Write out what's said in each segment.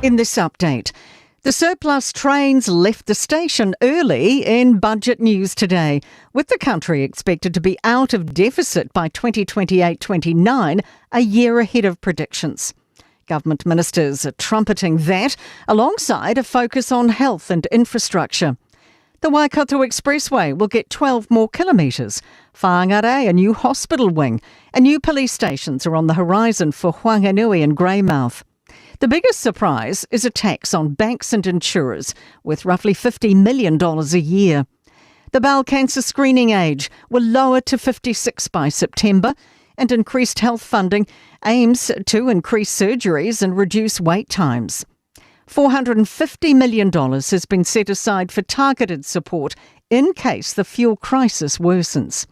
In this update, the surplus trains left the station early in budget news today, with the country expected to be out of deficit by 2028 29, a year ahead of predictions. Government ministers are trumpeting that alongside a focus on health and infrastructure. The Waikato Expressway will get 12 more kilometres. Whangarei, a new hospital wing, and new police stations are on the horizon for Whanganui and Greymouth. The biggest surprise is a tax on banks and insurers, worth roughly $50 million a year. The bowel cancer screening age will lower to 56 by September, and increased health funding aims to increase surgeries and reduce wait times. $450 million has been set aside for targeted support in case the fuel crisis worsens.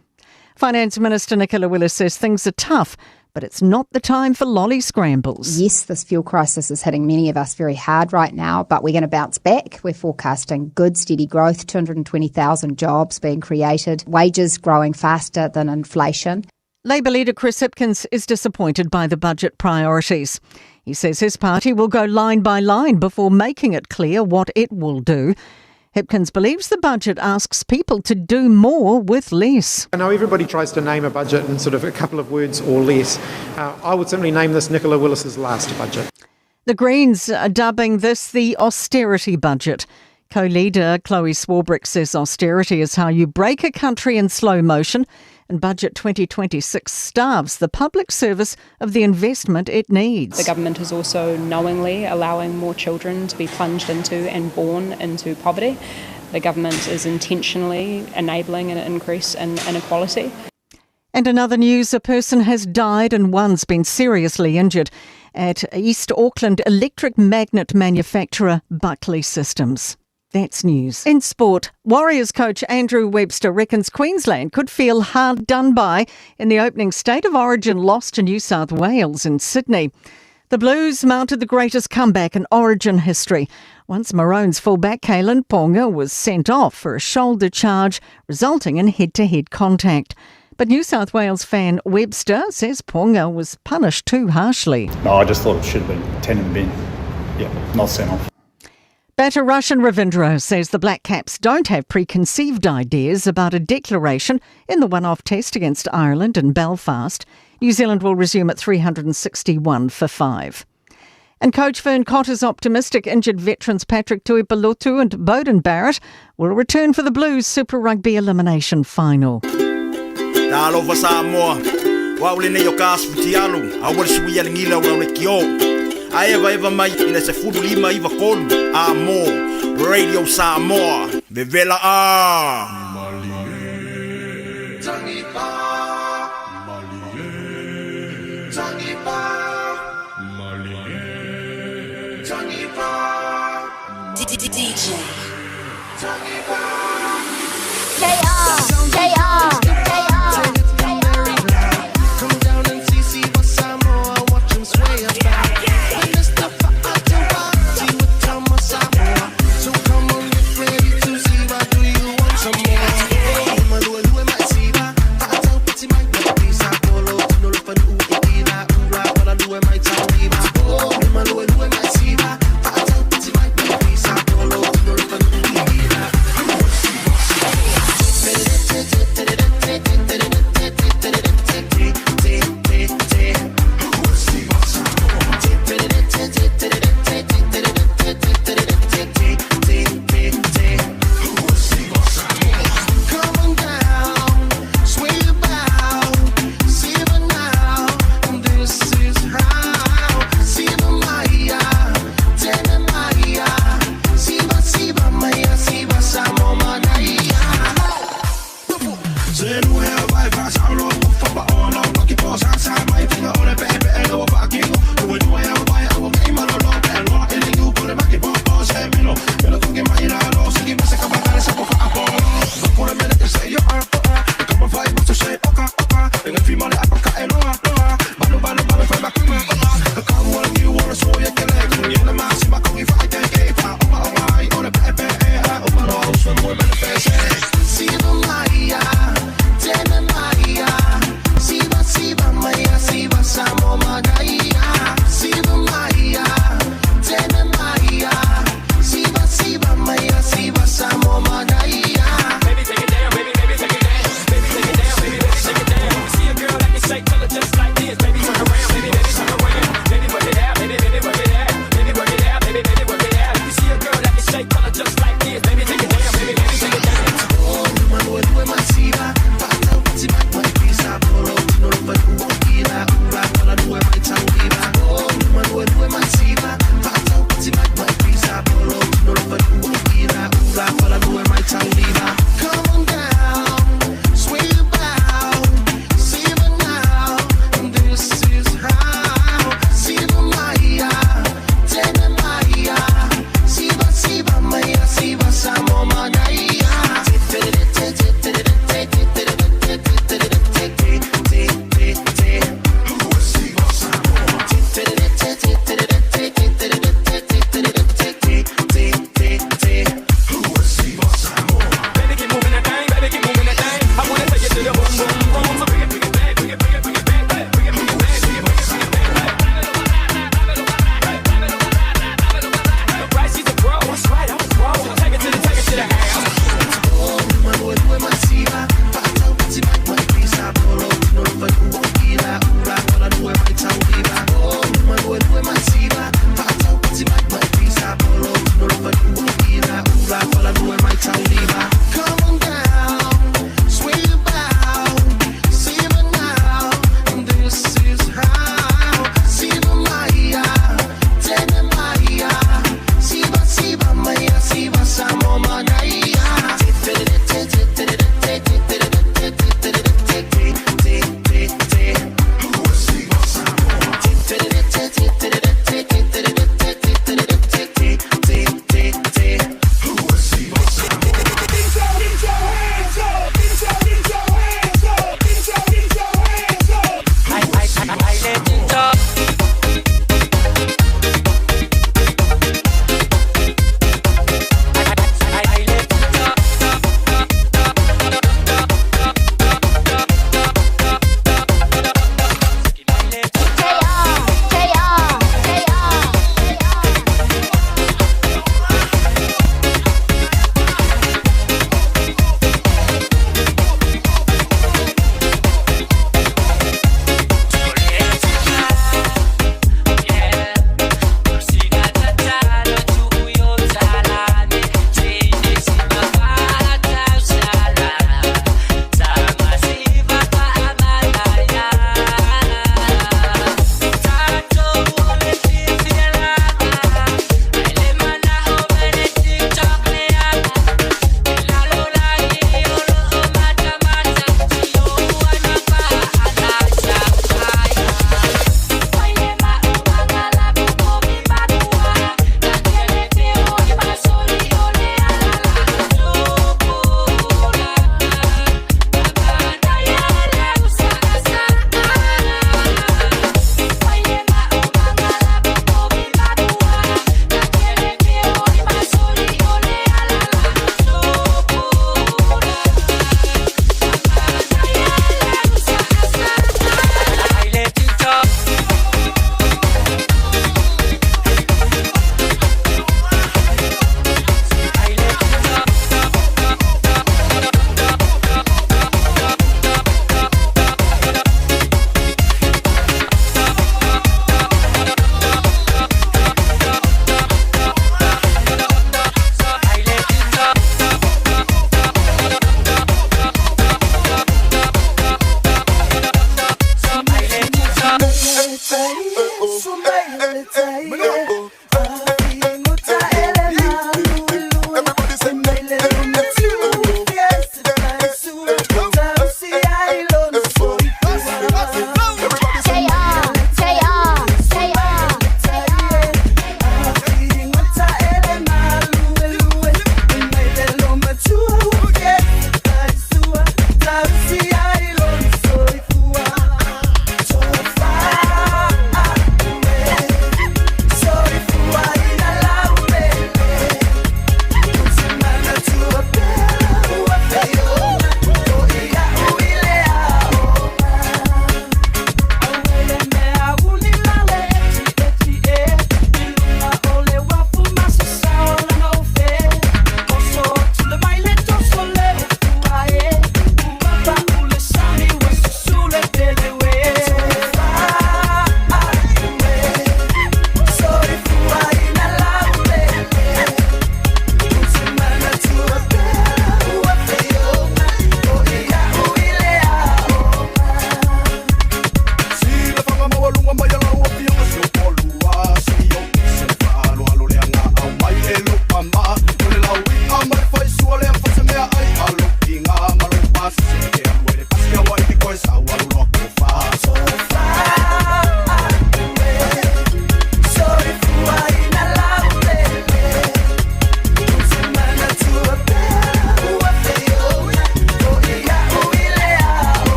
Finance Minister Nicola Willis says things are tough, but it's not the time for lolly scrambles. Yes, this fuel crisis is hitting many of us very hard right now, but we're going to bounce back. We're forecasting good, steady growth, 220,000 jobs being created, wages growing faster than inflation. Labor leader Chris Hipkins is disappointed by the budget priorities. He says his party will go line by line before making it clear what it will do. Hipkins believes the budget asks people to do more with less. I know everybody tries to name a budget in sort of a couple of words or less. I would simply name this Nicola Willis's last budget. The Greens are dubbing this the austerity budget. Co-leader Chloe Swarbrick says austerity is how you break a country in slow motion, and Budget 2026 starves the public service of the investment it needs. The government is also knowingly allowing more children to be plunged into and born into poverty. The government is intentionally enabling an increase in inequality. And in other news, a person has died and one's been seriously injured at East Auckland electric magnet manufacturer Buckley Systems. That's news. In sport, Warriors coach Andrew Webster reckons Queensland could feel hard done by in the opening State of Origin loss to New South Wales in Sydney. The Blues mounted the greatest comeback in Origin history once Maroons fullback Kalyn Ponga was sent off for a shoulder charge, resulting in head-to-head contact. But New South Wales fan Webster says Ponga was punished too harshly. No, I just thought it should have been 10 in the bin. Yeah, not sent off. Batter Rachin Ravindra says the Black Caps don't have preconceived ideas about a declaration in the one-off test against Ireland in Belfast. New Zealand will resume at 361 for 5. And coach Vern Cotter's optimistic injured veterans Patrick Tuipulotu and Beauden Barrett will return for the Blues Super Rugby elimination final. Talofa Samoa, o au lenei o ka asu futialu, a ua le sui a le gila o le kio. A eva eva mai i le 15 93 a mo Radio Samoa, vevela a. DJ. K R K R K R. Come down and see, see what Samoa, watch 'em sway about. When Mr. Fa'atawati with Tama Samoa. So come on, get ready to see what do you want some more? Oh, malua lua mai siva, fa'atau piti mai pisa polo, tino lo fanu i ina ura, pala lua mai tauiva. Oh, malua lua mai siva, fa'atau piti mai pisa polo, tino lo fanu i ina.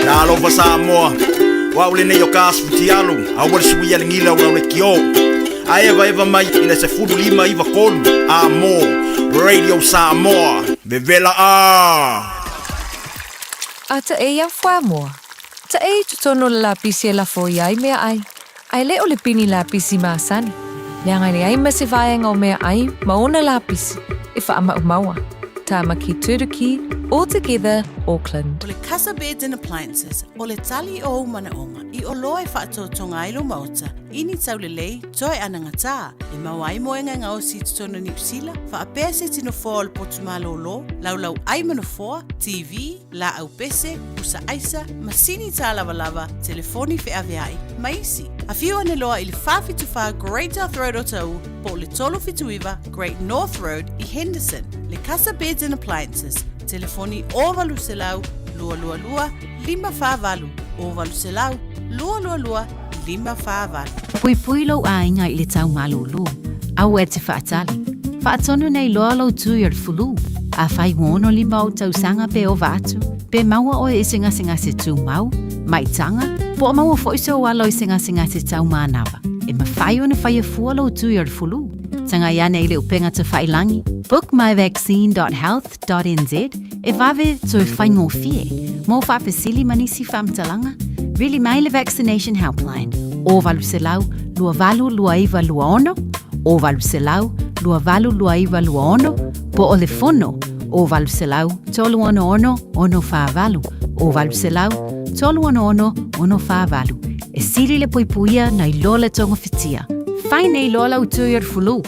Talofa Samoa, o au lenei o ka asu fitialu, aua le sui a le gila o le kio. A eva eva mai i le 15 93 a mo Radio Samoa. Vevela a! A ta e ia fuamoa. Ta e i totonu o le lapisi e lafo i ai meaai, a e le o le pini lapisi masani. Leaga e leai ma se vaega o meaai ma ona lapisi e faamaumau'a. Tāmaki Turuki, All Together, Auckland. O le Casa Beds and Appliances, o le tali o ou manaoga i oloa e faatotoga ai lou maota i ni taulelei toe anagatā, e maua ai moega e gaosi i totonu o Niu Sila, faapea se tino foa o le potu malōlō, laulau ai ma nofoa, TV, laau pese, pusa aisa, masini tālavalava, telefoni feaveai, ma isi. Afio ane loa i le 474 Great South Road Otahuhu po o le 379 Great North Road i Henderson. Le Casa Beds and Appliances, telefoni 0800 222 548, 0800 222 548. Puipui lou aiga i le tau malūlū. Aua e te faatali. Faatonu nei loa lou tui o le fulu. Afai ua 65 ou tausaga pe ova atu, pe maua oe i se gasegase tumau, maitaga, po o maua foi sou alo i se gasegase tau manava, e mafai ona faia fua lou tui o le fulu. Tagai ane i le upega tafailangi bookmyvaccine.health.nz e vave toe faigofie mo faafesili ma nisi faamatalaga, vili mai le Vaccination Helpline o 800 282926 o 800 282926 po o le fono o 800 366 648 o 800 366 648. E sili le puipuia nai lo le togafitia. Fai nei loa lau tui o le fulu.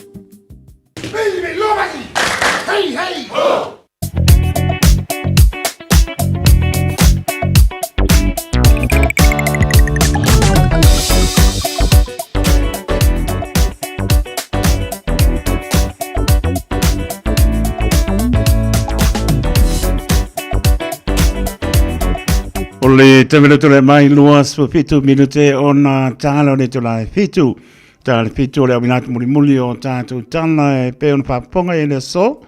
Hey, hey! Ho! O le taumeloto mai 27 minute ona tala o le tula e fitu. Tala le fitu o le awinatu mulimuli o tātou tala e pe ona whaponga i le aso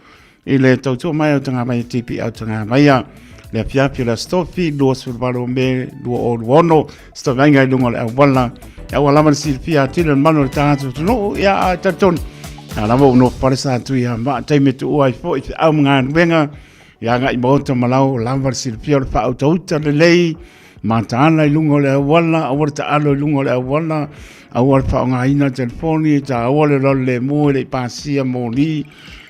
i le tautua mai o tanga mai tipi au tanga mai a. Le afiafi o le astofi, 28 me, 26, stovainga i lunga o le awala. E aua lava le silafia atili o le manu o le tātou tunuu, ia a talitonu. A lava o nofo pale sa tui a maa taimi tuua ai foi te au mga ia ngai maota ma lau lava le silafia o le whaautauta lelei, mataala i lunga o le auala, aua le taalo i lunga o le auala, aua le whaongaina telefoni, ta aua le lolo le mua i le i pasia moli,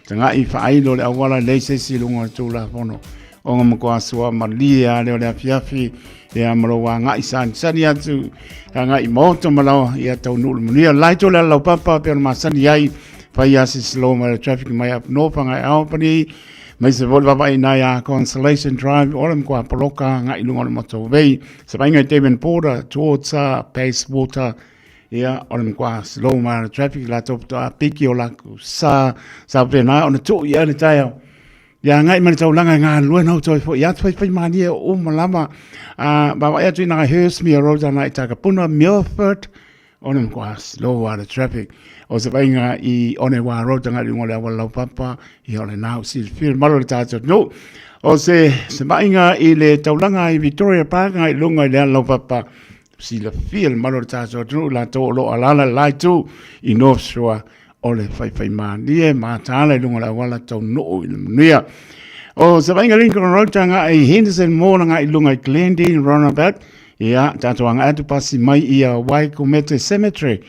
ta ngai whaailo le auala lei sesi i lunga o le tūlafono. Ona matua soa malie a lea o le afiafi, ia ma lou agai sanisani atu, agai i maota ma laoa, ia taunuu le manuia. Lai tō le ala laupapa pei ona masani ai, fai a se slow mai le traffic mai up north agai Albany, mai se foi le vavaai ina ia Constellation Drive, o le matua poloka agai i luga o le motorway, se vaaiga i Devonport towards Bayswater, ia o le matua slow mai le traffic, latou faatoa piki o latou sa, sa faapena ona tuu i ai le taeao. Ia agai mai le taulaga e galulue na toe foi atu fai fai malie o uma lava. A vaavaai atu i nā Hurstmere Road ana i Takapuna, Milford, o le matua slow a le traffic. O se vaaiga i Onewa Road agai i luga o le auala laupapa, ia o lena ua silafia le mamalu o le tatou atunuu. O se se vaaiga i le taulaga i Victoria Park agai i luga i le ala laupapa, silafia le mamalu o le tatou atunuu i latou o lo o alaala i le la itu i North Shore o le faifaimalie mataala i luga o le auala taunuu i le manuia. O se vaaiga Lincoln Road agai i Henderson Mall agai i luga i Glendene Roundabout, ia tatou agai atu pasi mai ia Waikumete Cemetery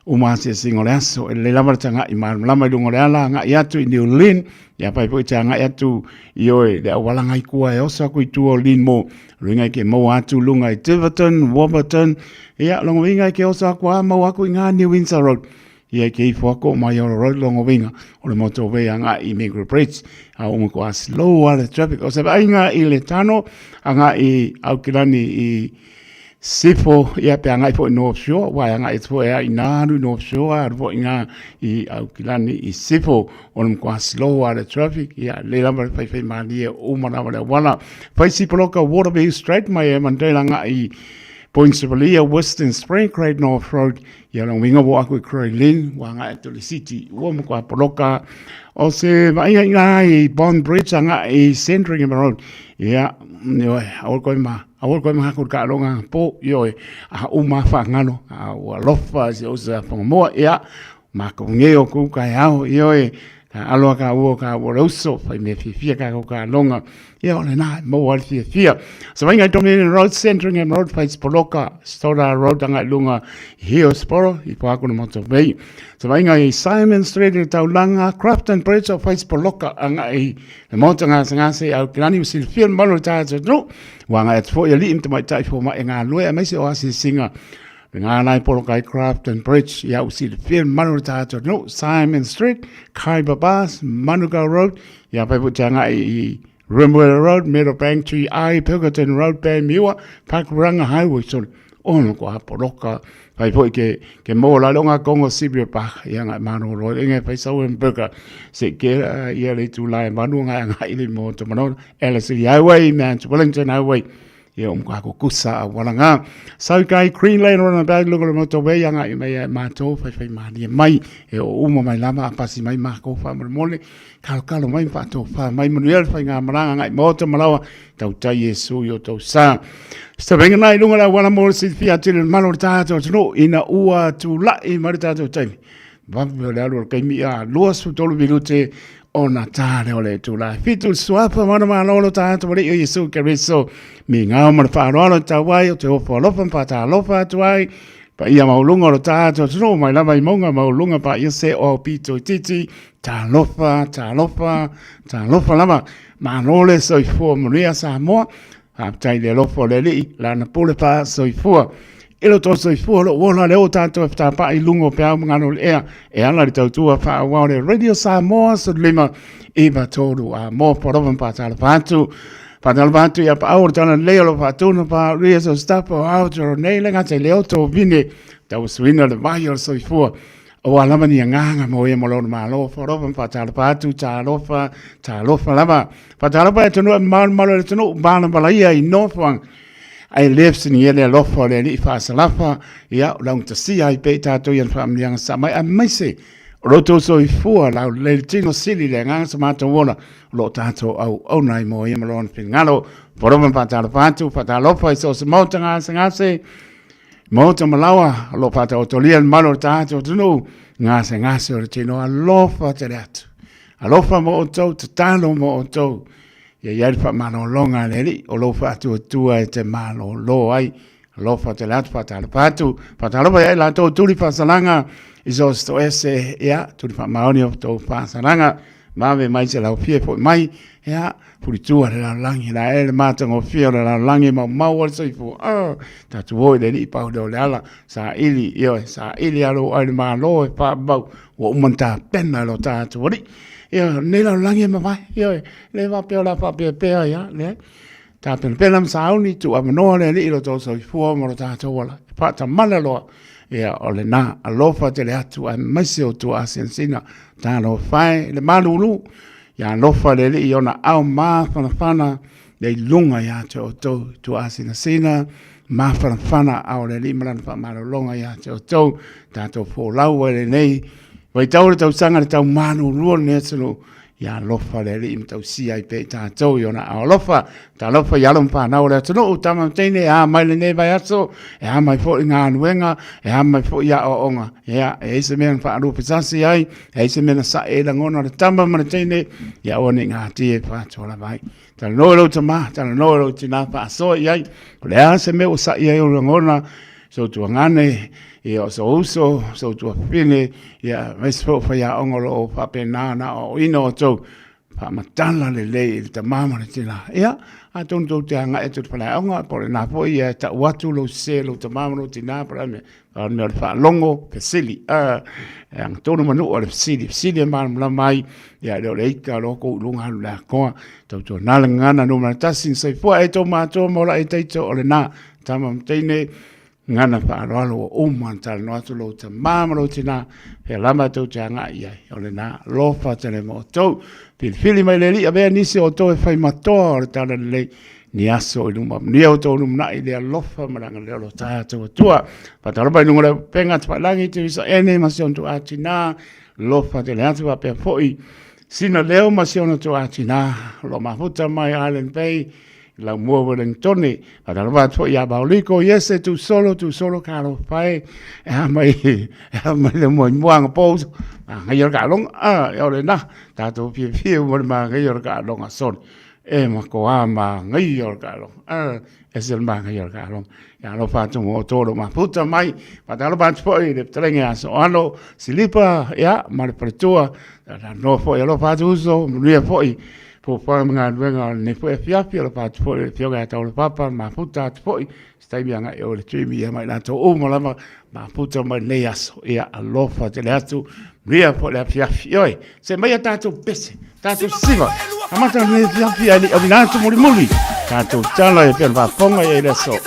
uma asiasiga o le aso. E lelei lava le tagai malamalama i luga o le ala agai atu i New Lynn, ia pai foi te agai atu i oe le auala ngai kua e oso aku i tua o Lynn Mall. Luinga i ke maua atu lunga i Tiverton, Warburton, ia longo winga i ke oso aku a maua aku i ngā New Windsor Road. Ia ke ifo aku o Maioro Road longo winga o le motorway anga i Mingru Bridge. A uma ko a slow a le traffic. O se vaaiga i le tano anga i Aukilani i Sifo, ia pe agai foi North Shore, aua e agai atu foi i nā alu i North Shore, alu foi ngā i Aukilani i Sifo, o le matua slow lava le traffic, ia lelei lava le faifaimalie uma lava le auala. Fai si poloka Waterview Straight mai Avondale agai i Point Sivalia, Western Spring, Great North Road, ia lona uiga ua oo atu i Croy Lynn, ua agai atu i le city, ua matua poloka. O se vaaiga i ina i Bond Bridge agai i Sandringham Road, ia, ioe, aua le toe ma Aua koe maha ko ka ronga po ioe a uma whangano a ua lofa se o sa whangamoa ia ma ko nge o ku ka ao ioe ka aloa ka ua ka ua rauso whai me fiafia ka ko ka longa ia o le nā mo wale fiafia. Sa vainga i Dominion Road, Sandringham Road, Faits Poloka, Stoddard Road anga i lunga Hillsborough i Pākuna Motor Bay. Sa vainga i Simon Street i Taulanga, Crafton Bridge o Faits Poloka anga i Le maota gasegase i Aukilani ua silafia le mamalu o le tatou atunuu, ua agai atu foi alii ma tamaitai fomai e galulue aemaise o asiasiga le galae poloka ai Crafton Bridge. Ia ua silafia le mamalu o le tatou atunuu, Simon Street, Khyber Pass, Manukau Road, ia fai foi te agai i Remuera Road, Meadowbank, GI, Pilkerton Road, Panmure, Pakuranga Highway, sorry, ono ko Aporoka, fai foi ke ke mo la longa kongo sibia pa ia ngai mano ro inga fai sau en burger se ke ia le tu lai manu ngai ngai le mo to mano Ellerslie Highway Mount Wellington Highway ia um ka ko kusa a wala nga sau kai Green Lane rona ba lugo le moto we ia ngai mai ma to fai fai ma ni mai e o uma mai lama a pasi mai ma ko fa mo mole kalo kalo mai fa to fa mai mo le fai nga maranga ngai mo to malawa Tautai Iesu i o tou sa. Se venga nei lunga la wala mo se fia tele malo le tātou atunuu ina ua tula'i mai le tātou taimi. Vave o le alu o le kaimi a 23 minute ona tā lea o le itula. E 7 le suafa ma ona malolo tātou Alii o Iesu Keriso. Mi ngao ma le faaaloalo i tau ai o te ofo alofa ma faatalofa atu ai. Paia maualuga o le tātou atunuu mai lava i mauga maualuga paia se o au pito itiiti. Talofa, talofa, talofa lava. Malo le soifua manuia Samoa. Faafetai i le alofa o le Alii, Lana pule faasoifua. I lo outou soifua o lo o ola le o tatou e fetapaai i luga o peau ma galo o le ea e ala i le tautua faaauau o le Radio Samoa 15 9 3 a mo porova ma faatalofa atu. Faatalofa atu ia paau o le tala lelei o lo faatuna pa ria so staff o Aotearoa nei le gata i le oto vine tauasuina le vai o le soifua. Aua lava ni agaga mo ia mo lona Malo, Faalofa ma faatalofa atu, talofa, talofa lava. Faatalofa e atunuu e malumalu e le atunuu, malamalama ia i nofoaga. Ai le fesiligia le alofa o le Alii faasalafa, ia, o laugatasia ai pea i tatou i ana faamanuiaga sa mai, aemaise o lo outou soifua laulelei le tino sili le agaga sa matou ola, o lo o tatou auauna ai mo ia ma lona finagalo. Faalofa ma faatalofa atu, faatalofa i so o se maota gasegase, Maota ma laoa o lo o faataotolia le mamalu o le tatou atunuu, gasegase o le tino, alofa tele atu. Alofa mo outou, tatalo mo outou. Ia i ai le faamalologa a le Alii o lou faatuatua e te malolo ai. Alofa tele atu, faatalofa atu, faatalofa ia i latou tuli faasalaga i so o se toese, ia, tuli faamaoni o tou faasalaga. Vave mai se laufia foi mai, ia, fulitua le lalolagi, la e le matagofie o le lalolagi maumau o le soifua. Oh, tatou o i le alii pau lea o le ala, saili, ioe, saili alo ai le Malo e faamau, ua uma ona tapena e lo tatou alii. Ia, lenei lalolagi e mavae, ioe, le faapea o le a faapeapea, ia, leai. Tapenapena ma sauni, tuuavanoa le Alii i lo outou soifua ma lo tatou ola. E faatamala loa, ia o lena, alofa tele atu aemaise o tua asinasina, talofa e le malulu, ia alofa le Alii i ona ao mafanafana, le i luga ia te outou, tua asinasina, mafanafana a o le Alii ma Lana faamalologa ia te outou, tatou folau ai lenei vaitau o le tausaga le tau malulu o lenei atunuu, ia alofa le Alii ma tausia ai pea i tatou i ona aao alofa. Talofa i alo ma fanau o le atunuu, tama ma teine, e a mai lenei vaiaso, e a mai foi galuega, e a mai foi aoaoga. Ia, e i ai se mea na faaluafesasi ai, e i ai se mea na sae ai lagona o le tama ma le teine, ia aua ne i gatia e faaatoa lava ai. Talanoa i lou tama, talanoa i lou tina, faasoa i ai, o le a se mea ua sa'i ai ou lagona, sou tuagane, ia, o sou uso, sou tuafafine, ia, aemaise foi o faiaoga o lo o faapena ona aoaoina outou, faamatala lelei i le tama ma le tina. Ia, atonu tou te agai atu i le faleaoga, po o lena foi e tau atu lou sese i lou tama ma lou tina, po o le a le mea. A o le mea o le faalogo, fesili. A, e agatonu manua o le fesili, fesili e malamalama ai, ia e le o le ita loa kou i luga alu le atoa. Tautuana le gagana numera tasi na soifua e tou matua ma ola e taito o lena. Tama ma teine, gagana faaaloalo ua uma ona talanoa atu lou tama ma lou tina, fea lava tou te agai i ai, o lena, alofa tele ma outou. Filifili mai le Alii, avea nisi o outou e fai matoa o le talalelei, ni aso i luma. Manuia outou lumanai i le alofa ma le agalelei o lo tatou Atua. Faatalofa i luga o le upega tafailagi Teresa Ene ma si ona tuaa tina, alofa tele atu faapea foi sina leo ma si ona tuaa tina, o lo o mafuta mai Island Bay, Laumua Wellingtone. Faatalofa atu foi ia Maoliko, Iese, Tusolo, Tusolo, talofa e, e a mai, e a mai le moemoeaga po, magaia o le taaloga, a, o lena, tatou fiafia uma i le magaia o le taaloga sole. E makoa magaia o le taaloga, a, ese le magaia o le taaloga. Ia alofa atu mo outou o lo o mafuta mai. Faatalofa atu foi i le fetalaiga ia Soano, Silipa, ia, ma le faletua. Talanoa foi, alofa atu uso, manuia foi fuafuaga ma galuega o lenei foi afiafi. Alofa atu foi i le afioga ia Taulapapa, mafuta atu foi se taimi agai o le Dreamy ia ma i latou uma lava mafuta mai lenei aso. Ia alofa tele atu, manuia foi le afiafi. Ioe, se mai a tatou pese, tatou siva. Amata lenei afiafi ai le auina atu mulimuli. Tatou tala e pea le faafofoga i le aso.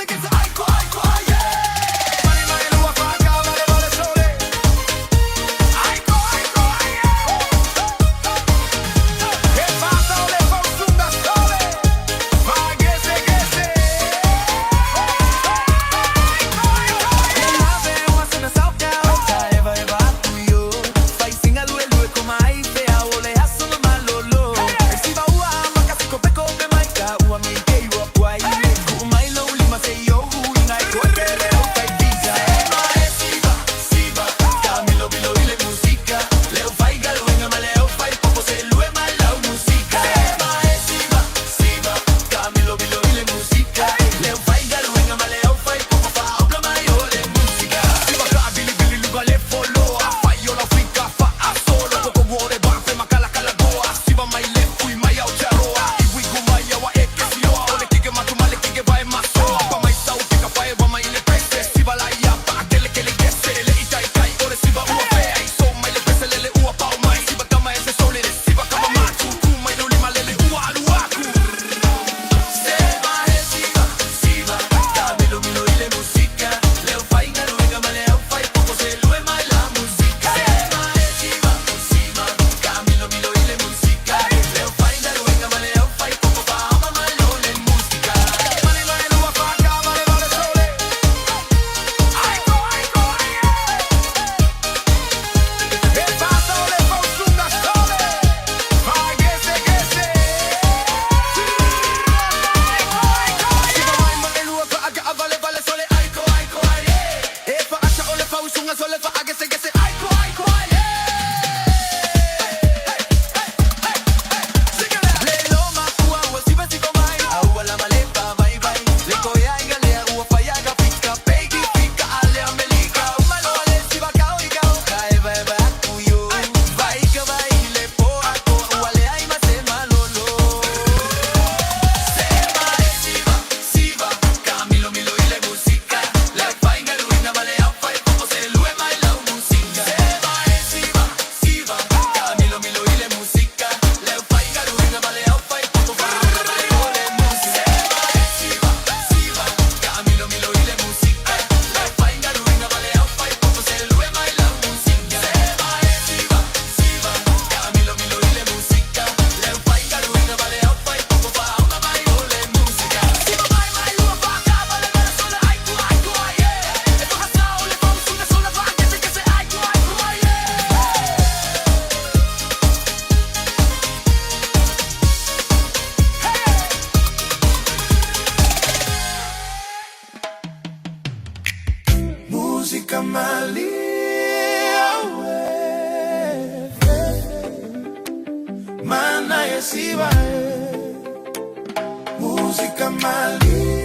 Musika malie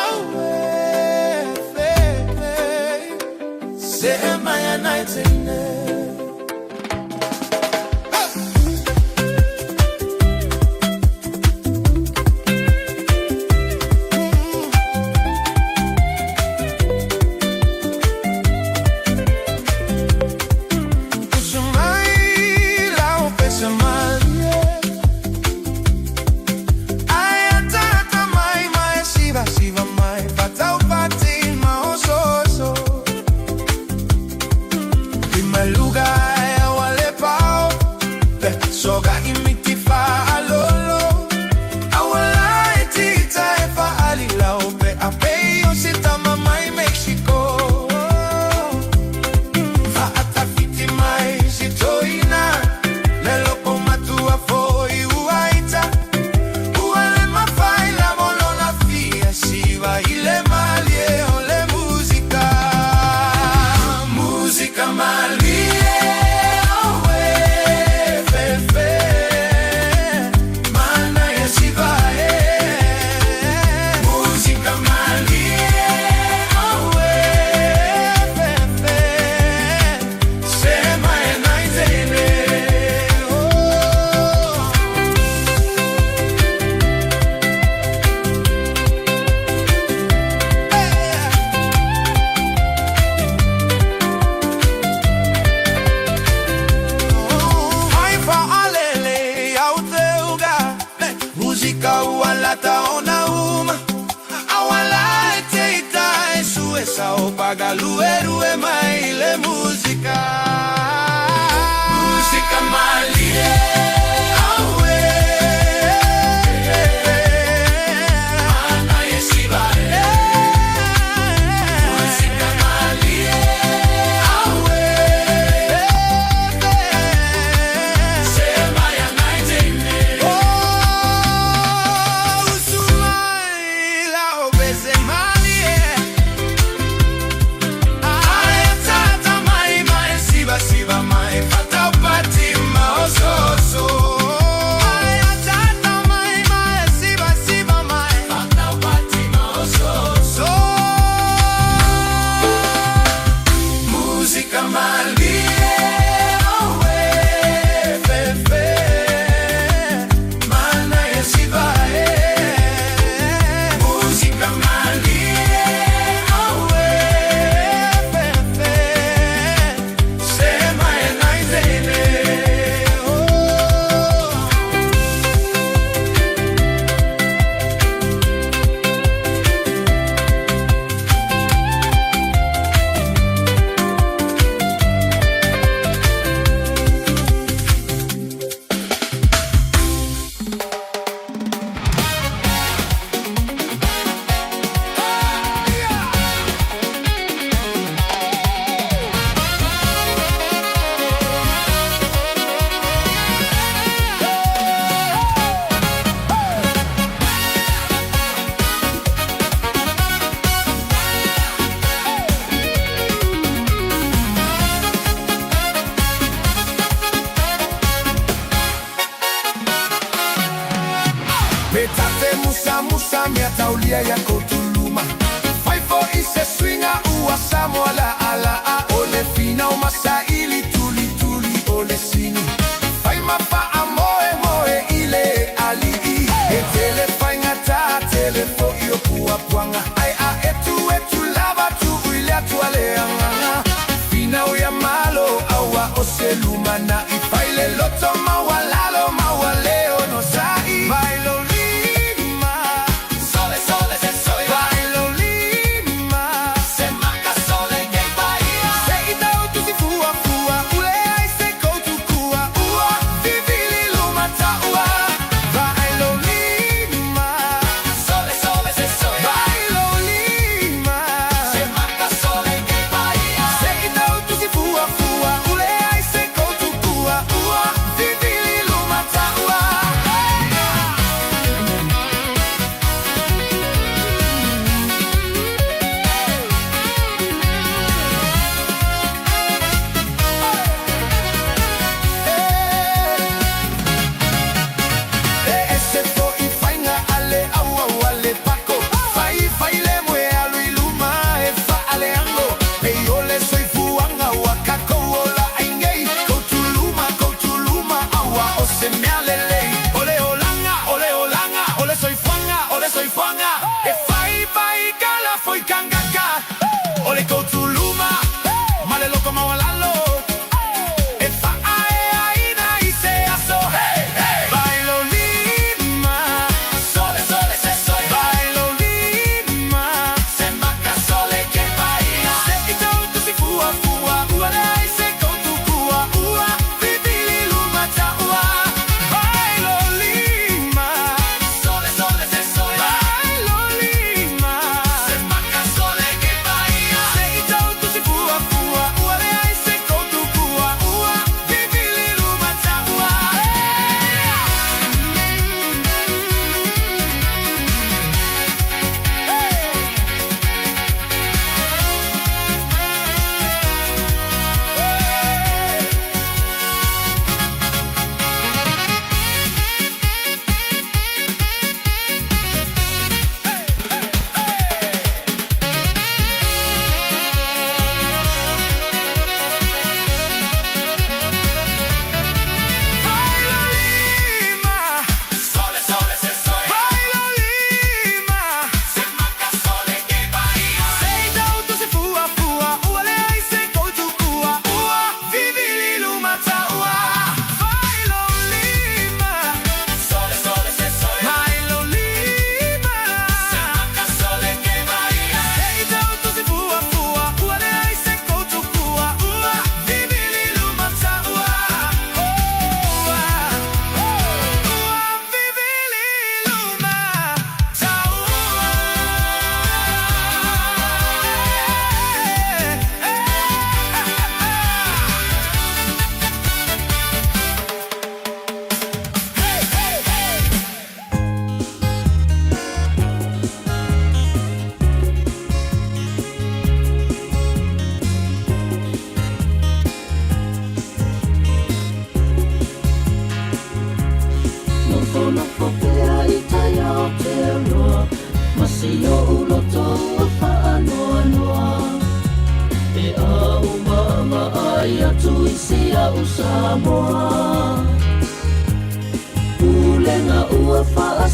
awe fe Se maya naitene.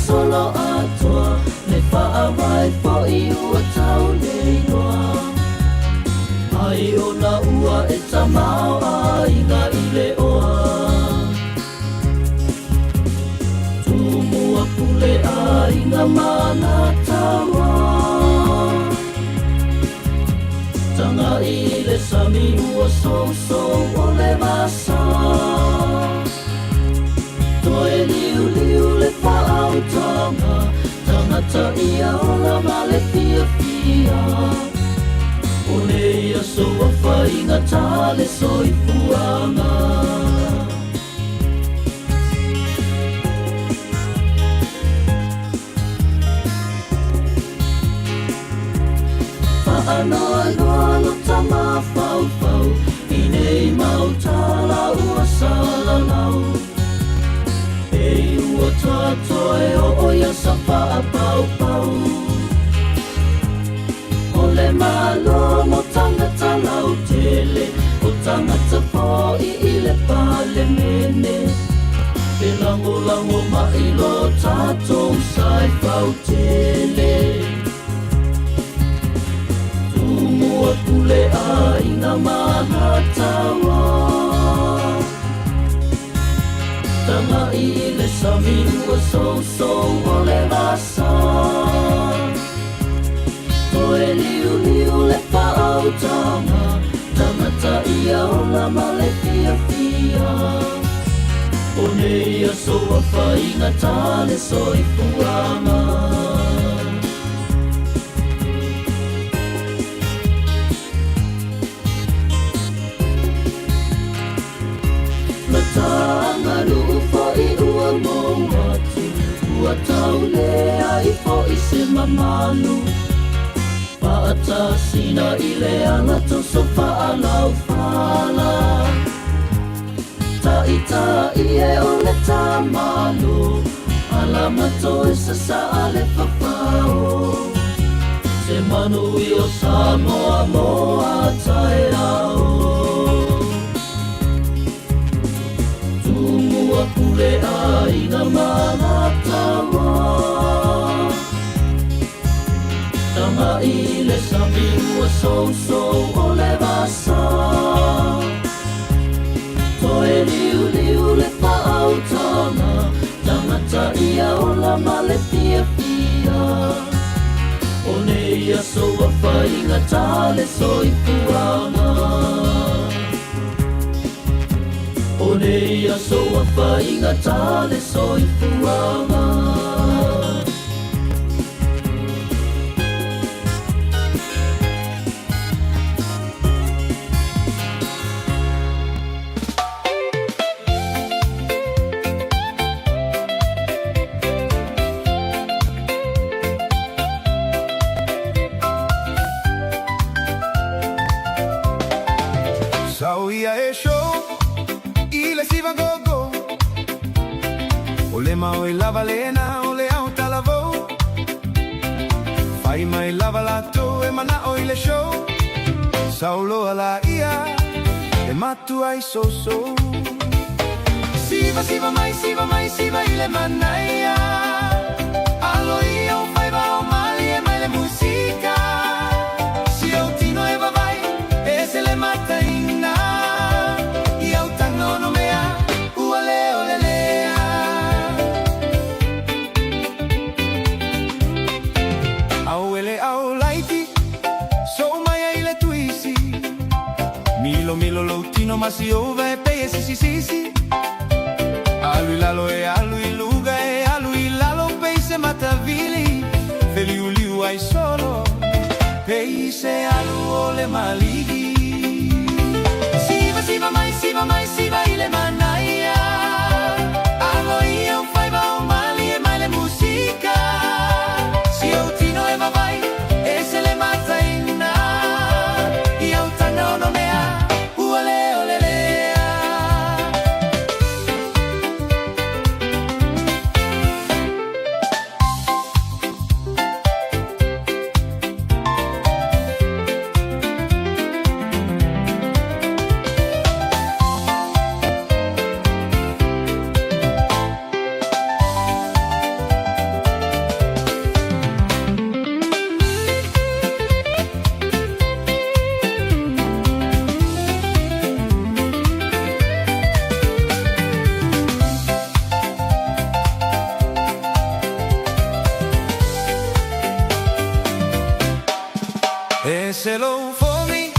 solo atoa Le faavae foʻi ua tau le iloa Ai ona ua e tamaoaiga i le oa Tumua pule aiga ma Alataua Tagai i le sami ua sousou o le vasa Toe liuliu le faautaga Tagata ia ola ma le fiafia O nei aso ua faigata le soifuaga Faanoanoa lota mafaufau I nei mau tala ua salalau Pei ua tatoe oo i aso faapaupau O le Malo mo tagata lautele O tagata foi i le Palemene E lagolago mai lo tatou sa e fautele Tumua pule aiga ma Alataua Tagai i le sami ua sousou o le vasa Toe liuliu le faautaga Tagata ia ola ma le fiafia O nei aso ua faigata le soifuaga La ta aganuu foʻi ua mou atu Ua tau leai foʻi se mamalu Faatasina i le ala toso faalaufala Taitai e o le tamalo Ala ma toe sasaa le fafao Se manuia o Samoa mo a taeao Tumua pule aiga ma Alataua Tagai i le sami ua sousou o le vasa Toe liuliu le faautaga Tagata ia ola ma le fiafia O nei aso ua faigata le soifuaga O nei aso ua faigata le soifuaga Sau ia e show i le siva gogo O le mau e lava lena o le au talavou Fai mai lava latou e manao i le show Sau loa laia e matuai sousou Siva siva mai siva mai siva i le manaia Alo ia o faiva o malie mai le musika Si ou tino e vavae e ese le mataina I au taga ono mea ua le o le lea Au ele au laiti sou mai ai le tuisi Milo milo lou tino ma si ova e pei e sisi sisi Alu i lalo e alu i luga e alu i lalo pei se matavili Feliuliu ai solo pei se alu o le maligi Siva siva mai siva mai siva i le manaia Alo ia o faiva o malie mai le musika Si ou tino e vavae e se le mataina I au taga ono mea ua le o le lea Ese lou fogi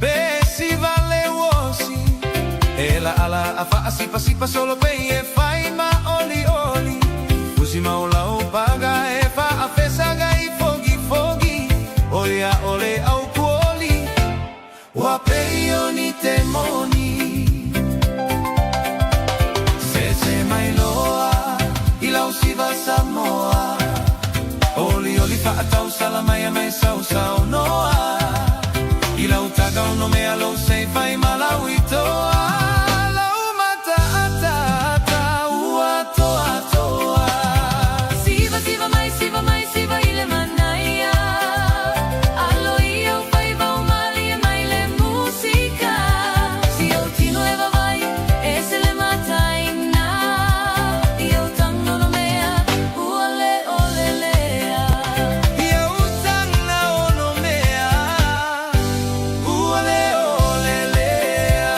pe siva le uosi E la ala a faasipasipa solo pe e fai ma oli oli Fusi mau lau paga e faafesaga i fogi fogi O ia ole au kuoli Ua pei o ni te moni Sese mai loa i lau siva Samoa Olioli faatausala mai a me sausaunoa I lau taga ono mea lou sei fai ma lau itoa Lau mataataata ua toatoa Siva, siva mai, siva mai, siva i le manaia Alo ia o faiva o malie mai le musika Si ou tino e vavai, e se le mataina I ou tagono mea, ua le ole lea. I ou taga ono mea, ua le ole lea.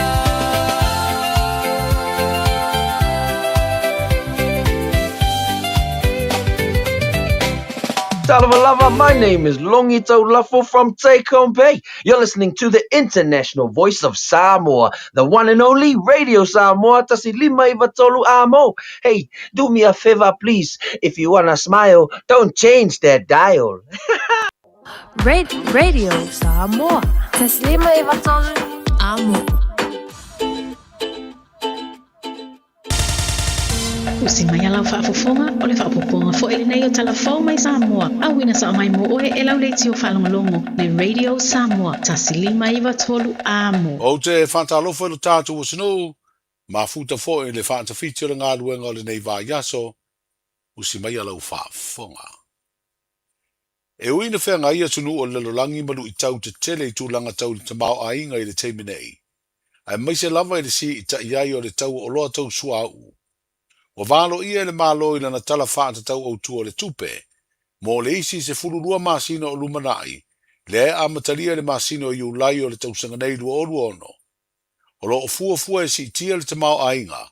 Talofa lava, my name is Longi Taulafo from Take Home Bay. You're listening to the international voice of Samoa, the one and only Radio Samoa, tasi lima iva tolu amo. Hey, do me a favor, please. If you wanna smile, don't change that dial. Radio Samoa. Tasi lima iva tolu amo. Usi mai a lau faafofoga, o le faaopoopoga foi lenei o Tala Fou mai Samoa, auina sao mai mo oe e lau leitio faalogologo le Radio Samoa 1 5 9 3 Amo. Ou te faatalofa i lo tatou atunuu, mafuta foi i le faatafiti o le galuega o lenei vaiaso, usi mai a lau faafofoga. E ui ina feagai atunuu o le lalolagi ma luitau tetele i tulaga tau i le tamaoaiga i le taimi nei, aemaise lava i le siitai ai o le tau o oloa tau suauu, ua valoia e le Malo i lana Tala Faatatau Autu o le Tupe mo le isi 12 masina o lumanai, lea e amatalia i le masina o Iulai o le tausaga nei 2026. O lo o fuafua e siitia le tamaoaiga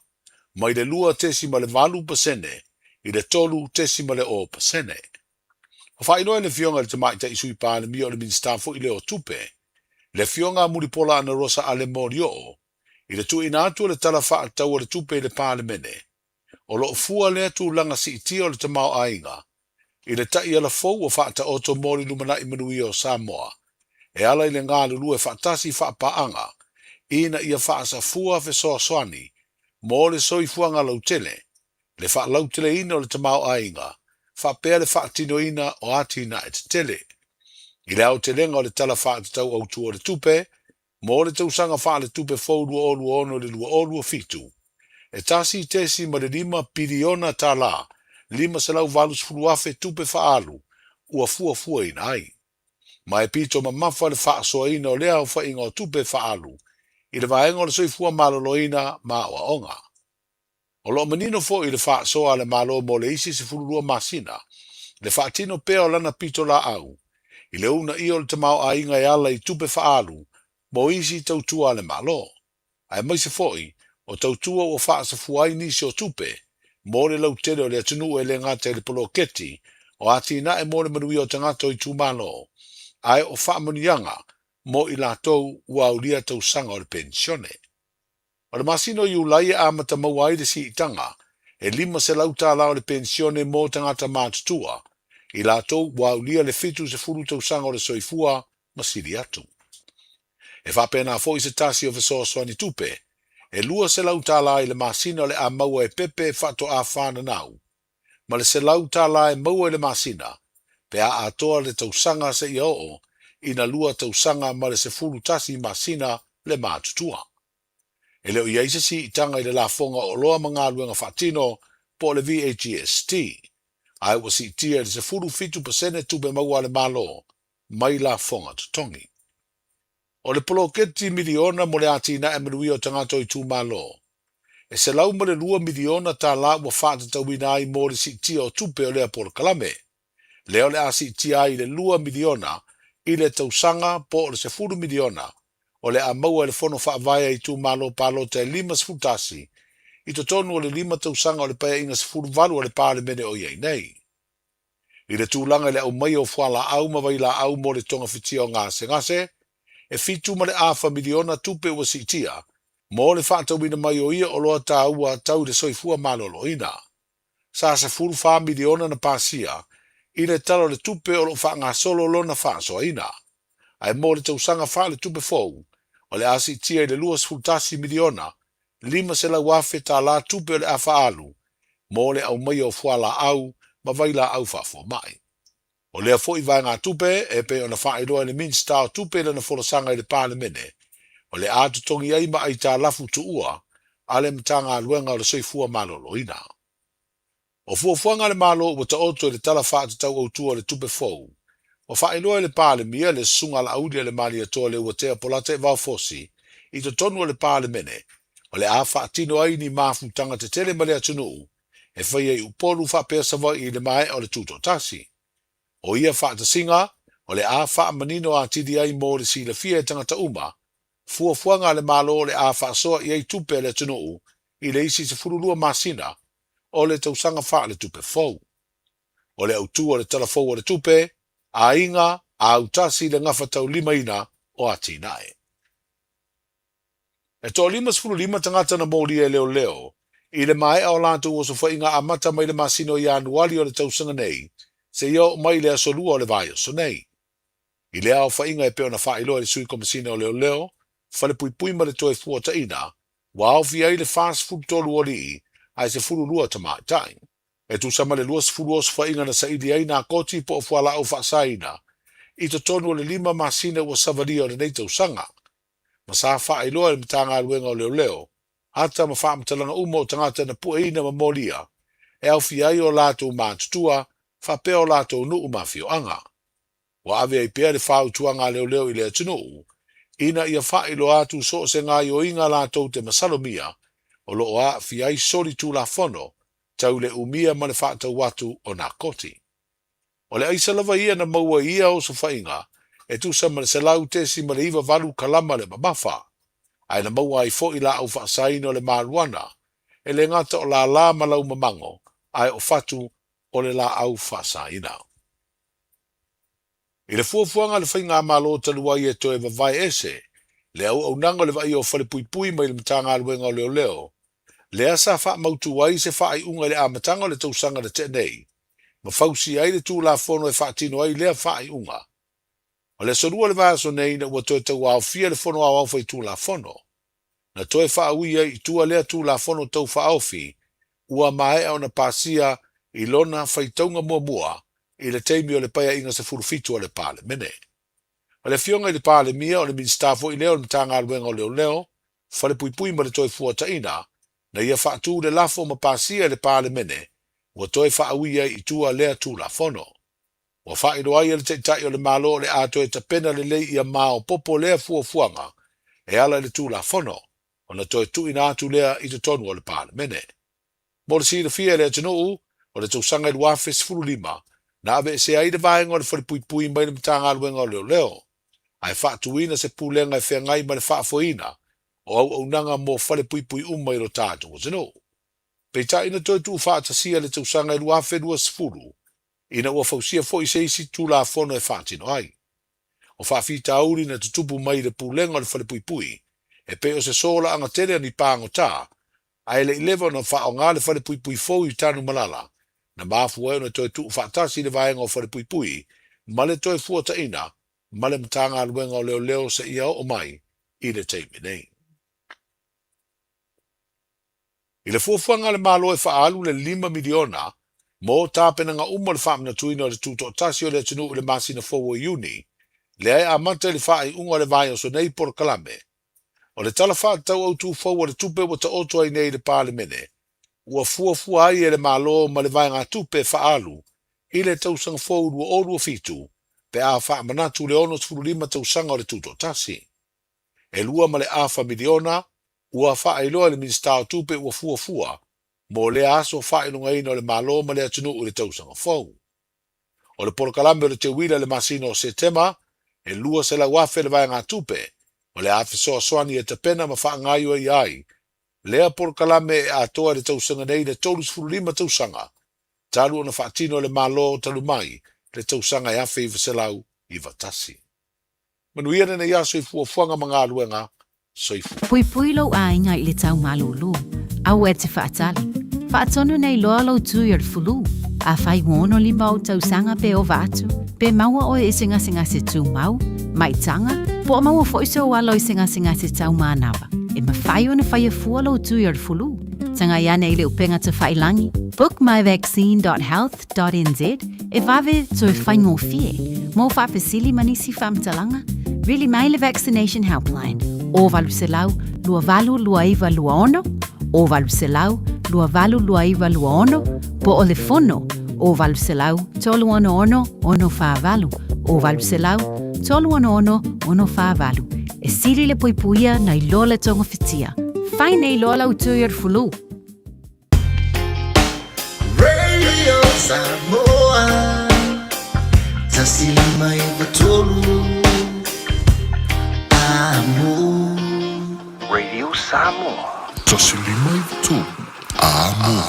mai le 2.8% i le 3.0%. Ua faailoa e le Afioga i le Tamaitai Sui Palemia o le Minisita foi lea o Tupe, le Afioga a Mulipola Anarosa Ale Molioo, i le tuuina atu o le Tala Faatatau o le Tupe i le Palemene, o lo o fua lea tulaga siitia o le tamaoaiga i le taiala fou ua faataoto mo le lumanai manuia o Samoa e ala i le galulue faatasi faapaaga ina ia faasafua fesoasoani mo le soifuaga lautele, le faalauteleina o le tamaoaiga faapea le faatinoina o atinae tetele. I le aotelega o le Tala Faatatau Autu o le Tupe mo le tausaga faaletupe fou 2026 i le 2027, e $1.5 piliona 580,000 tupe faaalu ua fuafuaina ai. Ma e pito mamafa le faasoaina o lea aofaiga o tupe faaalu i le vaega o le soifua maloloina ma aoaoga. O lo o manino foi i le faasoa a le Malo mo le isi 12 masina le faatino pea o lana pitolaau i le uunaia o le tamaoaiga e ala i tupe faaalu mo isi tautua a le Malo, aemaise foi o tautua ua faasafua ai nisi o tupe mo le lautele o le atunuu e le gata i le poloketi o atinae mo le manuia o tagata o itumalo, ae o faamanuiaga mo i latou ua aulia tausaga o le penisione. O le masina o Iulai e amata maua ai le siitaga e $500 o le penisione mo tagata matutua, i latou ua aulia le 70 tausaga o le soifua ma sili atu. E faapena foi se tasi o fesoasoani tupe e $200 i le masina o le a maua e pepe faatoa fananau, ma le $100 e maua i le masina pe a atoa le tausaga seia oo ina lua tausaga ma le 11 masina le matutua. E le o i ai se siitaga i le lafoga o oloa ma galuega faatino po o le VAGST, ae ua siitia i le 17% tupe maua a le Malo mai lafoga totogi. O le poloketi miliona mo le atinae manuia o tagata o itumalo, e $102 miliona ua faatatauina ai mo le siitia o tupe o lea polokalame, lea o le a siitia ai i le $2 miliona i le tausaga po o le $10 miliona o le a maua e le Fono Faavae a Itumalo Palota e 51 i totonu o le lima tausaga o le Paeaiga 18 a le Palemene o i ai nei. I le tulaga i le aumaia o fualaau ma vailaau mo le togafitia o gasegase, e $7.5 miliona tupe ua siitia mo le faatauina mai o ia oloa taua tau i le soifua maloloina. Sa $14 miliona na pasia i le Tala o le Tupe o lo o faagasolo lona faasoaina. Ae mo le tausaga faaletupe fou, o le a siitia i le $21 miliona $500,000 tala tupe o le a faaalu mo le aumaia o fualaau ma vailaau faafomai. O lea foi vaegatupe, e pei ona faailoa e le Minisita o Tupe i lana folasaga i le Palemene, o le a totogi ai ma aitalafu tuua a le Matagaluega o le Soifua Maloloina. O fuafuaga a le Malo ua taoto i le Tala Faatatau Autu o le Tupe fou, ua faailoa e le Palemia le Susuga Laaulialemalietoa Leuatea Polataivao Fosi i totonu o le Palemene, o le a faatino ai ni mafutaga tetele ma le atunuu e faia i Upolu faapea Savaii i le maea o le Tutoatasi. O ia faatasiga, o le a faamanino atili ai mo le silafia e tagata uma, fuafuaga a le Malo o le a faasoa i ai tupe a le atunuu i le isi 12 masina o le tausaga faaletupe fou. O le autu o le Tala Fou o le Tupe, Aiga, Autasi le gafataulimaina o atinae. E toa-55 tagata na molia e leoleo i le maea o latou osofaiga amata mai le masina o Ianuari o le tausaga nei seia oo mai i le aso Lua o le vaiaso nei. I lea aofaiga e pei ona faailoa e le Sui Komesina o Leoleo, Falepuipui ma le Toefuataina, ua aofia ai le 43 o alii ae 12 tamaitai. E tusa ma le 20 osofaiga na saili ai nā koti po o fualaau faasaina i totonu o le lima masina ua savalia o lenei tausaga. Ma sa faailoa e le Matagaluega o Leoleo ata ma faamatalaga uma o tagata na pueina ma molia e aofia ai o latou matutua faapea o latou nuu ma afioaga. Ua ave ai pea le fautuaga a leoleo i le atunuu ina ia faailoa atu so o se gaoioiga latou te masalomia o lo o aafia ai soli tulafono tau le umia ma le faatau atu o nā koti. O le aisa lava ia na maua i ia osofaiga e tusa ma le 100.98 kalama le mamafa, ae na maua ai foi laau faasaina o le maluana, e le gata o lala ma laumamago, ae o fatu o le laau faasaina. I le fuafuaga a le Faigamalo talu ai e toe vavae ese le auaunaga o le vaaia o falepuipui mai le Matagaluega o Leoleo, lea sa faamautu ai se faaiuga i le amataga o le tausaga na tea nei, ma fausia ai le Tulafono e faatino ai lea faaiuga. O le aso Lua o le vaiaso nei ina ua toe tauaofia le Fono Aoao Faitulafono, na toe faaui ai i tua lea Tulafono Tau Faaofi ua maea ona pasia i lona faitauga muamua i le taimi o le Paeaiga 17 a le Palemene. O le Afioga i le Palemia, o le Minisita foi lea o le Matagaluega o Leoleo, Falepuipui ma le Toefuataina, na ia faatu le lafo ma pasia e le Palemene ua toe faaui ai i tua lea Tulafono. Ua faailoa ai e le Taitai o le Malo o le a toe tapena lelei ia maopoopo lea fuafuaga e ala i le Tulafono ona toe tuuina atu lea i totonu o le Palemene. Mo le silafia e le atunuu, o le tausaga e 2015 na aveesea ai le vaega o le Falepuipui mai le Matagaluega o Leoleo, ae faatuina se pulega e feagai ma le faafoeina o auaunaga mo falepuipui uma i lo tatou atunuu. Peitai na toe tuufaatasia i le tausaga e 2020 ina ua fausia foi se isi Tulafono e faatino ai. O faafitauli na tutupu mai i le pulega o le falepuipui e pei o se solaaga tele a ni pagota, ae le i leva ona faaaoga le falepuipui fou i Tanumalala, na mafua ai ona toe tuufaatasi le vaega o falepuipui ma le Toefuataina ma le Matagaluega o Leoleo seia oo mai i le taimi nei. I le fuafuaga a le Malo e faaalu le $5 miliona mo tapenaga uma o le faamanatuina o le tutoatasi o le atunuu i le masina fou o Iuni, lea e amata i le faaiuga o le vaiaso nei polokalame. O le Tala Faatatau Autu fou o le Tupe ua taoto ai nei i le Palemene, ua fuafua ai e le Malo ma le vaegatupe e faaalu i le tausaga fou 2027 pe a faamanatu le 65 tausaga o le Tutoatasi. E $2.5 miliona ua faailoa e le Minisita o Tupe ua fuafua mo lea aso faailogaina o le Malo ma le atunuu i le tausaga fou. O le polokalame o le teuila i le masina o Setema, e $200,000 le vaegatupe o le a fesoasoani e tapena ma faagaioia ai lea polokalame e atoa i le tausaga nei le 35 tausaga. talu ona faatino e le Malo talu mai le tausaga e 1991. Manuia lenei aso i fuafuaga ma galuega. Soifua. Puipui lou aiga i le tau malūlū, aua e te faatali. Faatonu nei loa lou tui o le fulu. Afai ua 65 ou tausaga pe ova atu, pe maua oe i se gasegase tumau, maitaga, po o maua foi sou alo i se gasegase tau manava, e mafai ona faia fua lou tui o le fulu. Tagai ane i le upega tafailangi, bookmyvaccine.health.nz, e vave toe faigofie. Mo faafesili ma nisi faamatalaga, vili mai le Vaccination Helpline, 0800 282926, 0800 282926, po o le fono, 0800 366 648, 0800 366 648. E sili le puipuia nai lo le togafitia. Fai nei loa lau tui o le fulu. Radio Samoa 153 Amo. Radio Samoa. 153 Amo.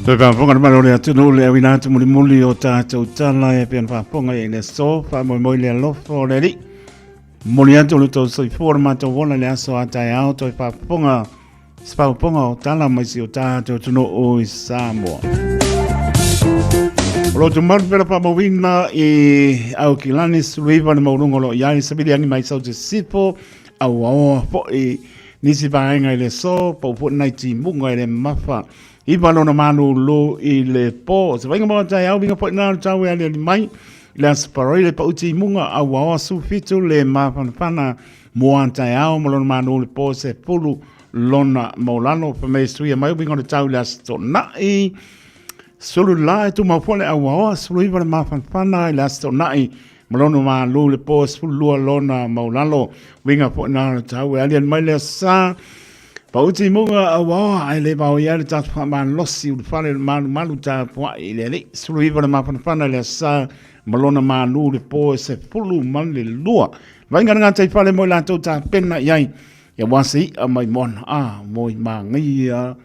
Toe faafofoga le Malo o le atunuu le auina atu mulimuli o tātou tala e pei ona faafofoga i le aso faamoemoe i le alofa o le Alii. Momoli atu lo tou soifua le matou ola i le aso a taeao toe faafofoga se faafofoga o tala mai si o tātou atunuu i Samoa. O lo tumaru pera faamauina i Aukilani Suiva le mauluga o lo o i ai savili agi mai sau se sifo auaoa foi nisi vaega i le aso pau foi nai timuga i le mafa iva lona malūlū i le pō. Se vainga mo taeao vinga foi nā le tau e aliali mai Le Aso Paroi le pau timuga a ua oa su fitu le mafanafana mo a taeao ma lona manu le po se pulu lona maulalo pa me suia mai winga le tau le aso tona'i sulu la e tumau fua le aua oa sulu iva le mafanafana i le aso tona'i ma lona malu le po se pulu lua lona maulalo winga fo na le tau e aliali mai le aso sa Pauti i muga aua oa ae le vao ia le tatou faamalosi ulufale le malumalu tapuai i le Alii. 19 le mafanafana i le aso Sa ma lona malu le po e 12. Vaaiga le gataifale mo i latou tapena i ai aua se i'a mai moana. A, mo i māgaia.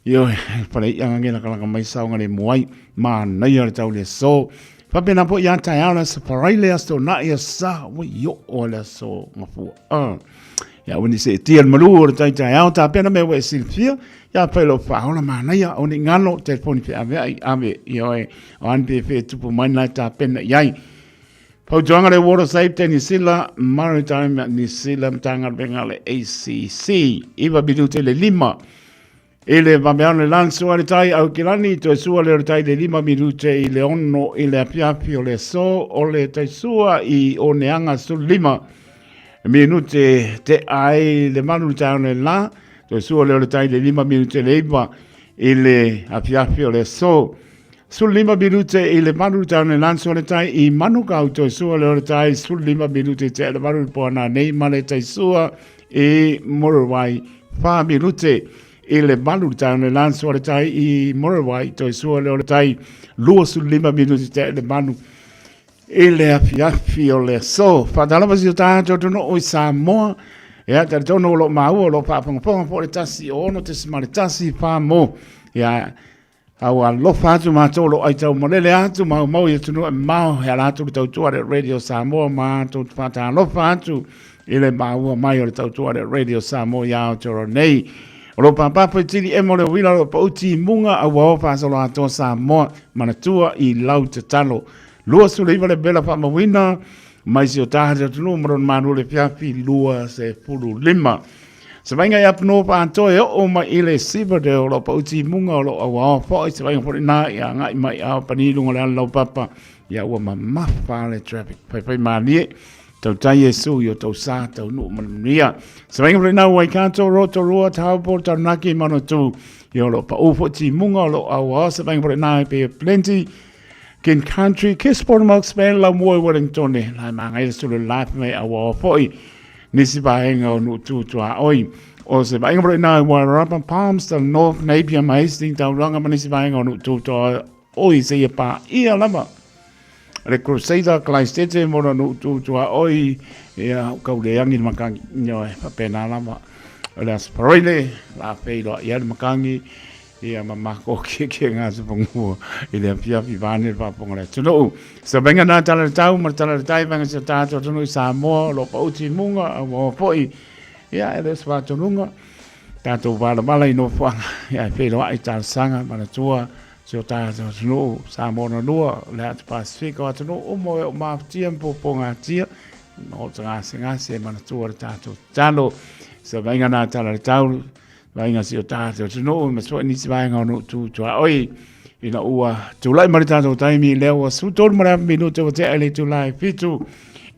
Ioe, pale i'a ngage lakalaka mai saoga le moai. Manaia le tau le aso. Faapena foi ia taeao le aso Faraile, aso Tona'i, aso Sa, ua i oo le aso Gafua. A. Ia aua ne i seetia le malu o le tai taeao, tapena mea ua e silafia, ia fai lou faaola manaia, aua ne i galo, telefoni feaveai, ave, ioe, o a ni fefe e tupu mai na e tapena i ai. Fautuaga le Water Safety New Zealand, Maritime New Zealand, Matagaluega a le ACC, 9 minute i le 5. I le vaveao le lan sua le tai Aukilani, toe sua lea o le tai le 5 minute i le 6 i le afiafi o le aso o le tai sua i Oneaga 15 minute te ai le malu le taeao nei la, toe sua lea o le tai le 5 minute le 9 i le afiafi o le aso. 15 minute i le malu le taeao nei la sua le tai i Manukau, toe sua lea o le tai 15 minute te le malu le poana nei ma le tai sua i Muriwai, 4 minute i le 8 le taeao nei la sua le tai i Muriwai, toe sua lea o le tai 25 minute te le 8 i le afiafi o le aso. Faatalofa si o tātou atunuu i Samoa. Ia, talitonu o lo o maua, o lo o faafogafoga foi le 106.1 whāmō. Ia, A ua alofa atu matou o lo o aitau malele atu maumau i atunuu e mamao e ala atu le tautua le Radio Samoa matou te faatalofa atu i le maua mai o le tautua le Radio Samoa i Aotearoa nei. O lo o pāpāpo i tili emo le uila o lo o pauti i muga a ua o faasolo atoa Samoa manatua i lau tatalo. 29 le vela faamauina mai si o taha atunuu ma lona malu le fiafi 25. Se vainga i Apanua whaatoa e oo mai i le Silverdale o lo o pauti i munga o lo o auaoa foi se vainga foi nā i a ngai mai a pani lunga le ala laupapa ia ua mamafa le traffic whaiwhai mālie tau tai e su i o tau sā tau nuu ma le manuia. Se vainga foi nā Waikato, Rotorua, Taupo, Taranaki, Manatū ia o lo o pau foi ti munga o lo o auaoa se vainga foi nā e Bay of Plenty King Country, Gisborne, Hawke's Bay, Laumua i Wellington, lai māngai le sulu life mai auaoa foi nisi vaega o nuu tu tuaoi. O se vaaiga mo ina i Wairarapa, Palmerston North, Napier ma Hastings, Tauranga ma nisi vaega o nuu tutoa oi seia paia lava le Crusader Clydesdale mo lona nuu tutuaoi, ia ua kau leagi le makagi, ioe, faapena lava. O le Aso Faraile, la feiloai ai le makagi, ia ma makou kiekiega atu pagua i le afiafi vaeane le faafofoga a le atunuu. Se vaega na tala le tau ma le tala le tai vaega si o tatou atunuu i Samoa o lo o pauti i muga a ua oa foi ia e le o se faatonuga tatou valavala i nofoaga ia e feiloai talosaga manatua si o tatou atunuu Samoa na lua o le atu Pasifika o atunuu uma e o mafutia ma popogatia ma o tagasegase manatua le tatou tatalo. Se vaega na tala le tau vaega si o tatou atunuu ma foi nisi vaega o nuu tu tuaoi ina ua tulai mai le tatou taimi lea ua 13 ma le afa minute ua tea i le itula e 7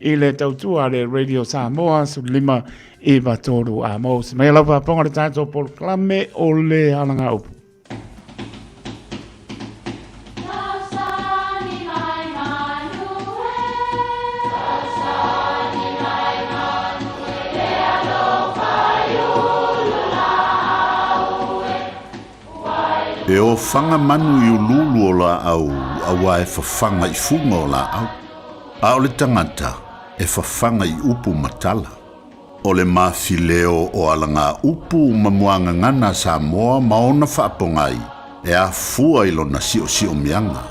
i le tautua a le Radio Samoa 15 9 3 a mo se mai lau faafofoga le tatou polokalame o le alagaupu. E ofaga manu i uluulu o laau auā e fafaga i fuga o laau, a o le tagata e fafaga i upu ma tala. O le mafileo o alagaupu ma muagagana a Samoa ma ona faapogai e afua i lona siosiomiaga.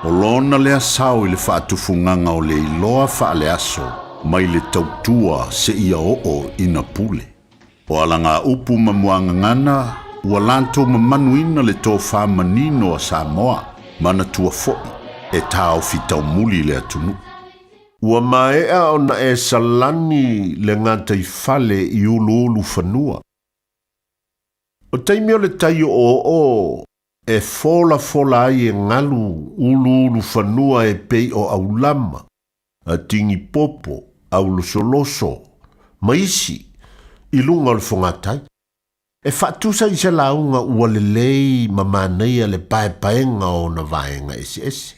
O lona lea sao i le faatufugaga o le iloa faaleaso mai le tautua seia oo ina pule. O alagaupu ma muagagana ua latou mamanuina le tofa manino a Samoa, manatua foi e taofi taumuli le atunuu. Ua maea ona e salani le gataifale i uluulufanua. O taimi o le tai o'oo'o e folafola ai e galu uluulufanua e pei o aulama, tingipopo, aulosoloso, ma isi i luga o le fogatai. E faatusa i se lauga ua lelei ma manaia le paepaega o ona vaega eseese,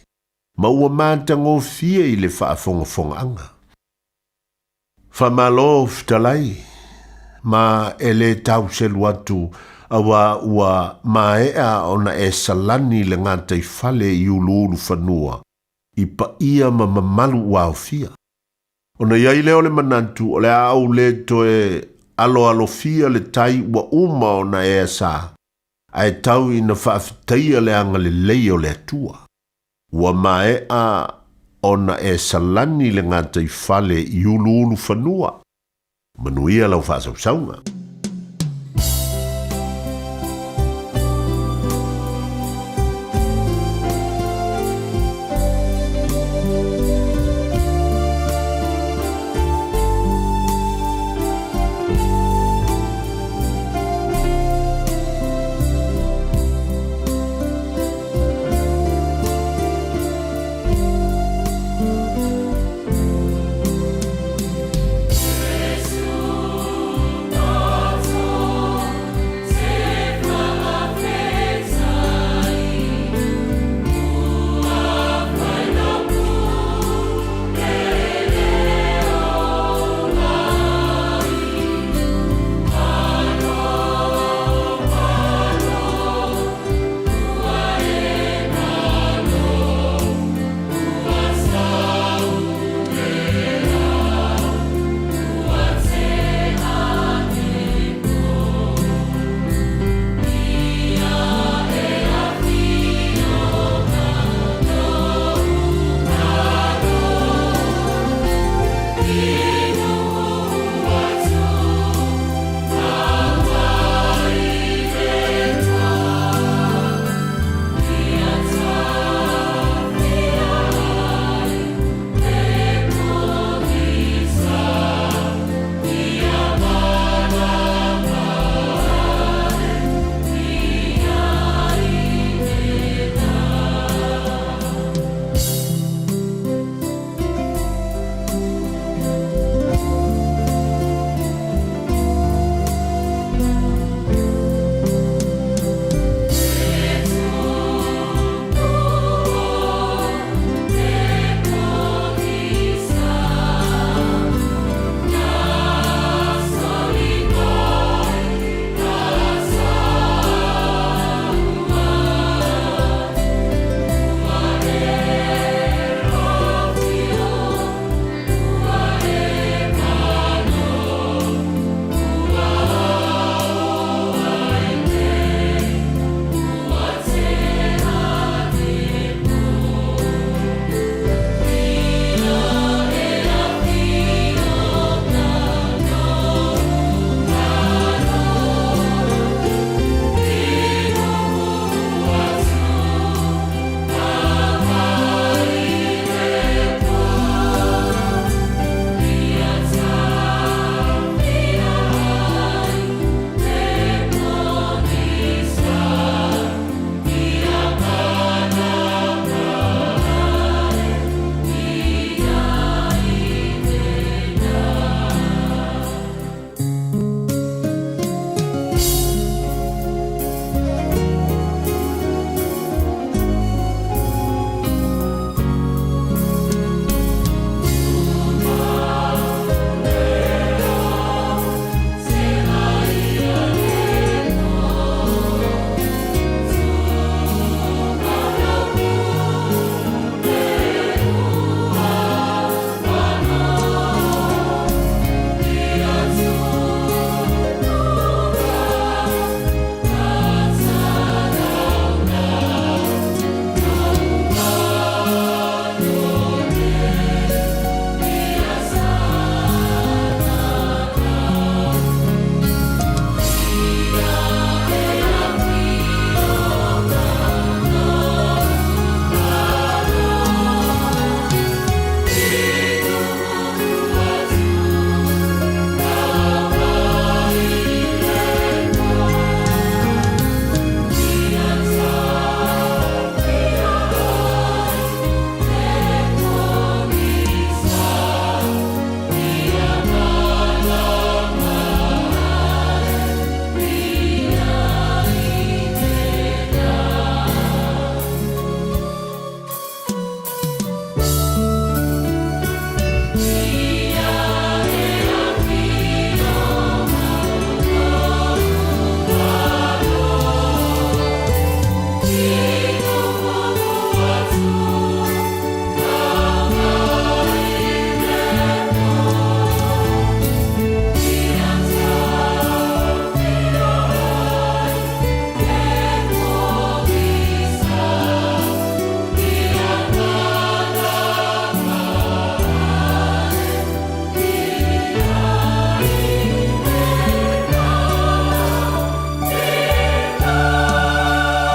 ma ua matagofie i le faafogafogaaga. Faamalo fetalai, ma e lē tau selu atu auā ua maea ona e salani le gataifale i uluulufanua i paia ma mamalu ua aofia. Ona i ai lea o le manatu o le a ou lē toe aloalofia le tai ua uma ona e asā, ae tau ina faafetaia le agalelei o le Atua. Ua maea ona e salani le gataifale i uluulufanua. Manuia lau faasausauga.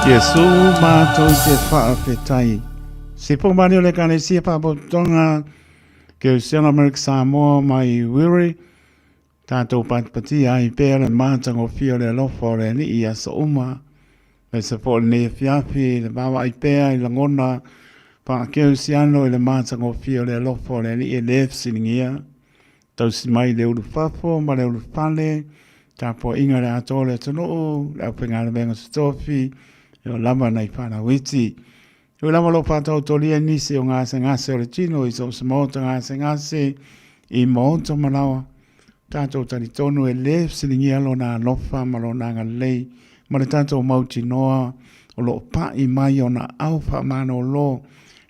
Iesu mātou te whaafetai. Se pō mani o le Ekalesia Whaapototonga Keusiana Amerika Samoa mai Wiri, tātou patipatia ai pea le mātangofia o le alofa o le Alii i aso uma. Me se po lenei afiafi le vaavaai pea i lagona whaakeusiano i le mātangofia o le alofa o le Alii e le fesilingia. Tausi mai le ulufafo ma le ulufale, tapuaiga le atoa o le atunuu, le aufaigaluega totofi, e o lava nai fanau iti. E ui lava o lo o faataotolia nisi o gasegase o le tino i so o se maota gasegase i maota manawa, tatou talitonu e le fesiligia lona alofa ma lona agalelei ma le tatou mautinoa o lo o pa'i mai ona ao faamalolo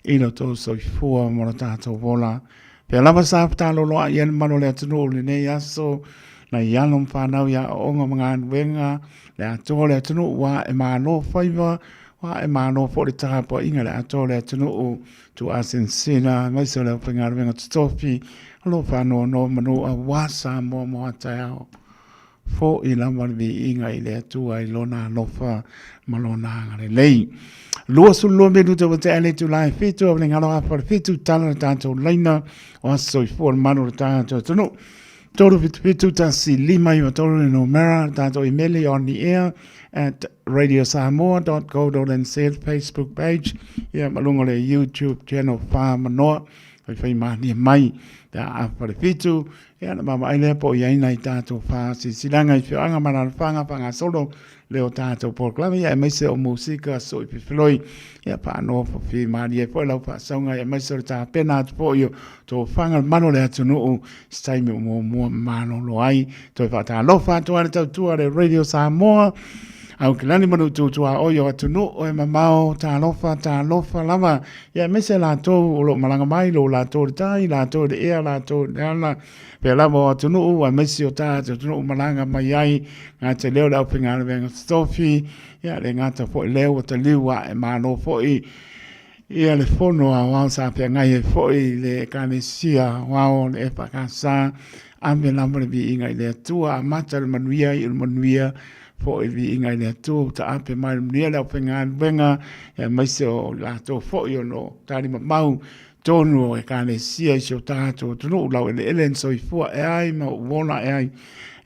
i lo outou soifua ma lo tatou ola. Pea lava sa fetaloloa'i ai le mamalu o le atunuu i lenei aso, nai alo ma fanau i aoaoga ma galuega, le atoa o le atunuu ua ae malo faiva, ua ae malo foi le tapuaiga i le atoa o le atunuu, tuuasenesena aemaise o le aufaigaluega totofi o lo o faanonomanu aua Samoa mo a taeao. Fo'i lava le viiga i le Atua i Lona alofa ma Lona agalelei. 22 minuta ua tea le itula e 7 o le galo afa le 7 tala le tatou laina o aso soifua le malu o le tatou atunuu. 377 1 5 3 le numera, le tatou imeli on the air at radiosamoa.co.nz Facebook page, ia ma luga o le YouTube channel Whamanoa, whai mānie mai, te a afa le 7, Ia, ona vaavaai lea po o i ai nai tatou faasilasilaga i feoaga ma alaalafaga faagasolo le o tatou polokalame, ia aemaise o musika sui fefiloi, ia faanofofi malie ai foi lau faasauga, ia aemaise o le tapena atu foi o tofaga le malu o le atunuu se taimi o muamua malolo ai. Toe faatalofa atu ai le tautua le Radio Samoa, Aukilani ma Nuututuaoi o atunuu e mamao, talofa, talofa lava. Ia aemaise latou o lo o malaga mai, lo latou i le tai, latou i le ea, latou i le ala, pea lava o atunuu, aemaise o tatou atunuu malaga mai ai, gata i lea o le aufaigaluega totofi, ia le gata foi lea ua taliu ae malo foi ia le fono aoao sa feagai ai foi le Ekalesia Aoao le EFKS, ave lava le viiga i le Atua, amata le manuia, iu le manuia, foi viiga i le Atua ua taape mai le manuia le aufaigaluega, aemaise o latou foi o lo o talimamau tonu o Ekalesia i si o tatou atunuu laueleele na soifua ae ai ma ua ola ae ai.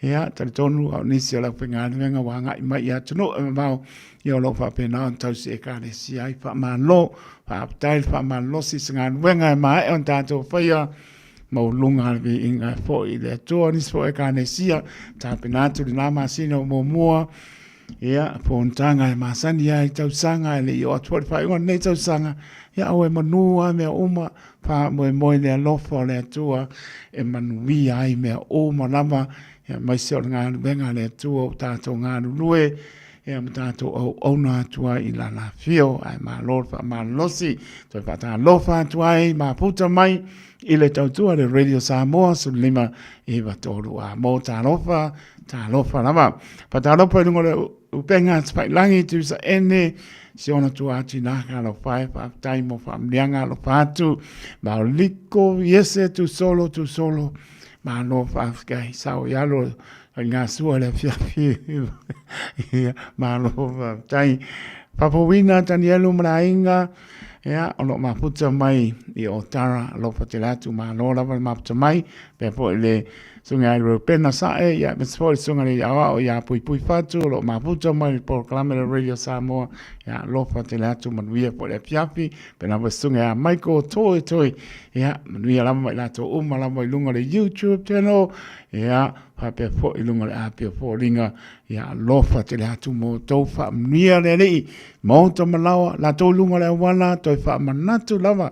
Ia, talitonu a o nisi o le aufaigaluega ua agai mai i atunuu e mamao, ia o lo o faapena ona tausi Ekalesia ai. Faamalo, faafetai le faamalolosi i se galuega e maea ona tatou faia maualuga le viiga e foi i le Atua. Nisi foi Ekalesia, tapena atu lena masina o muamua, ia, fonotaga e masani ai tausaga, e le i oo atu foi le faaiuga o lenei tausaga, ia aua e manu lava mea uma, faamoemoe i le alofa o le Atua e manuia ai mea uma lava, ia aemaise o le galuega a le Atua ua tatou galulue, ia ma tatou auauna atu ai i lana afio, ae malo le faamalolosi. Toe faatalofa atu ai mafuta mai i le tautua le Radio Samoa 15 9 3 a mo talofa, talofa lava. Faatalofa i luga o le upega tafailangi tusa ene si ona tua atu nā ka alofa e faafetai mo faamnianga alofa atu. Maoliko iese tu solo tu solo. Malo faafetai sao i alo i ngā sua le afiafi. Ia, malo faafetai. Fafouina Tanielu ma le aiga, ia, o lo o mafuta mai i Otara, alofa tele atu, malo lava le mafuta mai, pea foi le susuga ia Reupena Sae, ia, aemaise foi le susuga i le aoao ia Puipui Fatu, o lo o mafuta mai le polokalame le Radio Samoa, ia, alofa tele atu, manuia foi le afiafi, pena foi le susuga ia Michael Toi Toi, ia, manuia lava ma i latou uma lava i luga o le YouTube channel, ia, faapea foi i luga o le api o foliga, ia alofa tele atu mo outou faamanuia le Alii, maota ma laoa, latou i luga o le auala, toe faamanatu lava,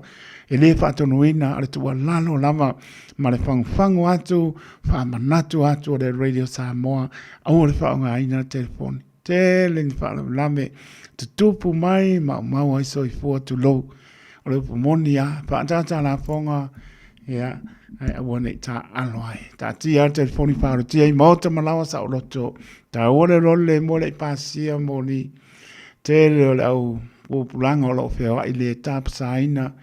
e le faatonuina o le tuualalo lava ma le fagufagu atu, faamanatu atu o le Radio Samoa, aua le faaaogaina le telefoni. Tele ni faalavelave tutupu mai maumau ai soifua tulou. O le upu moni lava, faaataata lafoga, ia, ae aua ne i taaalo ai. Taatia le telefoni faalotia i maota ma laoa saoloto. Taua le lole mo le i pasia moni. Tele o le au pupulaga o lo o feoai le tapasaina.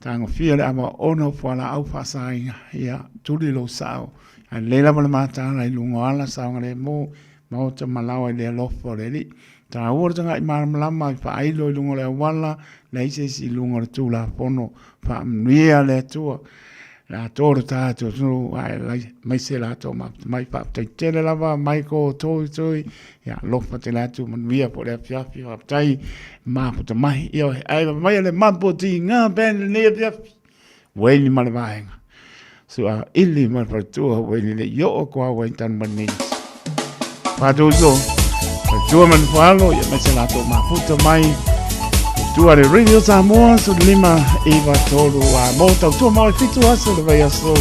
Tagofia le ava ono o fualaau faasaina. Ia, tuli lou sao. Ae lelei lava le mataala i luga o ala saogalemu. Maota ma laoa i le alofa o le Alii. Taua le taga'i malamalama i faailo i luga o le auala, leai se isi i luga o le Tulafono. Faamanuia le Atua le atoa o le tatou atunuu, ae aemaise latou mafuta mai. Faafetai tele lava Michael Toitoi, ia alofa tele atu, manuia foi le afiafi, faafetai mafuta mai. Ioe, ae maia le mapu o tiga band lenei afiafi. Wayne ma le vaega. Sua ili ma le faletua Wayne le i oo ko au ai tanu mai nei. Whātūtō, faletua ma le whalo, ia mai se lātou mafuta mai. Tua le Radio Samoa, so lima iwa tolu a mō tau tua mau e fitu aso le vai aso,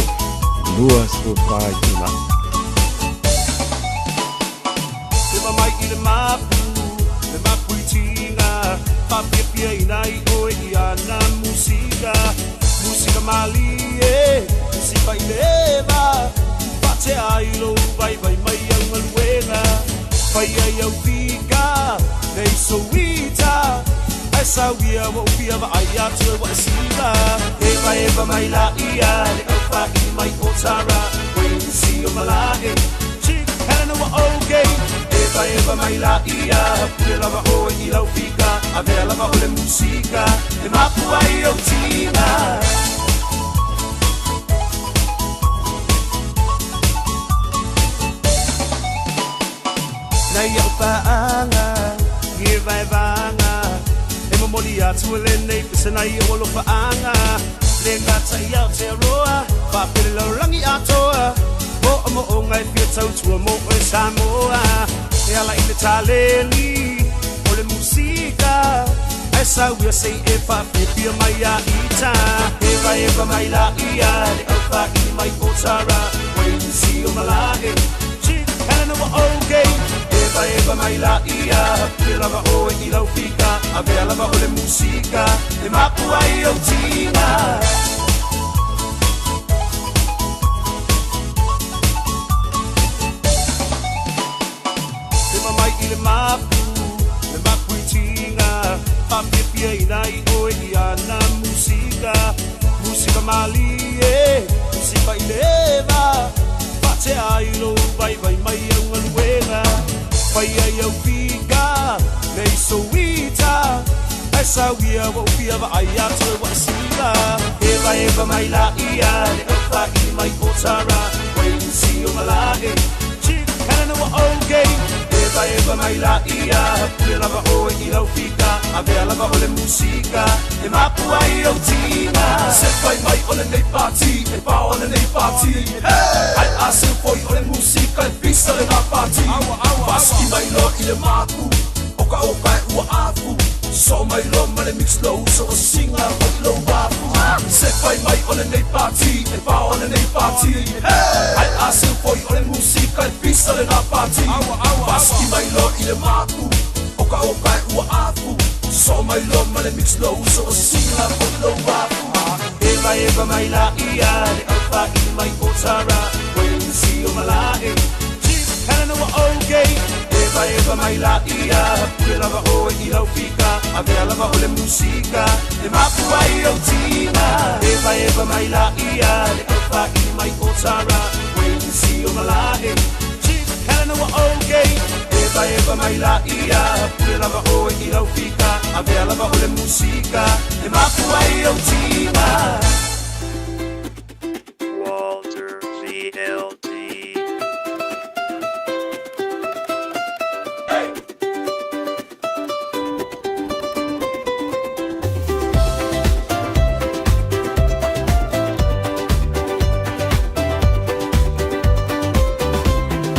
lua so whai tula. Te mai i le mapu, le mapu i tinga, Whapiapia ina i oe i ana musika, Musika malie, musika i leva, Whatea ai lo vai vai mai au ngaluega, Whai ai au pika, nei souita, Ai sauia wa upia wa ai atu e wa siva. Eva eva mai la ia, le au whai mai o tara, Wei si o malae, Chief Helena wa okay. Eva eva mai la ia, pule lava oe i lau fika, Avea lava o le musika, e mapu ai o tina. Nei au whaanga, ngi vai vanga, E momoli atu e lenei pese nei o alofa anga. Le ngata i Aotearoa, whapere laurangi atoa, Mo o mo o ngai fia tautua mo oe Samoa. E ala i le taleni, o le musika, Ai sauia sei e whawhipia mai a ita. Eva eva mai la ia, le au whaini mai o tara, Wei si o malae, Chief Helena wa okay. Eva eva mai la ia, pule lava oe i lau fika, Avea lava o le musika, e mapu ai o tina. Te mai i le mapu, le mapu i tinga, Whapiapia ina i oe i ana musika, Musika malie, musika i leva, Whatea ai lo vai vai mai au ngaluega, Whai ai au fika, nei souita, Ai sauia wa upia wa ai atu e wa siva. Eva eva mai la ia, le au whai mai o tara, Wei si o malae, Chief Helena wa okay. Eva eva mai la ia, pule lava oe i lau fika, Avea lava o le musika, e mapu ai o tina. Se fai mai o le nei party, e pao o le nei party, Ai a se foi o le musika, e pisa le ngā party. Paski mai lo i le mapu, o ka o kai ua afu, So mai lo ma le mix lo so o singa o i lo wafu. Se fai mai o le nei party, e pao o le nei party, Ai a se foi o le musika, e pisa le ngā party. Paski mai lo i le mapu, o ka o kai ua afu, So mai lo ma le mix lo so o singa o i lo wafu. Eva eva mai la ia, le au whai mai o tara, Wei si o malae, Chief Helena wa okay. Eva eva mai la ia, pule lava oe i lau fika, Avea lava o le musika, e mapu ai o tina. Eva eva mai la ia, le au whai mai o tara, Wei si o malae, Chief Helena wa okay. Eva eva mai la ia, pule lava oe i lau fika, Avea lava o le musika, e mapu ai o tina. Walter VLD.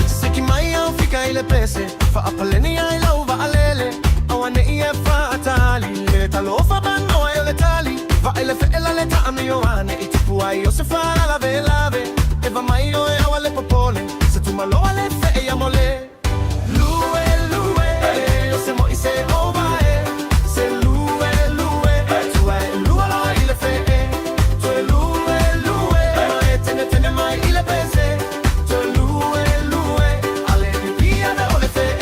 Seki mai au fika i le pese, Faapaleni ai lau vaalele, Auane'i e faatali, Le talofa panoa e o le tali, Vaai le feela le taamio ane, I tupu ai o se faalalavelave, Eva mai oe aua le popole, Se tumaloa le fee ia mole. Lue lue, o se moi se ova e, Se lue lue, tua e lua loa i le fee, Toe lue lue, ma e tene tene mai i le pese, Toe lue lue, ale pipia da o le fee.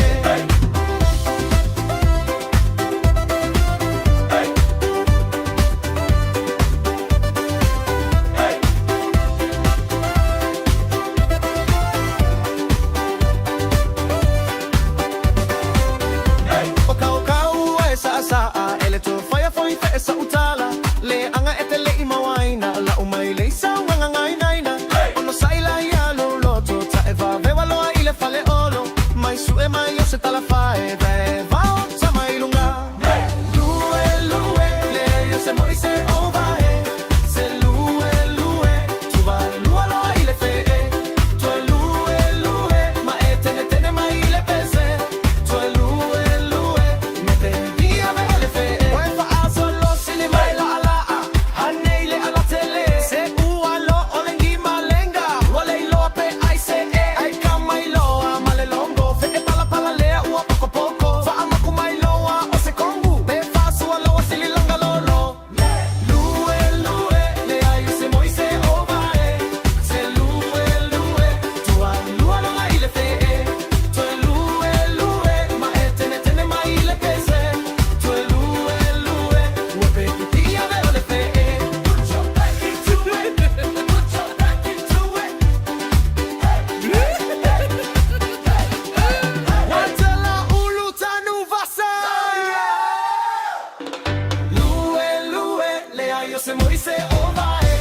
Lue lue leai o se moi se o vae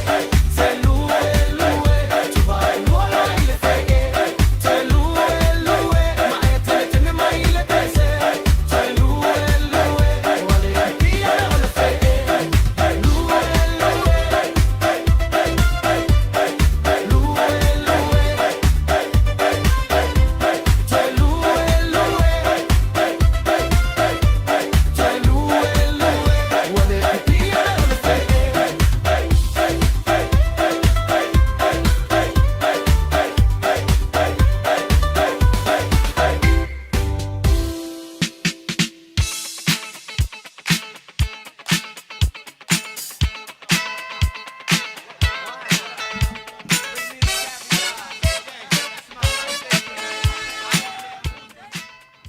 Se lue lue tuvae lua la i le fee Te lue lue ma e tele tene mai i le pese Te lue lue o ale ai pia o le fee Lue lue Lue lue Te lue lue Te lue lue o ale ai pia o le fee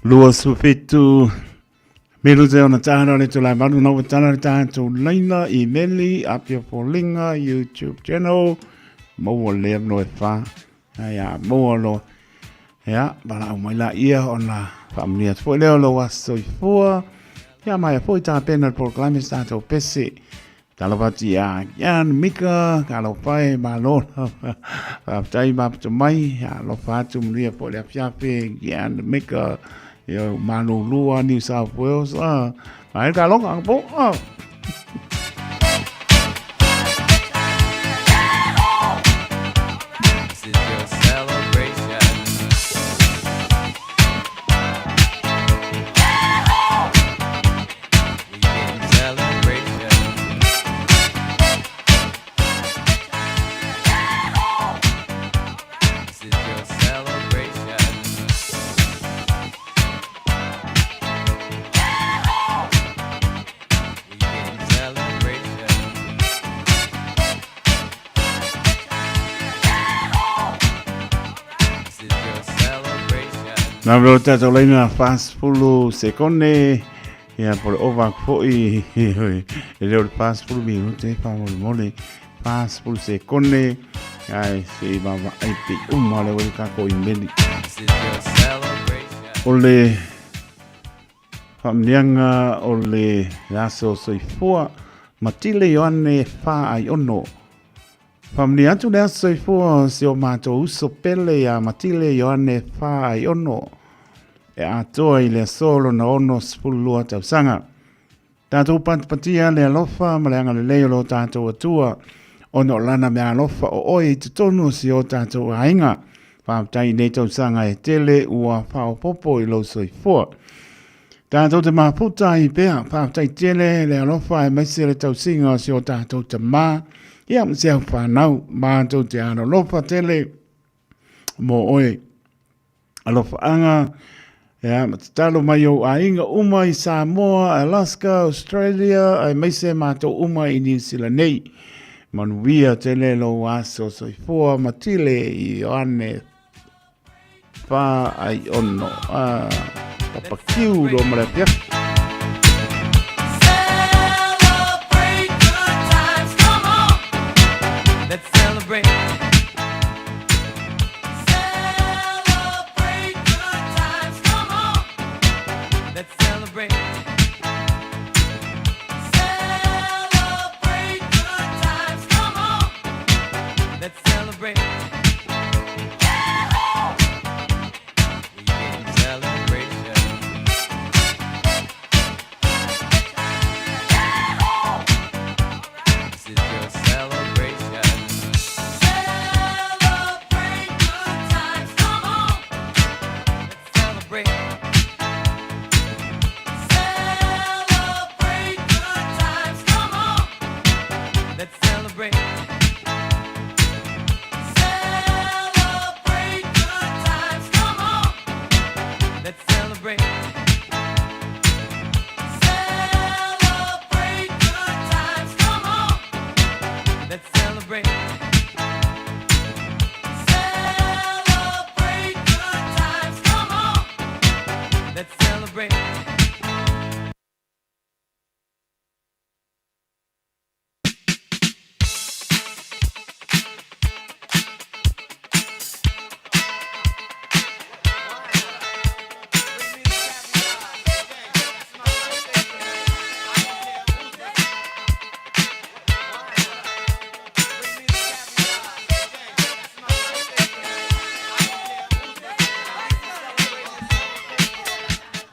27 minute ona tāna le tūlai maru na ua tāna le tātou laina, imeli, Apia Foliga, YouTube channel, maua lea no e whā, ai a maua lo, ia, bala au mai la ia ona whaamuni atu foi leo lo aso i fua, ia mai a foi tā pena le polokalame sa tātou pese, Talofa atu ia Ian Mika, ka alofa e malo lava. Faafetai maputa mai, alofa atu manuia foi le afiafi Ian Mika, ia malulua New South Wales. Ah, ai ka longa po. Ah. This is your celebration. We getting celebration. This is your celebration. We getting celebration. This is your celebration. Nā mea o tātou laina 40 sekone, ia po le ova aku foi, e leo le 40 minute, whamolemole, 40 sekone, ai se i wawa ai te uma le wele kako i meli. This is your celebration. O le whaamnianga o le aso soifua, Matile Ioane wha ai ono. Whaamnia atu le aso soifua o si o mātou uso pele ia Matile Ioane wha ai ono. E atoa i le aso lona 62 tausaga. Tātou patipatia le alofa ma le agalelei o lo tātou Atua, ona o lana mea alofa o oe i totonu o si o tātou aiga. Faafetai i nei tausaga e tele ua faaopoopo i lou soifua. Tātou te mafuta ai pea, faafetai tele le alofa aemaise le tausiga o si o tātou tamā, ia ma si au whānau, mātou te alolofa tele mō oe. Alofaanga, ia, ma tatalo mai ou aiga uma i Samoa, Alaska, Australia, aemaise mātou uma i New Zealand nei. Manuia tele lou aso soifua Matile Ioane Wha ai ono. Ah, papakiu ro ma le afiafi. Celebrate good times, come on. Let's celebrate. Celebrate good times, come on. Let's celebrate. Celebrate good times, come on. Let's celebrate. We getting celebration.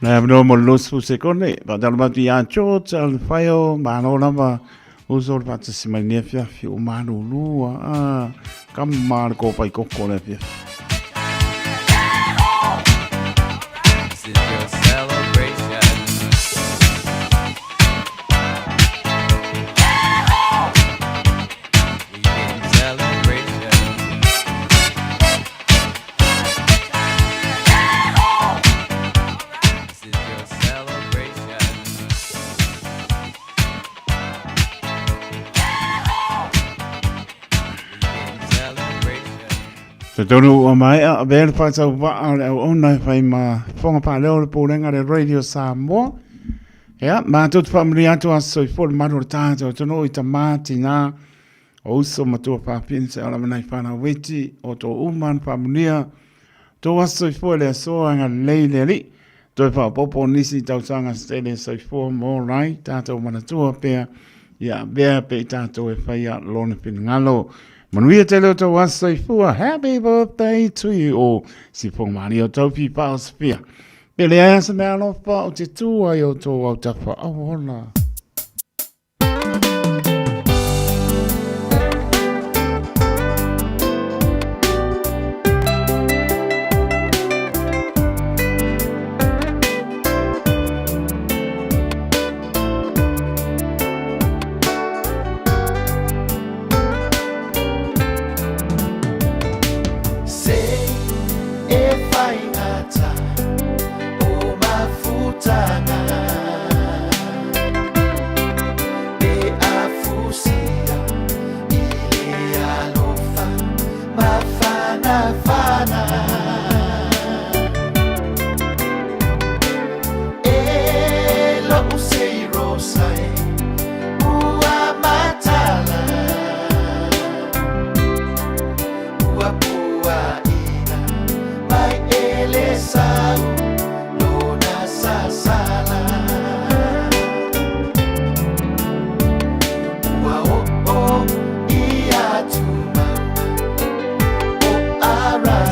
Nai avanoa mo le 20 sekone, faatalofa atu ia George Alfaio, malo lava uso le faatasi mai lenei afiafi ua malulu a kama le kopai koko le afiafi. This is your celebration. We getting celebration. This is your celebration. We getting celebration. Talitonu ua maea avea le faatauvaa o le auauna e fai ma fofoga faaleo o le Pulega a le Radio Samoa. Ia, matou te faamanuia atu aso soifua le malu o le tatou atunuu i tama, tinā, o uso ma tua fafine se ola manai whanau iti o tō uma na whaamunia tō aso soifua le asoa agalelei le Alii toe faaopoopo nisi tausaga se tele soifua mo rai tātou manatua pea ia avea pe i tātou e whaia lona finagalo. Manuia tele o tō aso soifua. Happy birthday to you all. Sifonga Maria o Taupi Paosofia. Pe leai asa mea alofa o te tū ai o tō autafa auola. Se e whaingata o mafutanga Pe afusia i le alofa mafanafana E lo'u sei rosa e ua matala Ua puaʻina mai e le sau lona sasala Ua o'o i a tumauga o Ararata.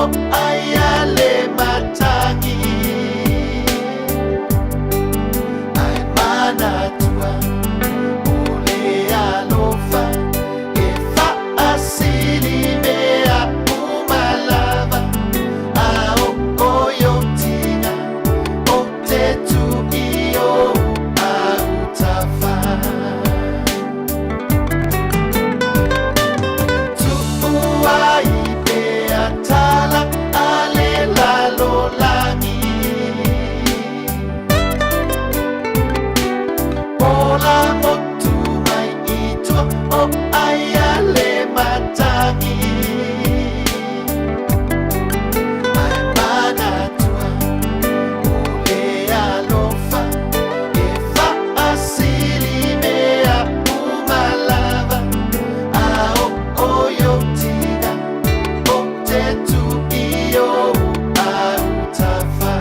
o aia le matagi Ae manatua o le alofa E faasili mea uma lava A o oiotiga o te tu i ou autafa Tu'u ai pea tala a le lalolagi Ola motu mai i tua o aia le matagi Ae manatua o le alofa E faasili mea uma lava A o oiotiga o te tu i ou autafa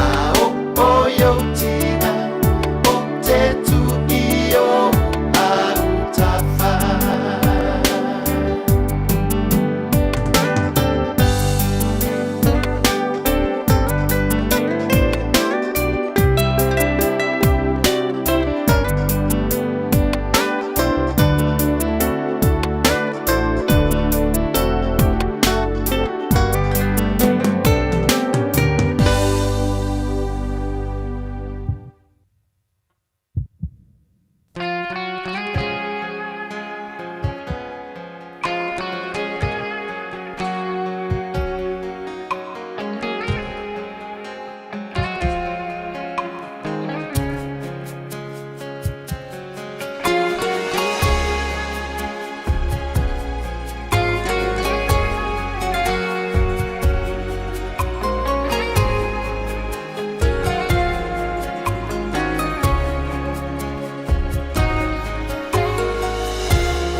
A o oiotiga o te tu i ou autafa.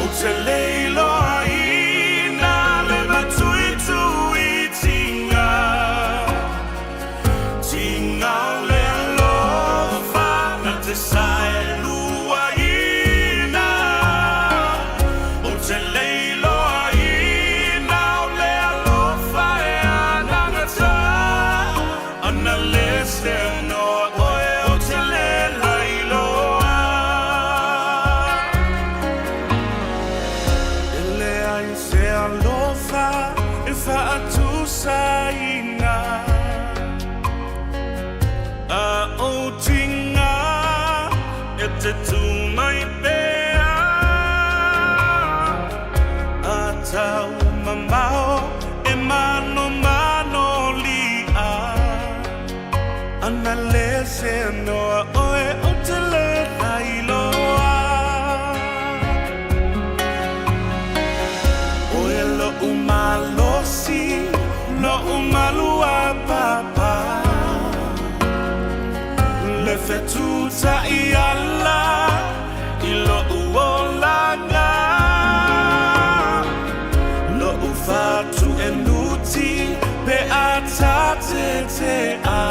O te leilo aina le matuitui tinga Tinga o le alofa na te sae luaina O te leilo aina o le alofa e anagata Ana le se noa oe o te le lailoa E leai se alofa e faatusaina A o tiga e te tū mai pea A tau mamao e manomano li'a Ana le se noa oe o te le lailoa Oe lo'u malosi, lo'u maluapapa Le fetuta'i ala i lo'u olaga Lo'u fatu'enuti pe a tatete'a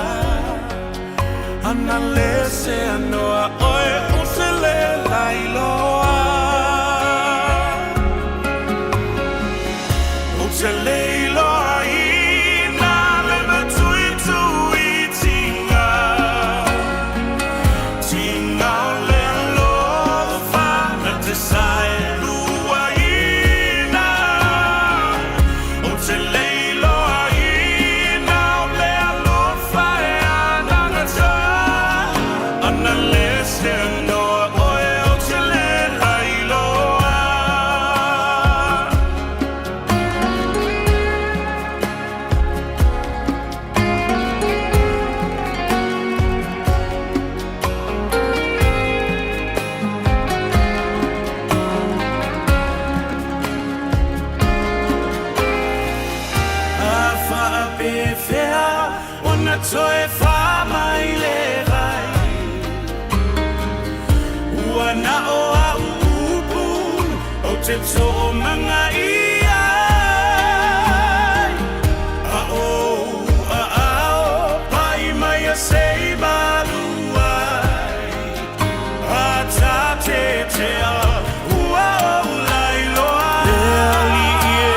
Ana le se anoa oe o te le lailoa O te leiloa ina le matuitui tinga Tinga o le alofa na te sae luaina O te leiloa ina o le alofa e anagata Ana le se anoa oe o te le lailoa. A faapefea ona toe faamaile vai Ua na o a'u upu ou te toomagaia ai A o aao pa'i mai a se i malu ai A tatetea ua ou lailoa Le alii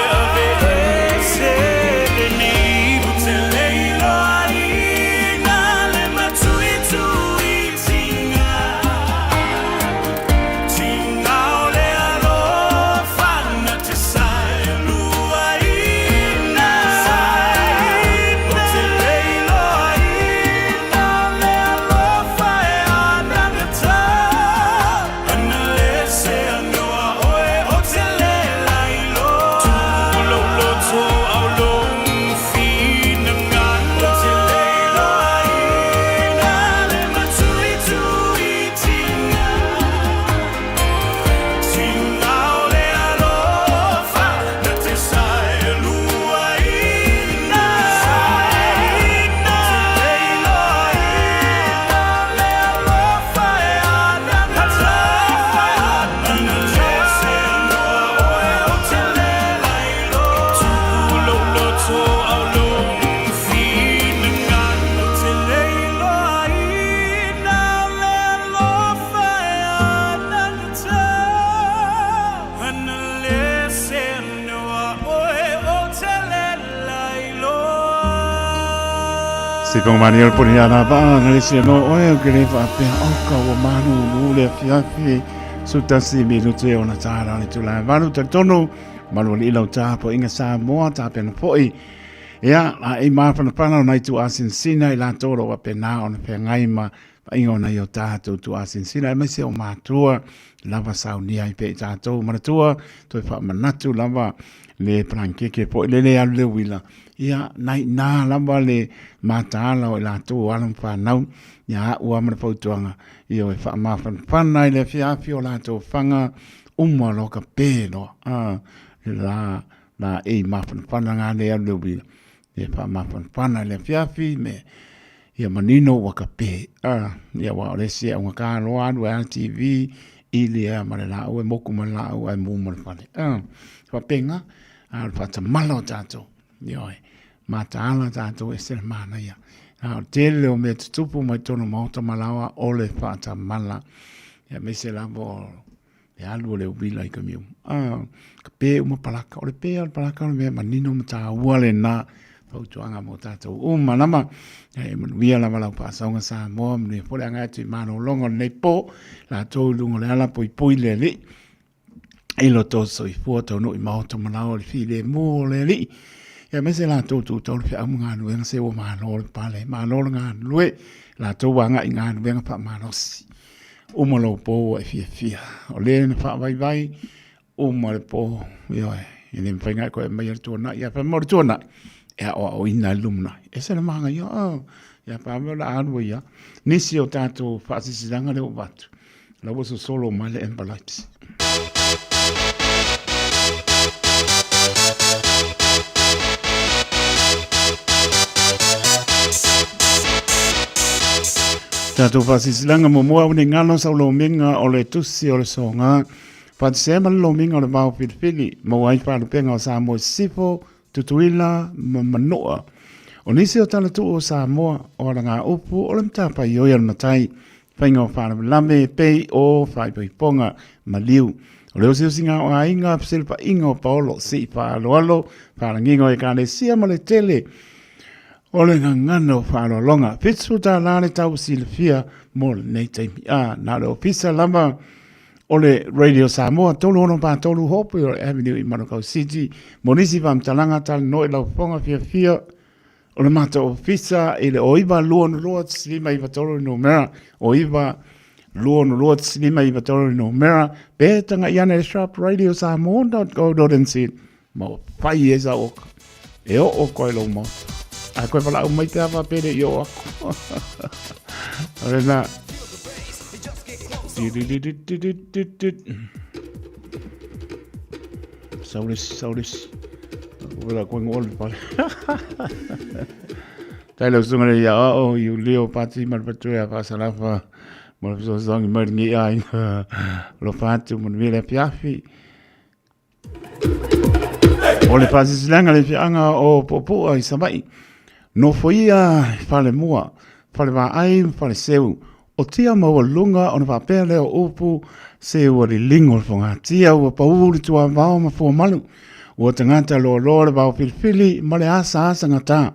Se pong mani o le puni ana va na le se no oe o ke le faapea oka ua malūlū le afiafi 11 minute ona tāra o le itula e valu talitonu malu alii lau tapuaiga Samoa tapena foi ia a e mafanafana o nai tuuasinasina i latou o lo o faapena ona feagai ma Paʻiga o nai o tātou tuuasinasina aemaise o matua lava saunia ai pea i tātou manatua toe faamanatu lava le palankeke po le le alu le uila ia nai nā lava le mataala o i latou o alo ma fanau ia a'u lava ma le fautuaga ia o e faamafanafana i le afiafi o latou faga uma loa ka pe loa a le la la e mafanafana ngā le alu le uila e faamafanafana i le afiafi me Ia manino ua kape, a, ia aua o le isi e augata loa alu ai a le TV i le ea ma le laau e moku ma le laau ae mu ma le fale. A, faapena, a o le faatamala o tatou, ioe, mataala tatou e ese le manaia. A o le tele o mea tutupu mai totonu o maota ma laoa o le faatamala, aemaise lava o le alu o le uila i ka miu. Ah, ka pē uma palaka. O le pē o le palaka o le mea manino ma tāua lena fautuaga mo tātou uma lava. E manuia lava lau faasaoga Samoa, manuia foi le agai atu i malologa o lenei pō, latou i luga o le ala poipoi le Alii. I lo tō soifua taunuu i maota ma laoa o le filemu o le Alii. Ia aemaise latou tutau le feau ma galuega se ua malo le pale, malo le galulue, latou agai i galuega faamalosi. Uma lou po ua e fiafia. O le na faavaivai, uma le po, ioe, e le mafai ona e toe aumaia le tuanai. Ia fai mai o le tuanai, e aoaoina ai le lumanai. E ese le manaia, oh, ia pa mea o le a alu ai lava. Nisi o tatou faasilasilaga lea ua avatu, la ua sosolo mai le Amber Lights. Tatou faasilasilaga muamua au nei galo sau lomiga o le tusi o le soga. Faatisea ma le lomiga o le vao filifili, maua ai faalupega o Samoa i Sisifo, Tutuila ma Manua. O nisi o talatuu o Samoa, o alagaupu o le matafaioi a le matai, faiga o faalavelave e pei o faaipoipoga, maliu. O le osiosiga o aiga, fesilafaiga o paolo, sii faaaloalo, faalagiga o ekalesia ma le tele o le gagana o faaaloaloga. $70 le tau silafia mo lenei taimi. A, na o le ofisa lava o le Radio Samoa, 3643 Hopewell Avenue i Manukau City. Mo nisi faamatalaga, talanoa i lau fofoga fiafia o le matou ofisa i le 0922 593 numera, 0922 593 numera, pe taga'i ane i le shop radiosamoa.co.nz ma ua fai e sau oka. E oo koe lou maota. Ae koe valaau mai pe a faapea e le i oo aku. O lena. Sau le isi, sau le isi. Wala koe ngoa le pale. Tai lau susuga le ia o i ulio pati ma le patoe a faasalafa ma le fesoasoani mai lenei aiga. Alofa atu manuia le afiafi. O le faasilasilaga le afioaga o Puapua i Savaii. Nofoia i Falemua, Falevaai ma Faleseu. O tia maualuluga ona faapea lea o upu se ua liligo le fogatia ua pau le tuavao ma fuamalu. Ua tagata loaloa le vao filifili ma le asaasa gata.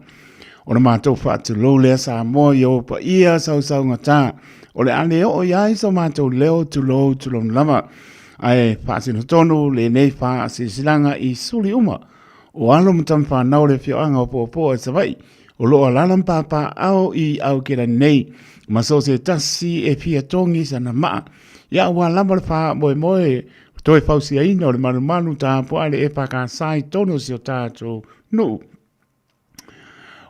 O le matou faatulou lea Samoa i ou paia sausaugata. O le a le oo i ai so matou leo tulou tulou lava. Ae faasino tonu lenei faasilasilaga i suli uma o alo ma tama fanau o le afioaga o Puapua i Savaii o lo o alaala ma papaaao i Aotearoa nei ma so o se tasi e fia togi sana maa. Ia aua lava le faamoemoe toe fausiaina o le malumalu tapuaa le EFKS i totonu o si o tatou nuu.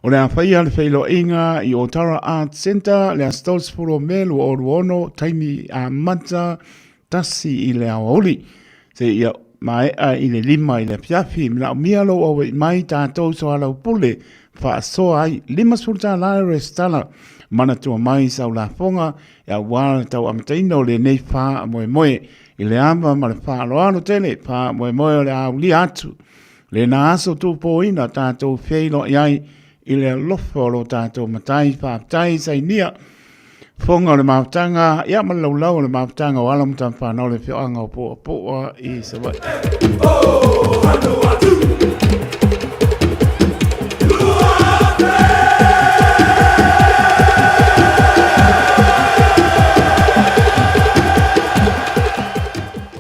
O le a faia le feiloaiga i Otara Arts Centre le aso 30 o Me 2026, taimi amata 1 i le aoauli seia maea i le 5 i le afiafi. Manaomia lou aua'i mai tatou soalaupule faasoa ai $50 le resitala. Manatua mai sau lafoga aua le tau amataina o lenei faamoemoe i le ava ma le faaaloalo tele, faamoemoe o le a aulia atu Lena aso tupōina tātou feiloai ai i le alofa o lo tātou Matai. Faafetai Sainia, fofoga o le mafutaga, ia ma le laulau o le mafutaga o alo ma tama fanau o le afioaga o Puapua i Savaii.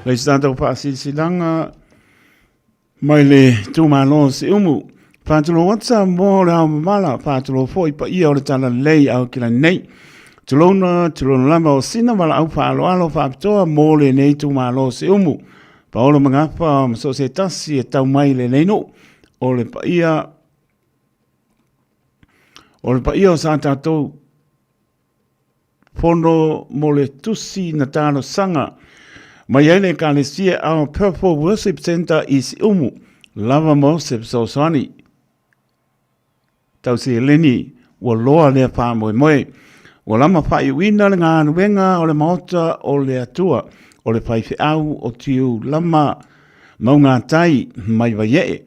Fai se tatou faasilasilaga mai le itumalo o Siumu. Faatulou atu Samoa o le ao mamala, faatulou foi paia o le Talalelei Aokilanei nei. Tulouna, tulouna lava o sina valaau faaaloalo faapitoa mo lenei itumalo o Siumu. Paolo Magafa ma so o se tasi e tau mai i lenei nuu. O le paia o le paia o sa tatou Fono mo le tusi na talosaga mai ai le Ekalesia Our Purple Worship Centre i Siumu, lava mo se fesoasoani. Tau seleni, ua loa lea faamoemoe. Ua lama faaiuina le galuega o le Maota o le Atua, o le faifeau o Tiulama Maugatai mai Vaiee.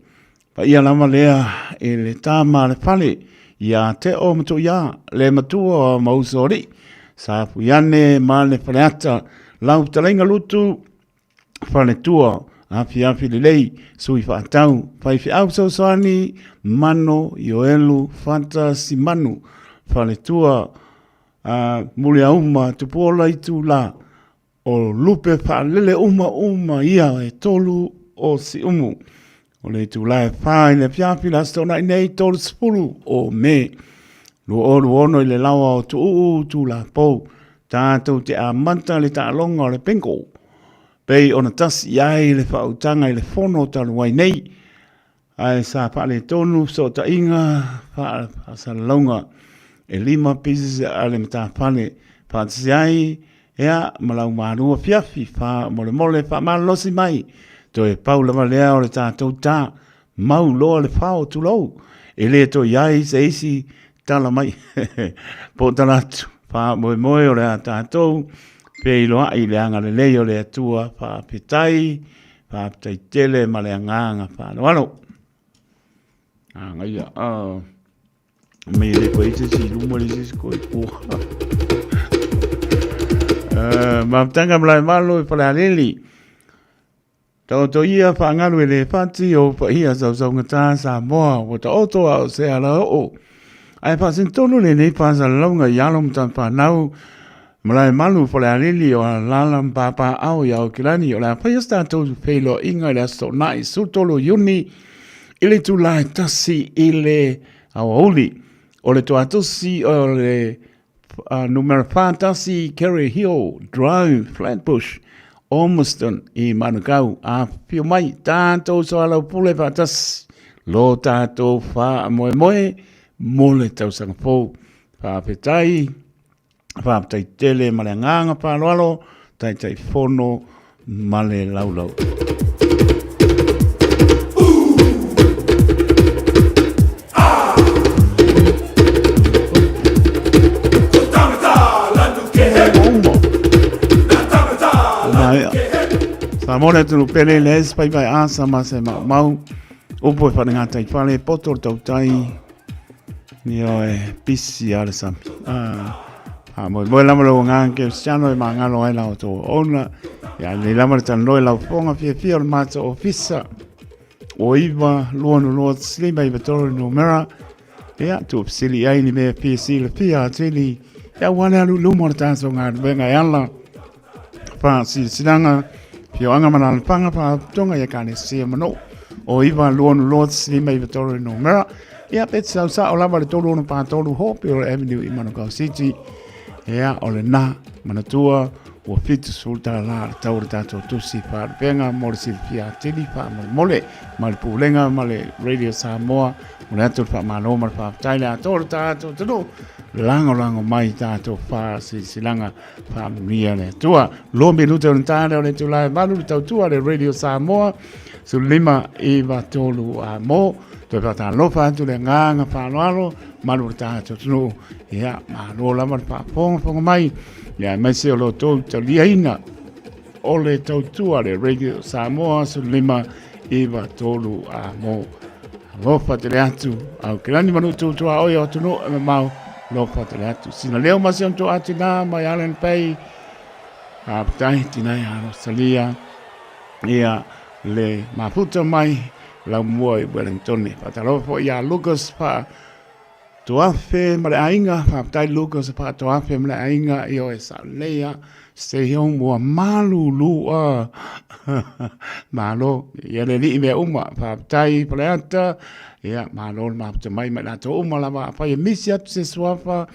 Paia lava lea e le tama a le fale ia Teo Matuia, le matua o Mausoalii, Safuiane ma le Faleata, lau fetalaiga Lutu Faletua, afiafi lelei, sui faatau, faifeau fesoasoani, Mano Ioelu Fata Simanu, Faletua, Muliauma Tupuola Itula, O lupe faalele uma uma ia e tolu o Siumu. O le itula e 4 i le afiafi le Aso Toonai nei 30 o Me 2026 i le laoa o Tuuu Tulapou. Tatou te amata le taaloga o le bingo. Pei ona tasi i ai le faautaga i le fono talu ai nei. Ae sa faaletonu fesootaiga faasalalauga e 5 pieces a le matafale faatasi ai ea ma lau malu afiafi faamolemole faamalolosi mai toe pau lava lea o le tatou ta mau loa le fao tulou e le toe i ai se isi tala mai po o tala atu faamoemoe o le a tatou feiloai i le agalelei o le Atua faafetai Faafetai tele ma le agaga faaaloalo. Agaia, ah, me le koe se si luma le se koe po. Ah, mafutanga mlae malo i Falealili. Taoto ia whaangalu e le whati o paia sausaugata Samoa ua taoto a o se ala oo. Ae faasintonu lenei faasalalauga i alo ma tama fanau Malae malu Falealili o Alala ma Papaao i Aokelani o le a faia se tatou feiloaiga i le Aso Toonai 13 Iuni i le itula e 1 i le aoauli. O le toatusi o le numera 41 Kerry Hill Drive, Flatbush, Ormiston i Manukau. Afifio mai tatou soalaupule faatasi lo tatou faamoemoe mo le tausaga fou. Faafetai. Faafetai tele ma le agaga faaaloalo, Taitaifono ma le laulau. Samoa le atunuu pele le es pai pai asa ma se mau mau upu e whare ngā tai whare poto o tautai Ioe, pisi a le sami. Ah, a moe moe lava le agaga kerisiano e magalo ai la outou auauna. Ia lelei lava le talanoa i lau fofoga fiafia o le matou ofisa. O 9 2 2 5 9 3 le numera. Ia, tuufesili i ai ni mea fia silafia atili. Ia aua le alu i luma o le tatou galuega e ala. Faasilasilaga, Afioaga ma Alaalafaga, Faalapotopotoga i Ekalesia ma Nuu. O 9 2 2 5 9 3 le numera. Ia, pe te sau sao lava le 3643 Hawfield Avenue i Manukau City. Ia, o lena, manatua, ua $70 le tau o le tatou tusi faalupega mo le silafia atili faamolemole ma le Pulega ma le Radio Samoa mo le atu o le faamalo ma le faafetai le atoa o le tatou atunuu lagolago mai i tatou faasilasilaga. Faamanuia le Atua. 2 minute o le tale o le itula e 8 le tautua le Radio Samoa 15 9 3 a mo. Toe faatalofa atu le agaga faaaloalo malu o le tatou atunuu. Ia, malo lava le faafogafoga mai. Ia, aemaise o lo outou taliaina o le tautua le Radio Samoa 15 9 3 a mo. Alofa tele atu, au ke lani manu tutua oi o atunuu e mamao, alofa tele atu. Sina leo ma si onto atu nā mai Alan Pay, faafetai tinai a Rosalia, ia le mafuta mai lau mua i Wellington. Faatalofa foi ia Lucas fa Toafe ma le aiga, faafetai Lucas Faatoafe ma le aiga i o e saolelei a. Stay home ua malulu a. Malo, ia le alii mea uma, faafetai Faleata, ia malo le mafuta mai ma i latou uma lava, afai e misi atu se suafa,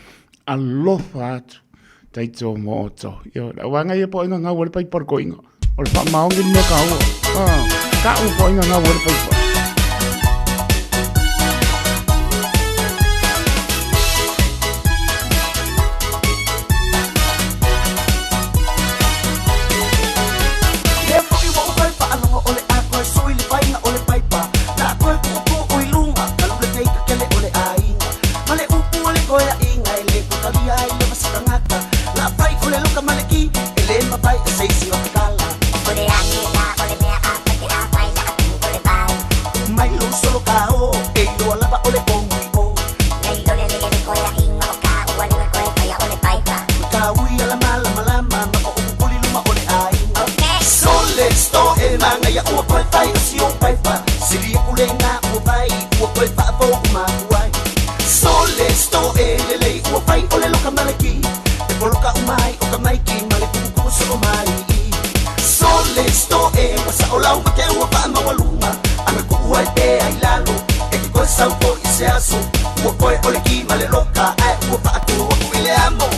alofa atu, taito mo outou. Ia, le auvaega ia po o ai gagau ai le paipa o le toeaina. O le faamaoni le mea taua. Ah, ka'u po o ai gagau ai le paipa. Lea foi ua ou toe faalogo o le a toe sui le faiga o le paipa. La toe tuutuu i luga ka lule teika kele o le aiga. Ma le upu o le toeaiga e le toe talia ai le vasa tagata. La fai o le loka ma le ki e le mafai e se isi o takala. O le ake la o le mea a fai pe a fai la atu o le vai. Mai lou solo ka o e iloa lava o le komui o. Nei lole le le toeaiga o ka ua luga koe faia o le paipa. Ka ui ala malamalama ma o upu puli luma o le aiga. Sole sto e manaia ua koe fai o si ou paipa. Sili aku le ga ua fai ua koe faafou uma atu ai. Sole sto e lelei ua fai o le loka ma le ki. E poloka uma ai o ka maiki ma le kumukumu soo mai i. Sole sto e ua sao lau ma ke ua faamaualuga. Aga kuu ai pea i lalo e ke koe sau foi i se aso. Ua koe o le ki ma le loka ae ua faatu aku i le amo.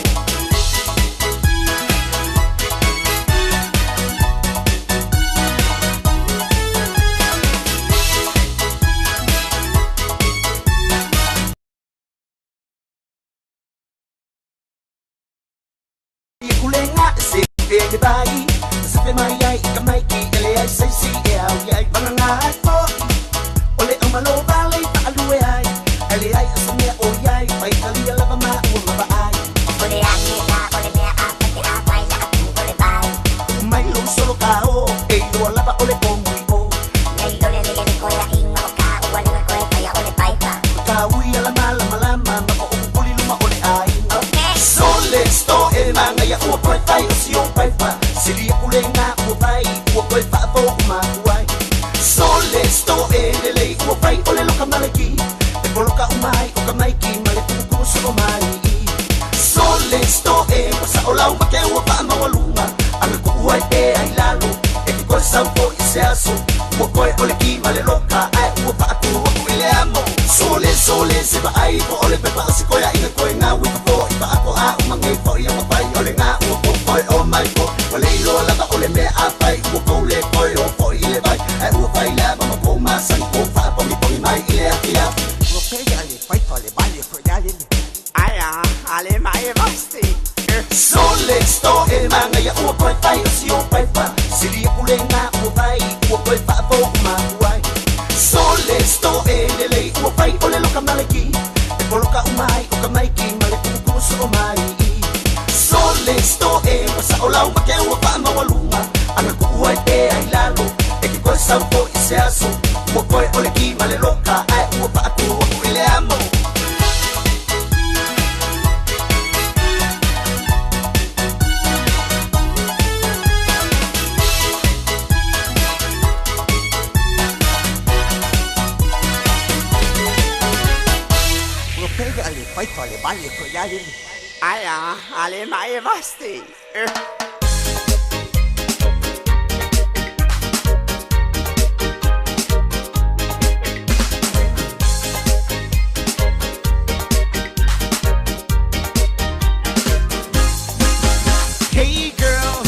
Hey girl,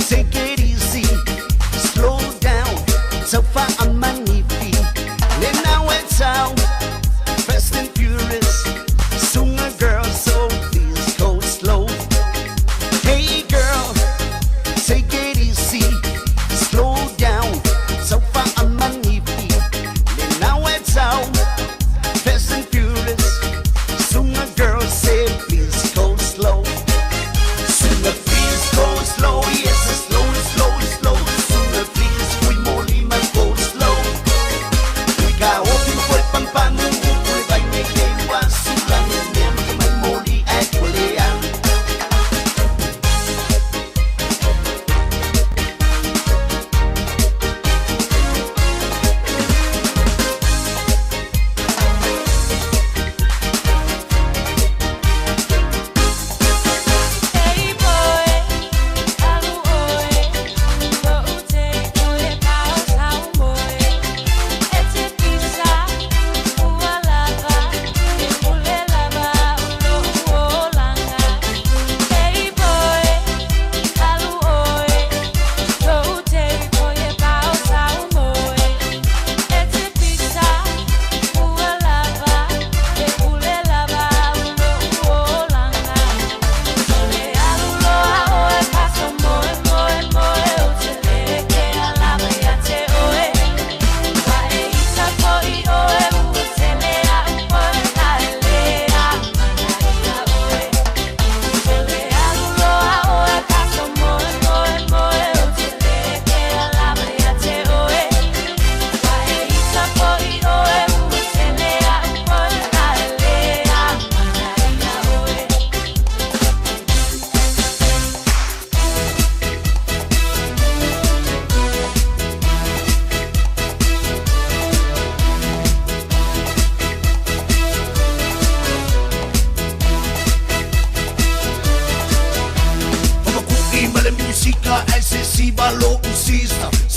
take it easy, slow down, so far I'm magnifique. Then now it's out, fast and furious, sooner girl, so please go slow. Hey girl.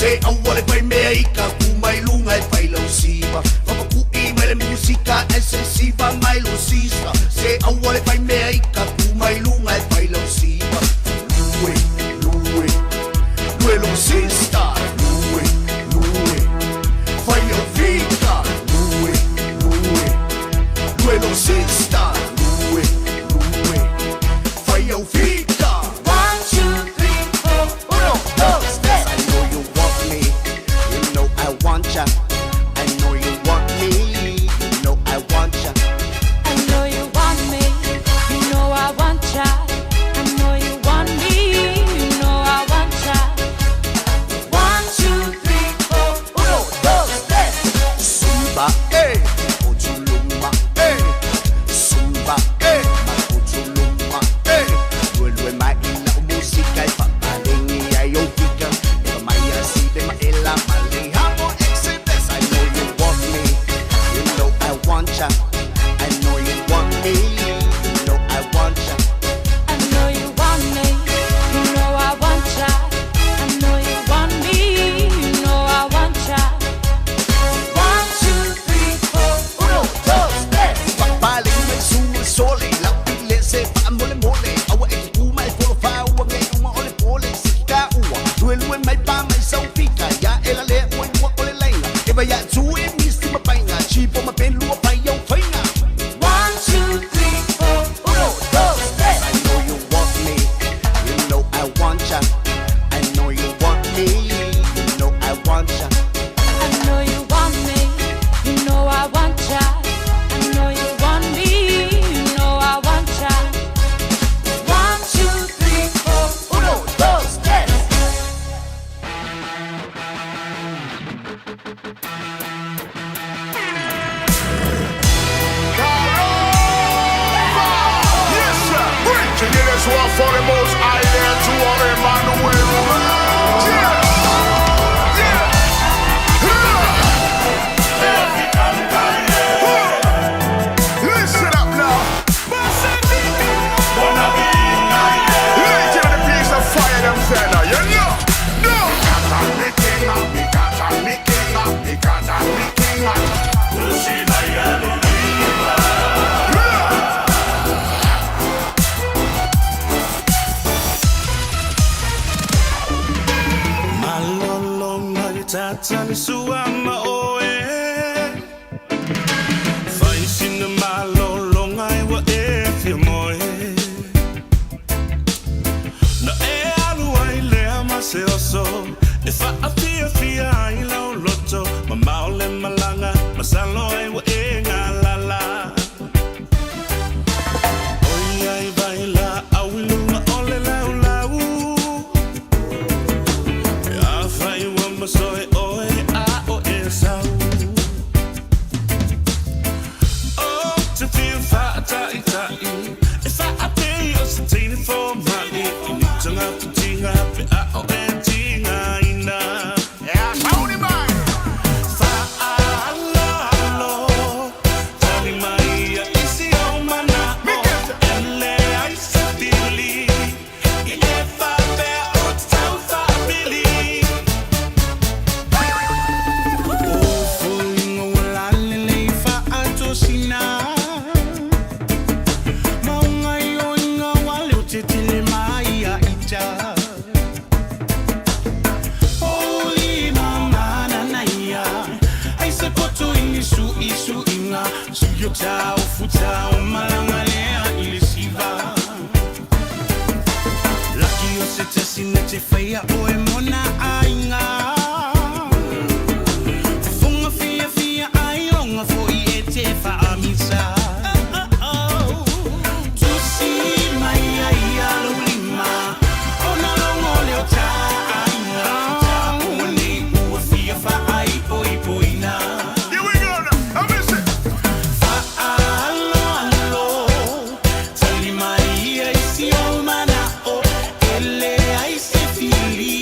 Se aua le fai mea i ka ku mai lunga e fai lau siva. Papaku'i mai le musika e se siva mai lo sista. Se aua le fai mea i ka ku mai lunga e fai lau siva. Lue, lue, lue lo sista. Lue, lue, fai au fika. Lue, lue, lue lo sista. Lue, lue, fai au fika. 1, 2, 3, 4, 1, 2, 3. I know you want me, you know I want ya. I know you want me, you know I want ya. I know you want me, you know I want ya. I know you want me, you know I want ya. 1, 2, 3, 4, 1, 2, 3. Zumba, eh, Otuluma, eh. Zumba, eh, Otuluma, eh. Lue lue mai la musika e papalengi ai o fika. E mai asi be ma ela mali hamo exhibits. I know you want me, you know I want ya. I know you want me, you know I want ya. I know you want me, you know I want ya. I know you want me, you know I want ya. 1, 2, 3, 4, 1, 2, 3. Papaling may sumisole, lapile se paamole mole. Awa e kuma e polo fa ua nge uma ole pole sika ua. Lue lue mai pa mai saufika, ya ela le ua ua ole lainga. Eva ya tui misi mapainga, chipo mapelu pai au fainga. 1, 2, 3, 4, 1, 2, 3. I know you want me, you know I want ya. I know you want me, you know I want ya. I know you want me, you know I want ya. I know you want me, you know I want ya. 1, 2, 3, 4, 1, 2, 3. Yes, sir. Preaching it is one for the most high there to all Emmanuel. Yeah. Yeah. Listen up now. Light in the piece of fire, them say now. You know. No. Malolo mai tata ni sua ma oe. Fai sina malolo ngai wa e fia moe. Na e alu ai lea ma se oso. E whaafia fia ai lau loto. Ma maole malanga, masalo ai wa e ngā lala. Oi ai vai la au i lunga o le lau lau. E a whai wa masoe oe a o e sau. O te whiu whaatai tai. E whaapei o se teine fō mai. I ni tanga te tinga pe a o e tinga ina. Yeah, sauni mai. Whaalalo, tali mai ia isi o mana o. Ele ai se pili, i e whapea o te tau whaapili. O fuinga ua lalele i faatosina. Maunga i oiga ua leo tetele mai ia ita. O lima mananaia, ai se poto ini suʻisuʻiga. Suio tau futau malaga lea i le siva. Laki o se tasi na te faia o e mona aiga. Fofoga fiafia ai loga foʻi e te faamisa. Tusi mai ai ia lou lima, ona logo leo taaiga. Taua nei ua fia faaipoipoina. Here we go now. I miss it. Fa'aloalo, tali mai ia isi ou mana'o, e leai se fili.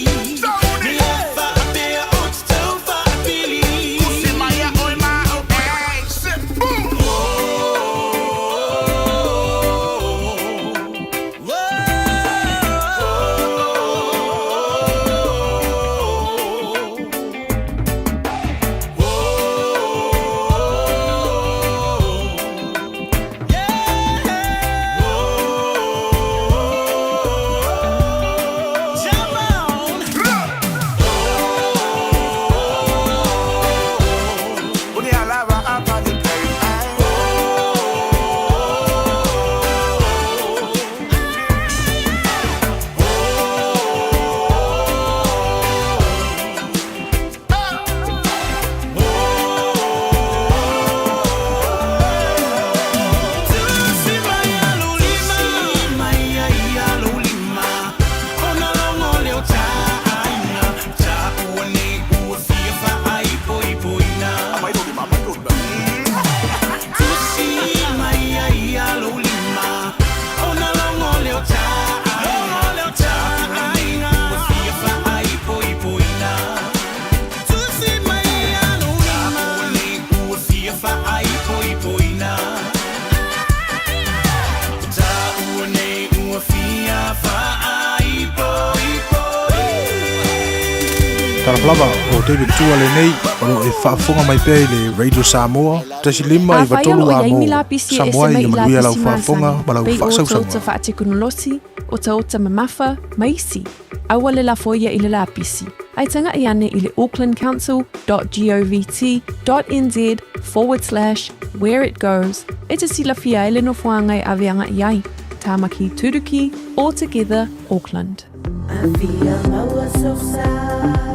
Talofa lava, o David Tua lenei, o lo o e faafofoga mai pea i le Radio Samoa, Afai o 15 loo a iai mo ni lapisi e ese Samoa mai ia i manuia lau lapisi faafofoga masani, ma lau pei o faasausaga. otaota faatekonolosi, otaota mamafa, ma isi. Aua le lafoia i le lapisi. Ae taga'i ane i le aucklandcouncil.govt.nz forward slash where it goes e te silafia ai le nofoaga e ave aga'i ai. Tāmaki Turuki, All Together, Auckland. Afia maua sosa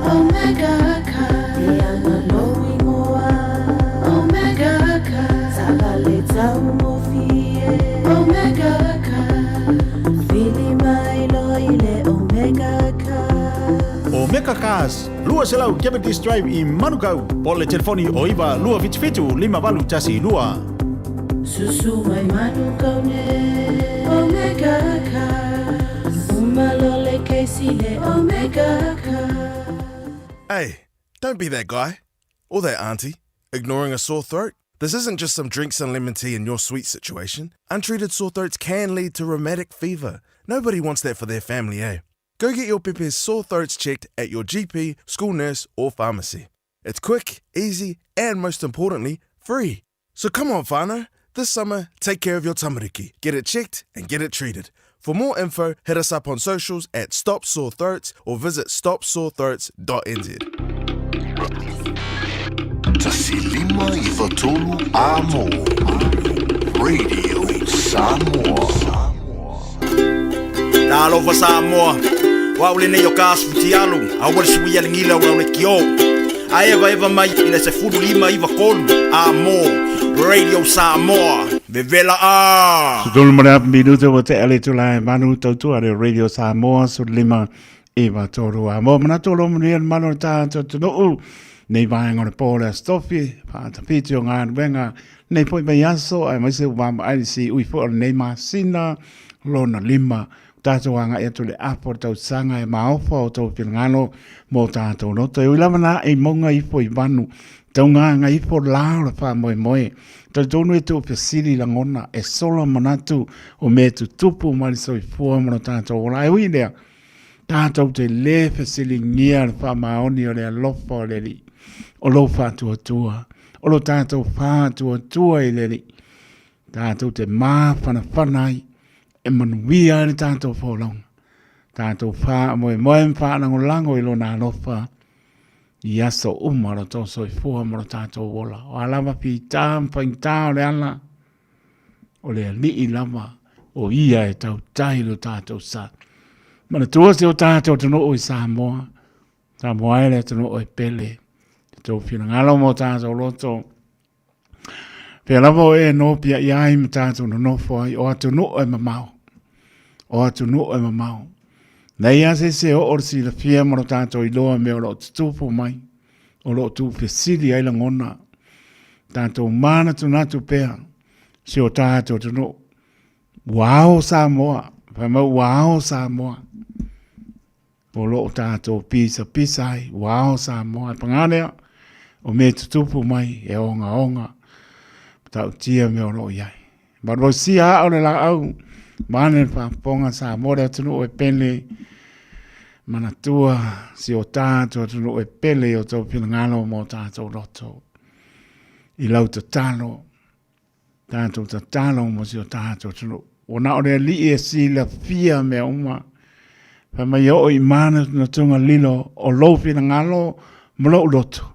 Omega ka Ianga lou ingoa Omega ka Tavale taugofie Omega ka Vili mai loa i le Omega ka Omega Cars, 200 Cavendish Drive i Manukau. Po o le telefoni o 9 277 5812. Susu mai Manukau nei Omega Cars Uma loa le kesi le Omega Cars. Hey, don't be that guy. Or that auntie, ignoring a sore throat. This isn't just some drinks and lemon tea in your sweet situation. Untreated sore throats can lead to rheumatic fever. Nobody wants that for their family, eh? Go get your pepe's sore throats checked at your GP, school nurse, or pharmacy. It's quick, easy, and most importantly, free. So come on, whānau. This summer, take care of your tamariki. Get it checked and get it treated. For more info, hit us up on socials at Stop Sore Throats or visit stopsorethroats.nz. 1593 Amo Radio Samoa. Talofa Samoa, o au lenei o ka aso fitialu, aua le suia le gila o lau lekiō. Ae evaeva mai i le 15 93 a mo Radio Samoa, vevela a! Tolu ma le apu minute ua tea le itula e manu tautua le Radio Samoa 15 93 a mo manatu o lo manuia le malo o le tātou atunuu nei vaega o le po o le Aso Tofi, whaatawhiti o ngā nuenga nei foi mai aso aemaise ua maamaai le siui foi o lenei masina lona lima. O tātou agaʻi atu i le apo o le tausaga e maofa o tou finagalo mo tātou loto. E ui lava na e mauga ifo i vanu, taugaga ifo la o le faamoemoe. Talitonu e tuu fesili lagona e sola manatu o mea e tutupu mai le soifua ma lo tātou ola. E ui i lea, tātou te lē fesiligia le faamaoni o le alofa o le Alii, o lou faatuatua, o lo tātou faatuatua i le Alii, tātou te māwhanawhana ai e manuia ai le tātou folauga, tātou faamoemoe ma faalagolago i Lona alofa i aso uma o lo tou soifua ma lo tātou ola. O a lava fitā ma faigata o le ala, o le Alii lava o Ia e tautai lo tātou sa. Manatua si o tātou atunuu i Samoa, Samoa e le atunuu e pele, te tou finagalo mo tātou loto, Pea lava o e nōpia i ai ma tātou nonofo ai, o atunuu e mamao. O atunuu e mamao. Nei a se se o o le silafia ma lo tātou iloa mea o loo tutupu mai, o loo tuufesili ai lagona. Tātou mānatunatu pea, si o tātou atunuu. Ua ao Samoa, fai mai ua ao Samoa. O loo tātou pisapisa ai, ua ao Samoa. E pangā lea, o mea tutupu mai e ogaoga, matautia mea o loo i ai. Maluausia aa o le laau, vaeane le faafofoga Samoa le atunuu e pele, manatua si o tātou atunuu e pele i o tou finagalo ma o tātou loto. I lau tatalo, tātou tatalo mo si o tātou atunuu. Ua na o le Alii e silafia mea uma, fai mai oo i manatunatuga lilo o lou finagalo ma lou loto.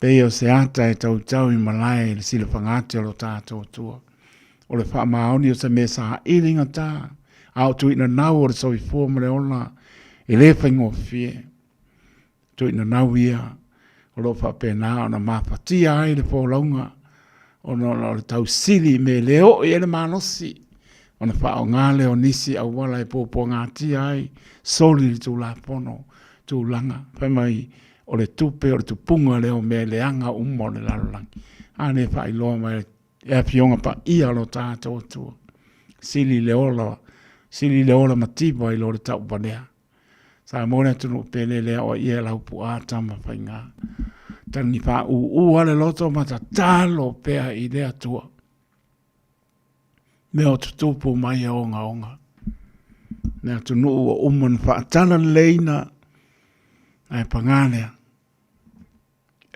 Pei o se ata e tautau i malae i le silafagate o lo tātou Atua. O le faamaoni o se mea saili gata, a o tuinanau o le soifua ma le ola, e le faigofie. Tuinanau ia o lo o faapena ona mafatia ai le folauga ona o le tausili i mea e le oo i ai le malosi, ona faaaoga lea o nisi auala e puapuagatia ai, soli le Tulafono, tulaga, fai mai o le tupe o le tupuga lea o mea leaga uma o le lalolagi. A lea e faailoa mai e Afioga Paia o lo tatou Atua, sili le ola, sili le ola mativa i lo le tauvalea. Samoa le atunuu pele lea o ia e Laupua Tamafaiga. Tagi faaūū lava le loto ma tatalo pea i le Atua. Mea o tutupu mai e ogaoga. Le atunuu ua uma ona faatalaleiina, ae paga lea,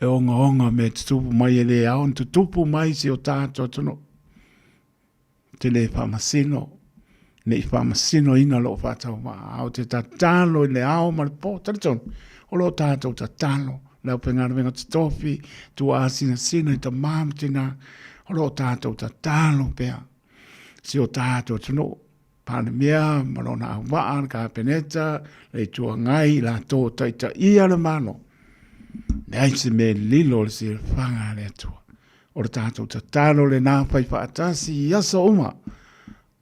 e ogaoga mea e tutupu mai e le ao ona tutupu mai si o tatou atunuu. Ou te le faamasino, ne i faamasinoina lou faatauvaa, ae ou te tatalo i le ao ma le po. Talitonu, o lo o tatou tatalo, le aufaigaluega totofi, tuaasinasina i tama ma tina, o lo o tatou tatalo pea si o tatou atunuu, Palemia ma lona auvaa, le Kapeneta, le Itu Agai, i latou o taitaia le Malo, leai se mea e lilo i le silafaga a le Atua. O le tatou tatalo lena fai faatasi i aso uma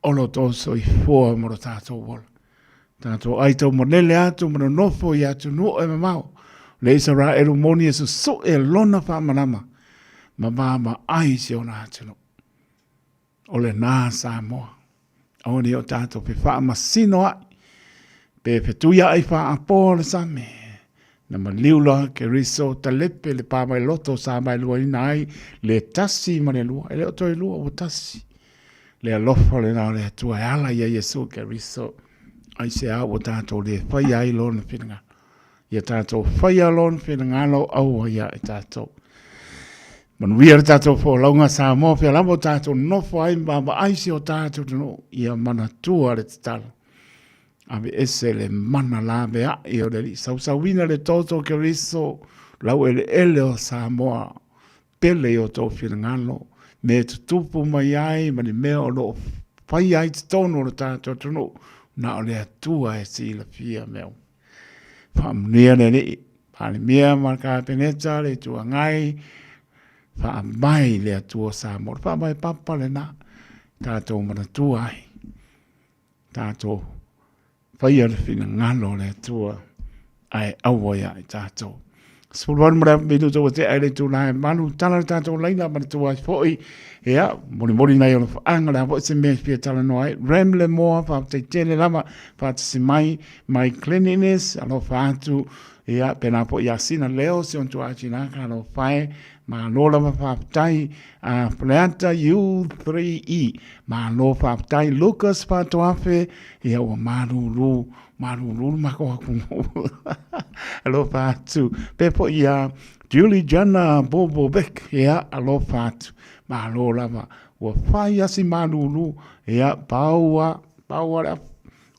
o lo outou soifua ma lo tatou ola. Tatou ai taumalele atu ma nonofo i atunuu e mamao. Le Isaraelu moni e susue lona faamalama ma vaavaai si ona atunuu. O lena Samoa. Aua ne i o tatou fefaamasino ai, pe fetuiai faapoa le sami. Na maliu loa Keriso talepe le pa mai loto sa vaeluaina ai le tasi ma le lua, e le o toe lua ua tasi. Le alofa lena o le Atua e ala ia Iesu Keriso, aisea ua tatou le faia ai lona finagalo. Ia tatou faia lona finagalo aua ia i tatou. Manuia le tatou folauga Samoa, fea lava o tatou nofo ai ma vaavaai si o tatou atunuu, ia manatua le tatalo. Aveese le mana laveai o le Alii, sausauina le toto o Keriso, laueleele o Samoa, pele i o outou finagalo, mea e tutupu mai ai ma ni mea o lo o faia ai totonu o le tatou atunuu, na o le Atua e silafia mea uma. Faamanuia le Alii, Palemia ma le Kapeneta, le Itu Agai, faavae i le Atua o Samoa. O le faavae papa lena, tatou manatua ai, tatou faia le finagalo o le Atua, ae aua ia i tatou. 18 ma le minuta ua tea i le itula e 8, tala le tatou laina manatua ai foi, ia, molimoli nai alofaaga, o le a foi se mea e fia talanoa ai. Rem le moa, faafetai tele lava, faatasi mai, my cleanliness, alofa atu, ia, pēlā foi ia Sina Leo, si ona tuaa tina ka alofa e, malo lava faafetai, a Faleata U3E, malo faafetai, Lucas Faatoafe, ia, ua malulu, Malulu le makou atunuu. Alofa atu. Pea foi ia Julie Jana Bobo Beck. Ia, alofa atu. Malo lava. Ua fai lava si malulu. Ia, pau lava, pau lava le afu.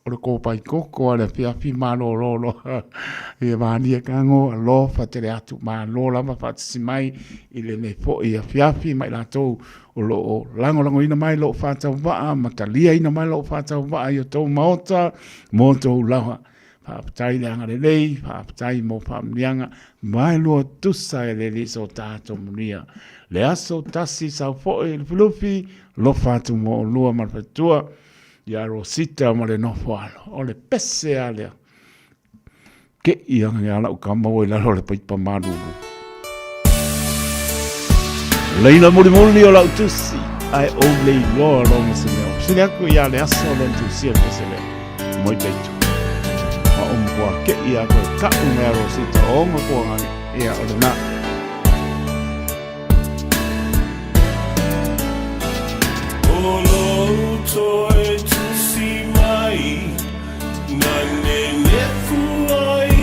O le kōpai koko a le afiafi malolo loa. Ia Vania Kago, alofa tele atu. Malo lava faatasi mai i lenei foi afiafi ma i latou o lo o lagolagoina mai lou faatauvaa ma taliaina mai lou faatauvaa i o tou maota mo tou lava. Faafetai le agalelei, faafetai mo faamanuiaga, vaelua tusa e le Alii so tatou manuia. Le aso tasi sau foi Lufilufi, alofa atu mo oulua ma le faletua ia Rosita ma le nofo alo. O le pese lava lea. Kei ana ia lau kama ua i lalo o le paipa malulu. Leina mulimuli o lau tusi, ae ou le iloa lo ma se mea. Sili aku ia le aso le tusi e pese lea. Moi peitu. Ma o mkua kei a koe ka'u mea Rosita o nga kua ngane. Ia o le na. O lou toe tusi mai Na nenefu ai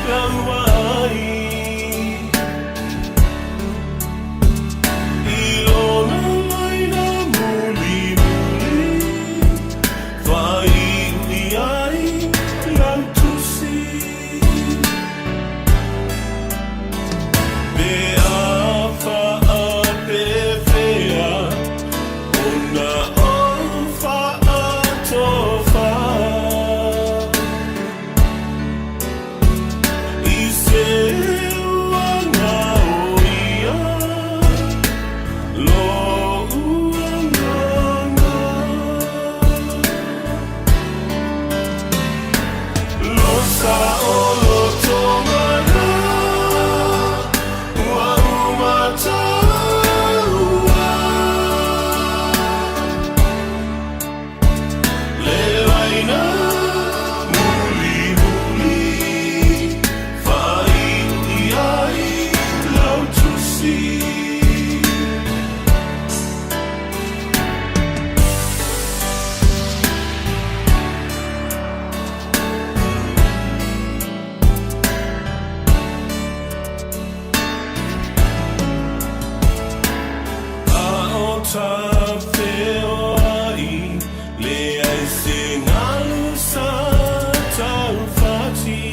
lau ai I lona laina mulimuli Faaiu i ai lau tusi. Lo uanganga Lo sa o lo tongana Ua umataua Le laina muli muli Fai ai lau tusi. A o tafeoai leai se galu sa taufati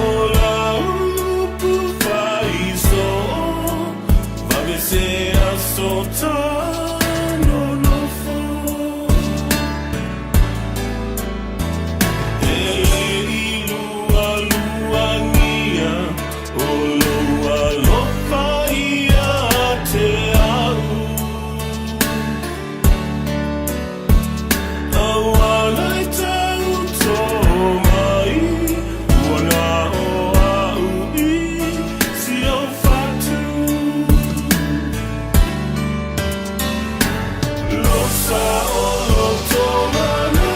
O lau upu faisoo vave se aso tanonofo E le i lualuagia o lou alofa ia te au Auala e tau tō mai Ua na o au i si o fatu Lo sa o lo tōmana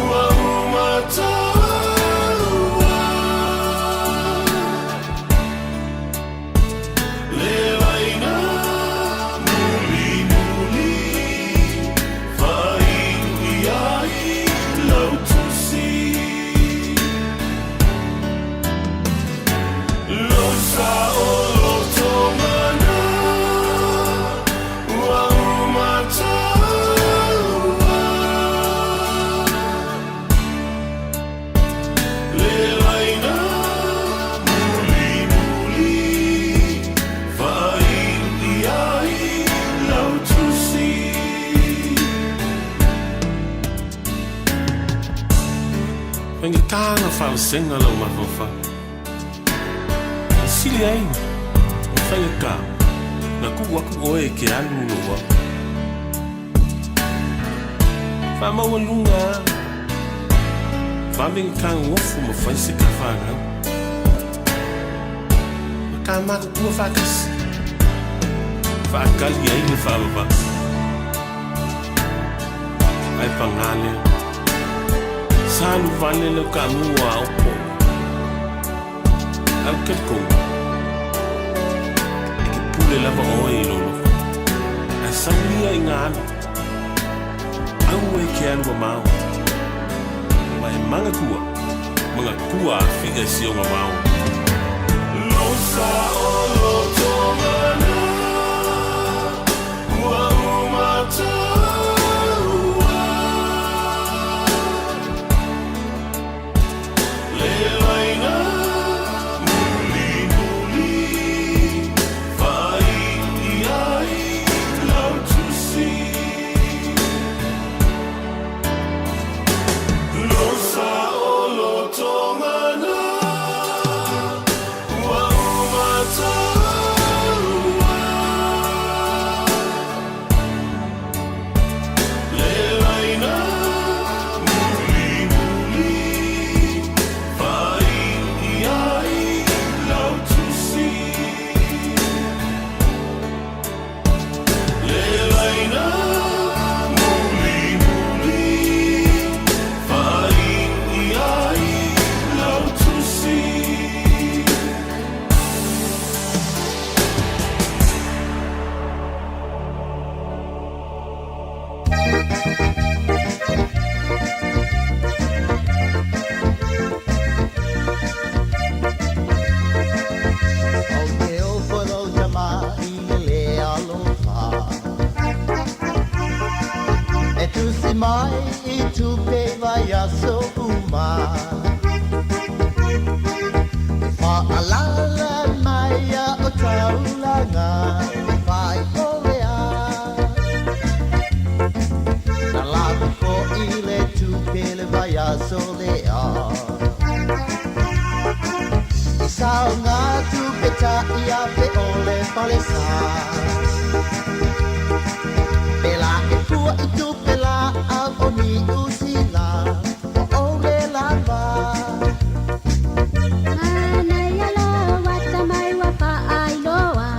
Ua umataua Le laina muli muli Fai ai lau tusi Lo sa o lo tōmana Ua umataua Le laina muli muli Fai ai lau tusi. Faigata ona faavasega lou mafaufau. E sili ai ona faigata ona tuu atu oe e te alu i lou ao. Faamaualuga lava, vave ona ta nonofo ma fai se ta fanau. Ma ta matutua faatasi, faatali ai le faavavau. Ae paga lea, sa alu vale lau taamu a aopo. Ae ou te talitonu, e te pule lava oe i lou loto. Ae sau ia ina alu, aua e ke alu mamao. Ma e manatua, manatua afiga i si ona vao. Lo sa o lo tongana Ua umataua Le laina muli muli Fai ai lau tusi Lo sa o lo tongana Ua umataua Le laina muli muli Fai ai lau tusi Le laina muli muli Fai ai lau tusi. Ou te ofo lou tama i le lē alofa E tusi mai i tupe vaiaso uma E faalala mai ia o taulaga E fai o le a Na lava foʻi le tupe le vaiaso lea I saoga. ta ia pe ole palesa. Pela e pua i tu pela au o ni usila o ole lava. Manaia loa tamai ua faailoa.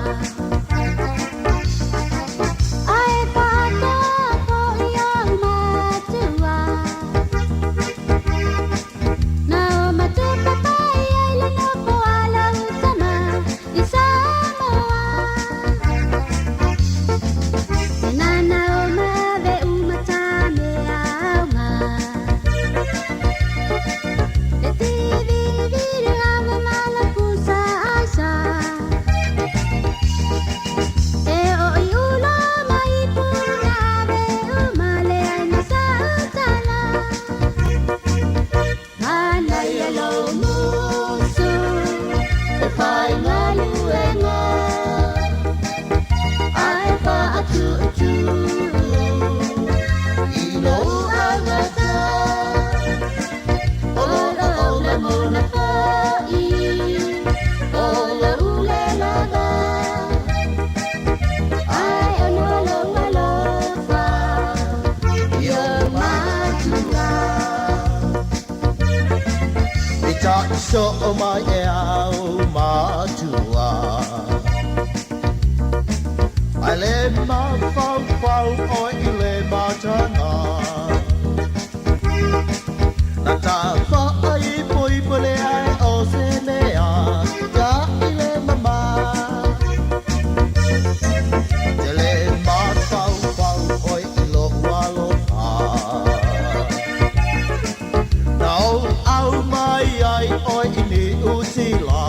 Ae faatoa fo'i ou matua. Na o matupapai ai le nofo a lau tama i Samoa. E nana o mave'u matameauga. E tivilivili lava ma la pusa aisa. E o i ulo mai puna ave umale ai ma sa utala. Manaia lo musu e whai ngaluenga. Ai wha atu i lo angata. Ola ola mona fa'i o lo ule lava. Ai ono lo alofa i o matua. E ta so o mai e au matua. Ai le ma fau fau o i le matanga. Na ta fa ai poi pole ai o se mea ta i le mama. Te le ma fau fau o i lo alofa. Na o au mai ai o i ni usila.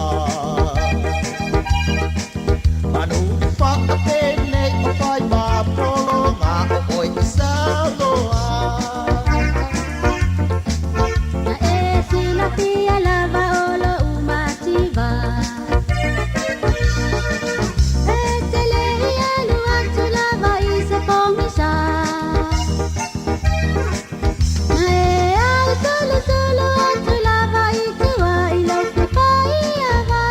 Manu fa a pene o whai ma polo ngā o oi i Samoa. Na e silafia lava o lo'u mativa. E tele i alu atu lava i se pogisa. Na e au solosolo atu lava i tua i lou fefaiava.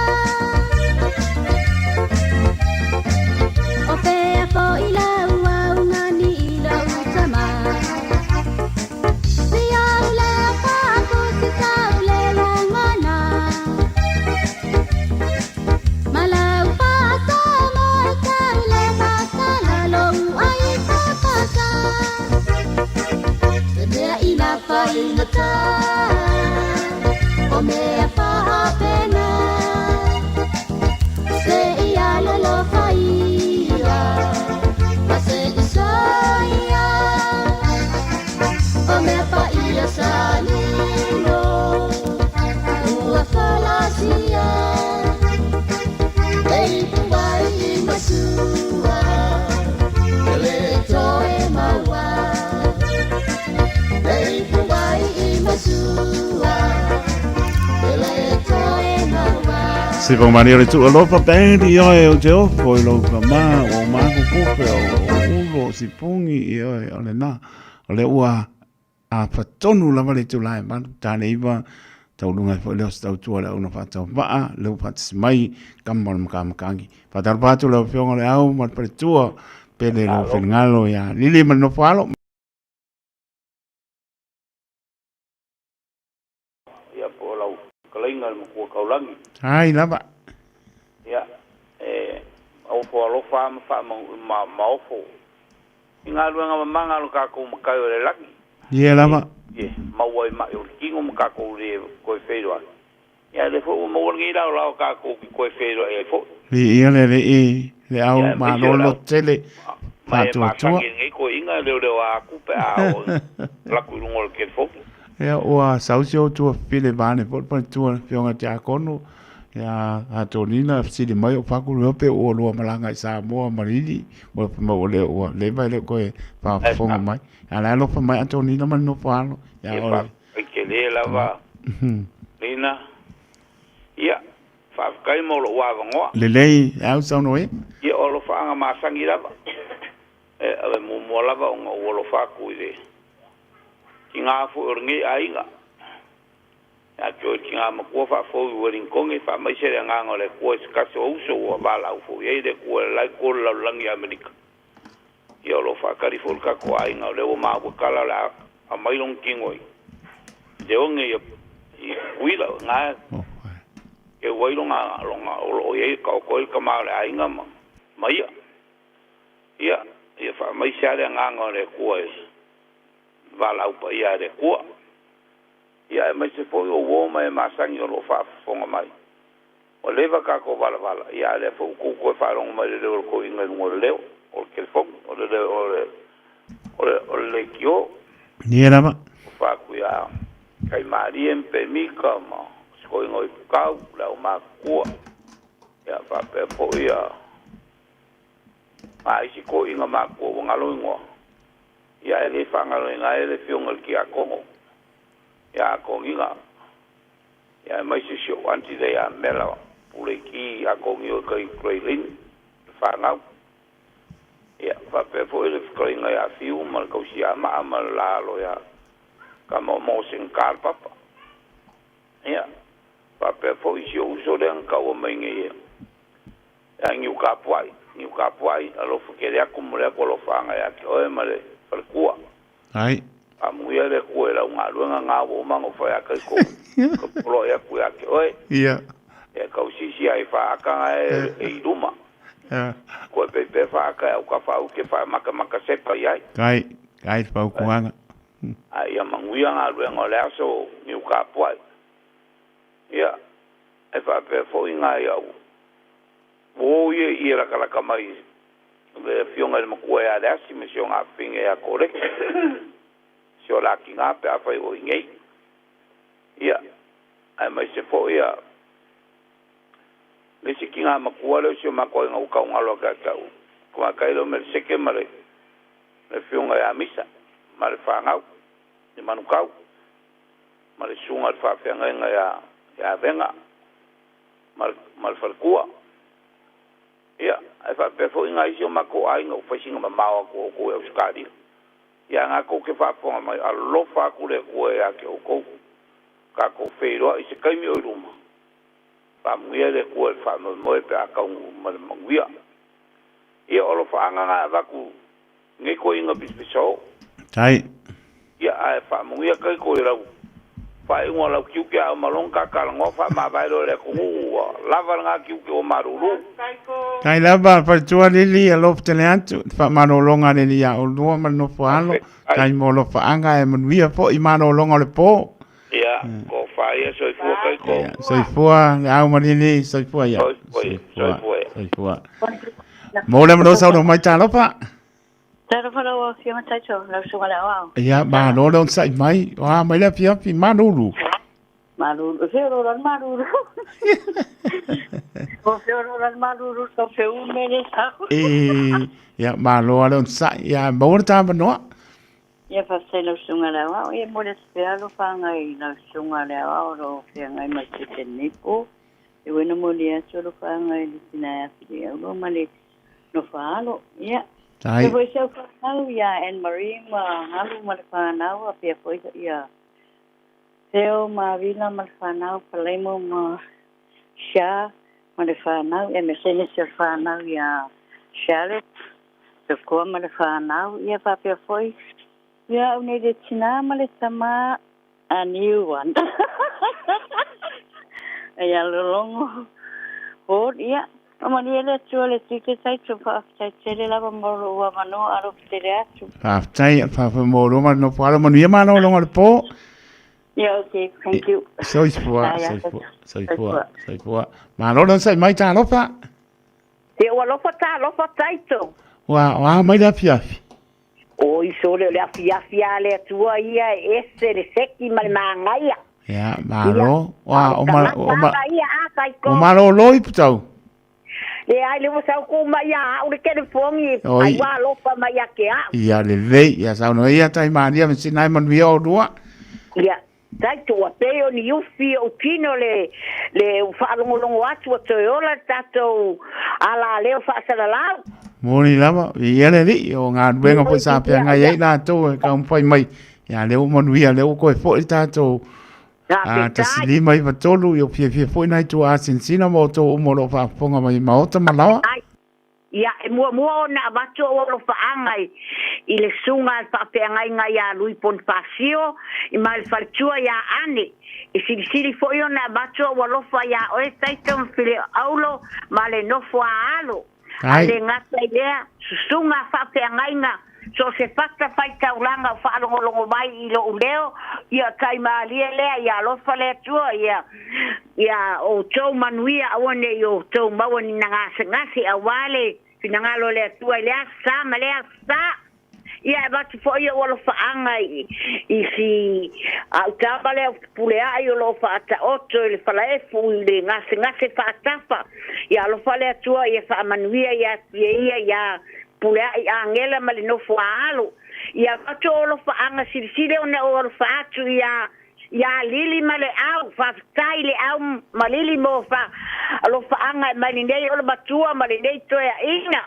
O fea fo'i lau augani i lou tama. Ia lea faafusi sau le lagona. Ma lau faasamo e tau le matala lou ai papaka. Se mea ina faigata o mea faapena. Se ia lolofaia ma se isoia. O mea paia sanino ua falasia. Ei puai i masua e le toe maua. Ei puai i masua e le toe maua. Se fo mani o le tuu alofa band i oe o te ofo i lou kama o mako kupe o ulo o sipungi i oe o le na. O le ua a fatonu lava le tulae malu tale iwa taulunga foi leo se tautua le auna faatauvaa leo faatasi mai kama o le makamakaagi. Faatalofa atu lau afioga o le au ma le faletua pele lou finagalo ia Lili ma le nofo alo. Ia po o lau fetalaiga le Matua Taulagi. Ai lava. Ia, e ofo alofa lava ma faamanu ma ma ofo i galuega mamaga a lo tatou Matai o le lagi. Ia lava. E maua ai mai o le tino ma tatou le toe feiloai. Ia lea foi ua maua lenei laolao tatou te toe feiloai ai foi. Viia le Alii le au Ia, aemaise o malolo lau tele ma e faatuatua. masani i lenei toeaiga e leoleoa atu pe a oo atu i luga o le telefoni. Ia ua sau si ou tuafafine vaeane foi le faletua le afioga ia Tiakono ia Atonina e fesili mai o Paku le pe ua lua malaga i Samoa ma Lili ua fai mai ua le ua leva e le o toe faafofoga mai. A la e alofa mai Atonina ma le nofo alo ia Ia ole. faafetai tele lava Lina. Ia, faafetai mo lou avanoa. Lelei au saunoa ai. Ia o alofaaga masani lava. E ave muamua lava ona ou alofa atu i le tiga foi o lenei aiga. Ia te oe tigā matua faafou i Ueligitone, faamaise le Agaga o le Atua i se tasi o uso ua valaau foi i ai le Atua e le la itu o le lalolagi i Amerika. Ia o lo o faatali foi le tatou aiga o lea ua maua tala o le a aumai lona tino i le oge i Tutuila o i ina e keu ai lona lona o lo o i ai taoto ai le tama o le aiga ma ma ia. Ia, ia faamaise lava le Agaga o le Atua i valaau paia a le Atua. Ia aemaise foi o uo ma e masani o lo o faafofoga mai. Ua leva tatou valavala, ia a o lea foi ua tou toe faalogo mai i le leo o le toeaina i luga o le leo, o le telefoni, o le leo o le, o le, o le leitio. Ia lava. Ofa atu ia Taimalie ma Pemita ma si toeaina o Ipukau, le aumatutua, ia faapea foi ia ma isi toeaina matutua ua galo igoa, ia e le faagaloina ai le afioga i le Tiakono ia Atogiga, ia aemaise si ou aunty lea ia Mela Puleiti Atogio i tai Grey Lynn, le fanau. Ia faapea foi le fetalaiga ia Fiu ma le Tausiamaa ma le la alo ia Tamaomaoa Seneta le Papa. Ia faapea foi si ou uso lea na taua mai nei ia Niu Kapuai, Niu Kapuai, alofa tele atu mo le atu alofaaga ia te oe ma le faletua. Ai. Faamanuia le Atua i lau galuega na ua uma ona ou fai atu ai kou ka poloai atu ia te oe. Ia. Ia tausisi ai faata na e e i luma. Ia. Koe pei pea faata e autafa au ke faamatamata sepa i ai. Kai, kai le fautuaga. A ia manuia galuega o le aso Niu Kapuai. Ia, e faapea foi nai au uo ia i latalata mai le afioga i le matua ia Leasi ma si ona afafine ia Koleki, si o la tina pe afai o i inei. Ia, aemaise foi ia le isi tina matua lea o si o matou aiga ua taugalo atu ia te au, tamaitai lea o Meleseke ma le afioga ia Misa ma le fanau i Manukau ma le susuga i le faafeagaiga ia Avega ma le faletua. Ia, ae faapea foi nai isi o matou aiga ua fai sina mamao atu o outou i Ausetalia. Ia, na tou te faafofoga mai, alofa atu le Atua ia te outou. Tatou feiloai i se taimi o i luma. Faamanuia le Atua i le faamoemoe pe a taunuu ma le manuia. Ia, o alofaaga na e avatu i nei toeaiina pisapisao. Tai. Ia, ae faamanuia Kaiko i lau faaiuga o lau tiute a uma loa ona ta talanoa faamavae loa i le atunuu ua lava lena tiute ua malulu. Tai lava faletua Lili alofa tele atu le faamalologa a le Alii ia oulua ma le nofo alo. Tai mo alofaaga e manuia foi malologa o le po. Ia, tofa ia soifua Kaiko. Ia, soifua le au ma Lili, soifua ia. Soifua, soifua. Soifua. Mo le avanoa saunoa mai talofa. Talofa lau Afioga Taito, lau Susuga le Aoao. Ia, malo le onosai mai. O a mai le afiafi, malulu. Malulu, e feoloolo le malulu. Ua feoloolo le malulu, tau feume le sau. E, ia, malo le onosai. Ia, maua le tāmanoa. Ia, faafetai lau Susuga le Aoao. Ia, momoli atu pea alofaga i lau Susuga le Aoao o lo o feagai ma le tiute i lenei po. E ua ina momoli atu alofaga i le tina e afiliaulo ma le nofo alo. Ia. Tai. Ia foi si au fanau ia Anne Marie ma Alu ma le fanau a pea foi ia Theo ma Avila ma le fanau, Palaimo ma Sha ma le fanau, ia aemaise nisi o le fanau ia Charlotte Sokoa ma le fanau, ia faapea foi ia au nei le tina ma le tama a new one. Ia lologo Ford, ia, manuia le Atua le tiute taito, faafetai tele lava mo lou avanoa, alofa tele atu. Faafetai, faafetai mo lou ma nofo alo, manuia malologa o le po. Ia, okay, thank you. Soifua, soifua, soifua, soifua. Malo le onosai mai, talofa. Ia ua alofa talofa taito. Ua, ua mai le afiafi. Oi sole o le afiafi a le Atua ia e ese le seki ma le magaia. Ia, malo. Ua, o ma, o ma, ia a taiko. O malolo i putau. Leai, le ua sau ku mai ia au le telefogi, ai ua alofa mai ia ke au. Ia, lelei, ia saunoa ia tai mania me sinai manuia o lua. Ia, taito ua pei o ni ufi o tino le, le faalogologo atu ua toe ola le tatou alaleo faasalalau. Moni lava, ia le alii, o galuega foi sa feagai ai latou e taumafai mai, ia lea ua manuia, lea ua toe foi le tatou A 1593 ia fiafia foi nai tuaasinsina ma outou uma o loo faafofoga mai i maota ma laoa. Ia, e muamua ona avatu ou alofaaga i, i le susuga a le faafeagaiga ia Lui Ponifasio i ma le faletua ia Ane. E silisili foi ona avatu ou alofa iā oe Taito ma Fileaulo ma le nofo a alo. Ae le gata i lea, susuga a faafeagaiga, so o se fatafaitaulaga o faalogologo mai i lou leo, ia taimalie lea, ia alofa le Atua, ia, ia outou manuia, aua ne i outou maua ni na gasegase, auā le finagalo o le Atua i lea aso sa ma lea aso sa. Ia e avatu foi ou alofaaga i, i si a'u tama lea Fepuleai o lo o faataoto i le falaefu i le gasegase faatafa. Ia alofa le Atua ia faamanuia ia ia ia Fepuleai Agela ma le nofo a alo. Ia avatu ou alofaaga silisili ona ou alofa atu ia ia Lili ma le au. Faafetai le au ma Lili mo fa alofaaga e mai lenei o le matua ma lenei toeaiga.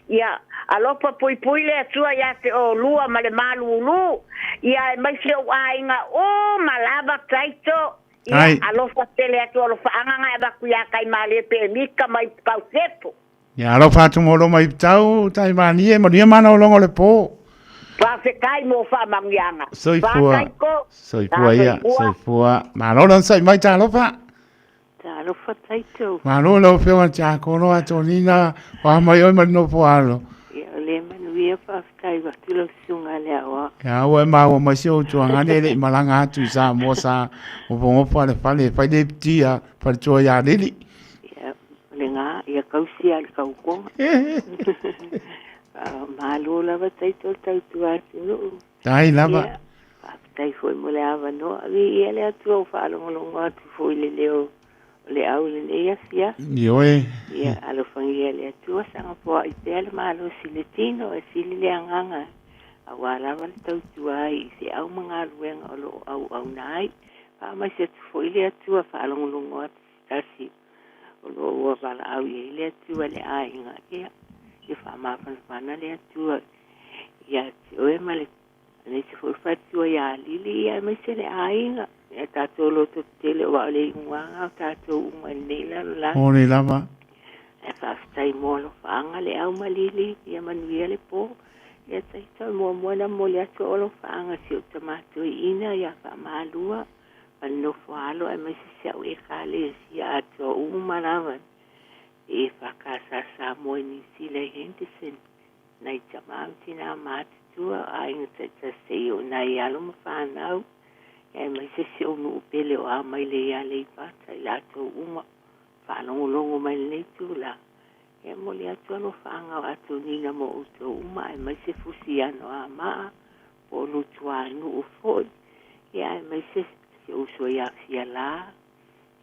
Ia alofa puipui le Atua ia te oulua ma le malūlū, ia aemaise ou aiga uma lava Taito, ia alofa tele atu alofaaga na e avatu ia Kaimalie Pemika mai Pukausepo. Ia alofa atu mo loma i tau Taimalie, manuia malologa o le po. Faafetai mo faamanuiaga. Soifua. Soifua ia, soifua. Malo le onosai mai talofa. Talofa Taito. Malo lau Afioga i le Tiakono Atonina, o a mai oe ma le nofo alo. Ia, o le manuia faafetai atu lau susuga le aoao. Ia, ua e maua mai si ou tuagane e le i malaga atu i Samoa sa gofogofa le fale e fai le pitia faletua ia Lili. Ia, o le gā, ia kausi a le kaukoga. Malo lava Taito le tautua atunuu. Tai lava. Ia, faafetai foi mo le avanoa. Viia le Atua ua faalogologo atu foi i le leo o le au i lenei afiafi. Ioe. Ia, alofagia e le Atua saga foai pea le malosi i le tino e sili le agaga aua lava le tautua ai i feau ma galuega o lo o auauna ai. Faamaise atu foi le Atua faalogologo atu se tasi o lo o ua valaau i ai le Atua i le aiga. Ia, ia faamafanafana le Atua ia te oe ma le aemaise foi faletua ia Lili ia aemaise le aiga ia tatou loto tetele aua o le iugaga o tatou uma i lenei lalolagi. O le lava. Ae faafetai mo alofaaga le au ma Lili ia manuia le po. Ia taita o muamua na momoli atu o alofaaga si ou tama toeaina ia Faamalua ma le nofo alo aemaise si au ekalesia atoa uma lava e EFKS Samoa i Niu Sila i Henderson. Nai tama ma tinā matutua, o aiga taitasi seia o nai alo ma fanau, aemaise si ou nuu pele o Amaile ia Aleipata, i latou uma faalogologo mai lenei itula. E momoli atu alofaaga o Atonina mo outou uma, aemaise Fusiano Amaa, po o Lutuanuu foi, aemaise si ou uso ia Fiala,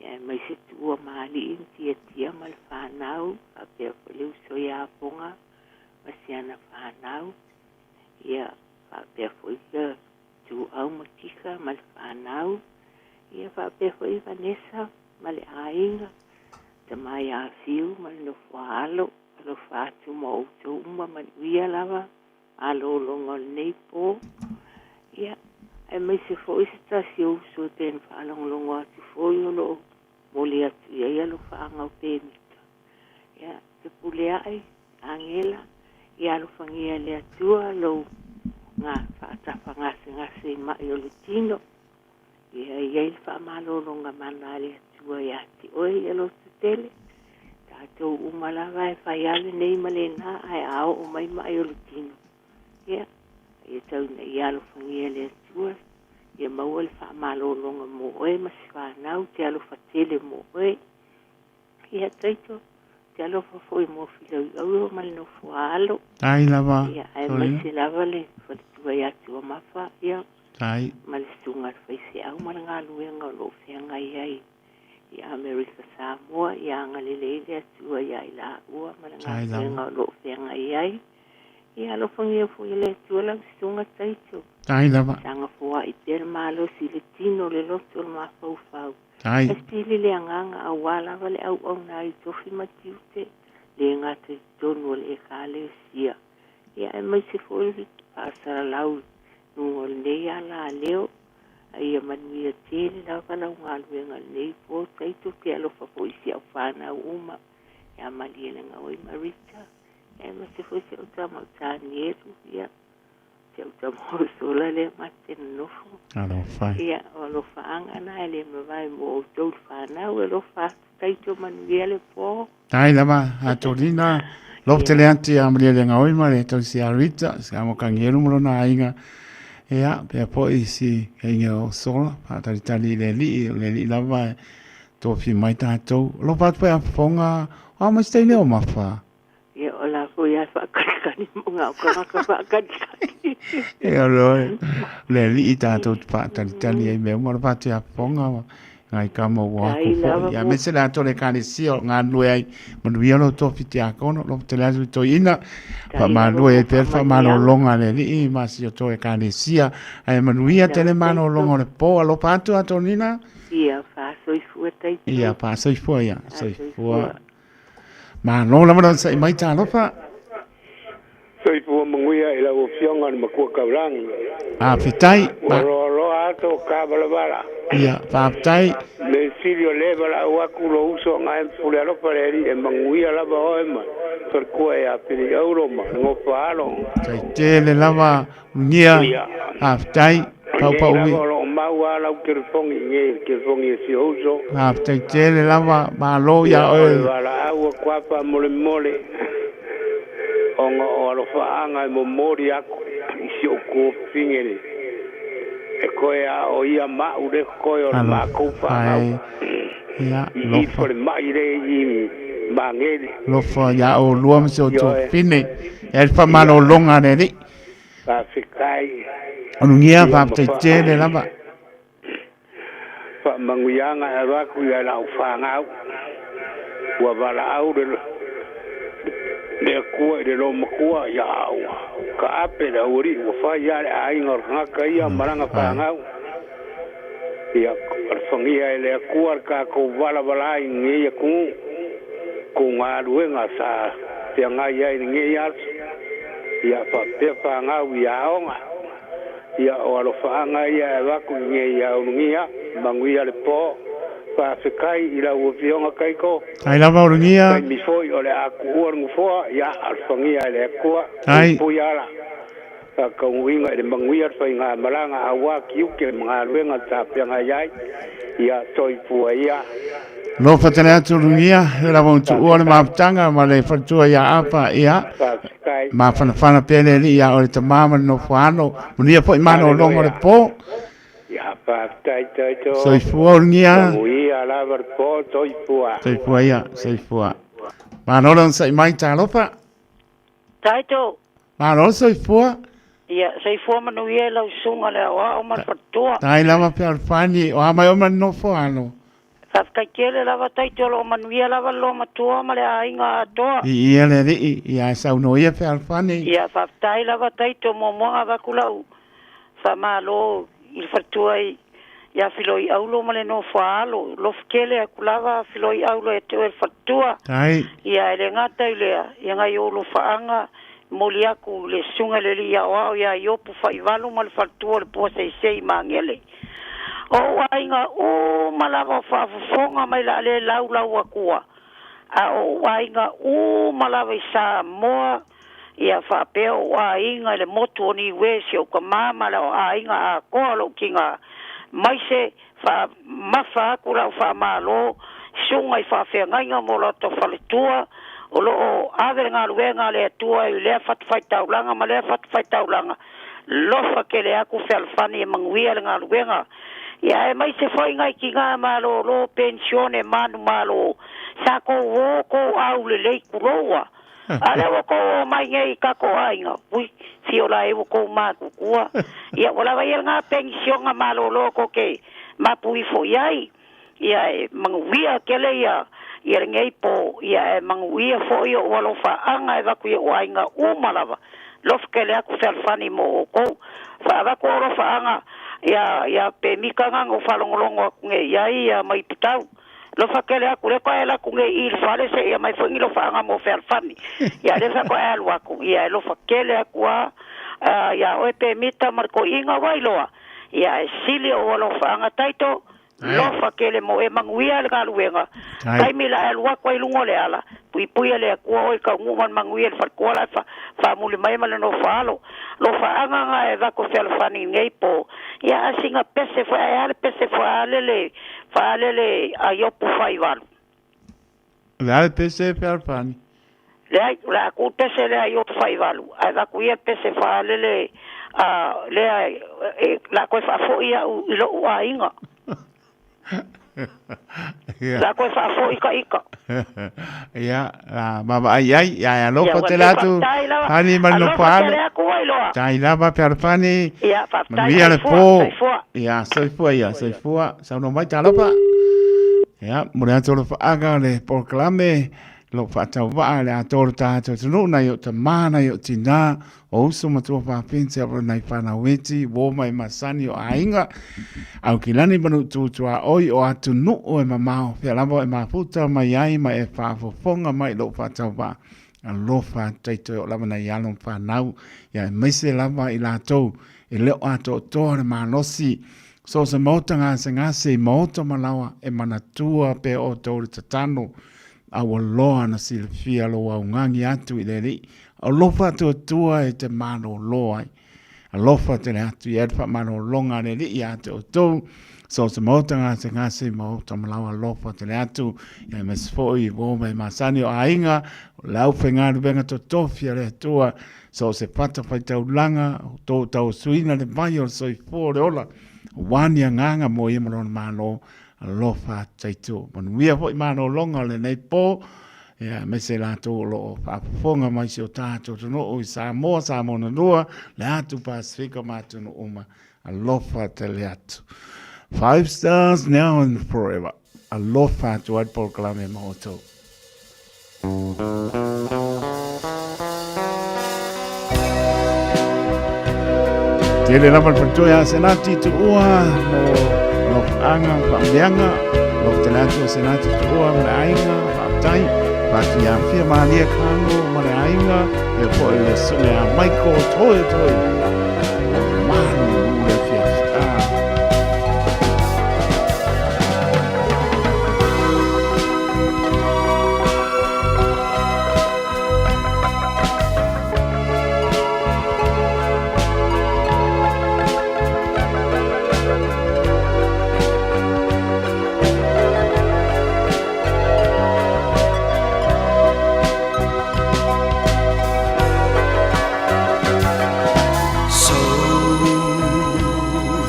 aemaise Tuua ma Alii ma Tiatia ma le fanau, faapea foi le uso ia Afoga ma si ana fanau, ia faapea foi ia Tuau ma Kika ma le fanau, ia faapea foi Vanessa ma le aiga, tama ia Fiu ma le nofo a alo, alofa atu ma outou uma manuia lava malologa o lenei po. Ia, aemaise foi se tasi o uso e pei ona faalogologo atu foi o lo o momoli atu i ai alofaaga o Pemita. Ia, Fepuleai, Agela, ia alofagia e le Atua lou ga faatafagasegase i mai o le tino. Ia i ai le faamalologa mana a le Atua ia te oe ia lototele. Tatou uma lava e fai lava lenei ma lena ae a oo mai mai o le tino, ia, ia tau ina ia alofagia e le Atua, ia maua le faamalologa mo oe ma si fanau, te alofa tele mo oe. Ia Taito, te alofa foi mo Filauiaua ma le nofo a alo. Tai lava. Ia, aemaise lava le faletua ia Tuamafa, ia, Tai. ma le susuga a le faifeau ma le galuega o lo o feagai ai i Amerika Samoa, ia agalelei le Atua ia i laua ma le galuega o lo o feagai ai. Ia alofagia foi e le Atua lau susuga Taito. Tai lava. Saga foai pea le malosi i le tino, le loto, le mafaufau. Tai. E sili le agaga aua lava le auauna ai i tofi ma tiute, le gata i totonu o le Ekalesia, ia aemaise foi le faasalalau i luga o lenei ala leo. Ai ia manuia tele lava lau galuega i lenei po Taito te alofa fo'i i si au fanau uma ia Malielegaoi ma Rita aemaise foi si au tama o Tanielu ia si au tama o Sola lea ma te nonofo. Alofa. Ia o alofaaga na e le mavae mo outou le fanau e alofa atu Taito manuia le po. Tai lava Atolina lofa tele atu ia Malielegaoi ma le tausi ia Rita si amo Kanielu ma lona aiga ia pea foi si aiga o Sola faatalitali i le alii o le alii lava e tofi mai tatou alofa atu foi a fofoga o a mai se taimi o mafa. Ia o la foi a faakanikani mo ngā o kangaka faakanikani. E o loe, le alii tatou te faatalitali ai mea uma alofa atu ia fofoga ngai kama ua aku foi. Ia aemaise le atoa o le Ekalesia o galulue ai manuia lo tofi tiakono lofa tele atu i toeaina faamalue ai pea le faamalologa a le alii ma si o tou Ekalesia ae manuia tele malologa o le po alofa atu Atonina. Ia faasoifua taito. Ia faasoifua ia soifua. Malo lava le onosai mai talofa. Soifua manuia i lau Afioga i le Matua Taulagi. Faafetai. Ua loaloa atu o ta valavala. Ia, faafetai. Me sili o le valaau atu lou uso agae ma pule alofa le Alii e manuia lava oe ma faletua ia Piliaulo ma le Nofoaalo. Tai tele lava Lugia. Faafetai. Paupau. Nei lava o lo o mau lava lau telefoni i inei i le telefoni a si ou uso. Faafetai tele lava, malo ia oe. O le valaau atu lava faamolemole ona o alofaaga e momoli atu i si ou tuafafine le e toe aoia ma'u le totoe o le matou fanau i i falemai le i Magele. Alofa ia oulua ma si ou tuafafine. E ai le faamalologa a le Alii. Faafetai. Ulugia, faafetai tele lava. Faamanuiaga e avatu i lau fanau. Ua valaau le le Atua i le loomatua ia au taape le aualii ua fai lava le aiga o le tagata ia ma lana fanau. Ia alofagia e le Atua le tatou valavala ai i lenei atunuu, tou galuega sa feagai ai i lenei aso, ia faapea fanau i aoga. Ia o alofaaga ia e avatu i nei aulugia, manuia le po. Faafetai i lau Afioga Taito. Tai lava Ulugia. Taimi foi o le a tuua le nofoa, ia alofagia e le Atua. Tai. Puipui ala. Faataunuuina i le manuia le faigamalaga aua tiute ma galuega sa feagai ai. Ia soifua ia. Alofa tele atu Lugia, e lava ona tuua le mafutaga ma le faletua ia Apa, ia. Faafetai. Mafanafana pea le Alii ia oe le tama ma le nofo alo. Manuia foi malologa o le po. Ia faafetai Taito. Soifua Lugia. Manuia lava le po, soifua. Soifua ia, soifua. Malo le onosai mai, talofa. Taito. Malo le soifua. Ia, soifua manuia i lau susuga le aoao ma le faletua. Tai lava Fealofani, o a mai o ma le nofo alo. Faafetai tele lava Taito o lo o manuia lava le loomatua ma le aiga atoa. I ia le alii, ia e saunoa ia Fealofani. Ia, faafetai lava Taito, muamua avatu lau faamalo i le faletua i ia Filoiaulo ma le Nofoaalo, lofu tele atu lava Filoiaulo ia te oe le faletua. Tai. Ia, e le gata i lea, ia nai ou lofaaga, momoli atu i le Susuga i le Alii Aoao ia Iopu Faivalu ma le faletua o le Puaseisei i Magele. O ou aiga uma lava o faafofoga mai la le laulau atua, a o ou aiga uma lava i Samoa, Ia faapea ou aiga i le motu o Niue, si ou tama ma lau aiga atoa o lou tiga, maise faamafa atu lau faamalo susuga i faafeagaiga mo latou faletua o lo o ave le galuega a le Atua i lea fatafaitaulaga ma lea fatafaitaulaga, lofa tele atu fealofani e manuia le galuega. Ia aemaise foi nai tiga malolo penisione manumalo sa tou o tou aulelei tuloua. A lea ua tou oo mai nei i tatou aiga, ui, fio la e ua tou matutua. Ia, ua lava ia lena penisiona malolo tou te mapu ifo i ai. Ia, e manuia tele ia, ia lenei po, ia e manuia foi ou alofaaga e avatu i ou aiga uma lava. Lofu tele atu fealofani mo outou. Faavatu ou alofaaga ia, ia pemita na na ou faalogologo atu nei i ai, ia mai Putau. Lofa tele atu lea koe alu atu nei i le fale seia aumai foi ni lofaaga mo fealofani. Ia lea faatoa e alu atu, ia e lofa tele atu lava ia oe pemita ma le toeaina ua iloa. Ia ae sili o'u alofaaga Taito, lofa tele mo e manuia le galuega. Taimi la e alu atu ai luga o le ala, puipuia le Atua oe i taunuu ma le manuia i le faletua la e faamuli mai ma le nofoaalo. Lofaaga na e avatu e fealofani i lenei po. Ia a sina pese foi ae a le pese faalele faalele a Iopu 48. O le a le pese e fealofani? Leai, o le a tuu le pese lea i Iopu 48, ae avatu ia le pese faalele a lea e, e, o le a toe faafoi au i lo'u aiga. O le a toe faafoi ta ita. Ia, la vaavaai i ai, ia e alofa Ia, ua tele te atu, faafetai lava. Fani ma le Alofa nofoaalo. tele atu ai loa. Tai lava fealofani, Ia, faafetai, manuia le soifua, po. soifua. Ia, soifua ia, soifua. Saunoa mai talofa. Ia, mo le atu o le faaga o le polokalame, lo faatauvaa le atoa o le tatou atunuu, nai o tamā, nai o tinā, o uso ma tua fafine, se ava nai whanau iti, uo mai masani o aiga, au ki lani ma nuu tuaoi o atunuu e mamao, fea lava e mafuta mai ai ma e faafofoga mai i lou faatauvaa. Alofa taito e oo lava nai alo ma fanau, ia aemaise lava i latou e le o atoatoa le malosi. So o se maota gasegase i maota ma laoa e manatua pea outou le tatalo, a ua loa ona silafia lou augagi atu i le Alii. Alofa atuatua e te malolo ai. Alofa tele atu i ai le faamalologa a le Alii ia te outou. So o se maota gasegase i maota ma laoa alofa tele atu. Ia aemaise foi uo mai masani o aiga, o le aufaigaluega totofi a le Atua. So o se fatafaitaulaga, o tou tauasuina le vai o le soifua o le ola, aua ni agaga mo ia ma lona Malo. Alofa atu taito. Manuia foi malologa o lenei po, ia, aemaise latou o lo o faafofoga mai si o tatou atunuu i Samoa, Samoa na lua, le atu Pasifika ma atunuu uma. Alofa tele atu. Five stars now and forever. Alofa atu ai le polokalame ma outou. Tele lava le faletua ia Senati Tuua mo alofaga ma faamanuiaga. Alofa tele atu o Senati Tuua ma le aiga, faafetai. Faatu ia Fia Malia Kago ma le aiga, e foi le susuga ia Michael Toi Toi. Malu le afiafi. Ah. So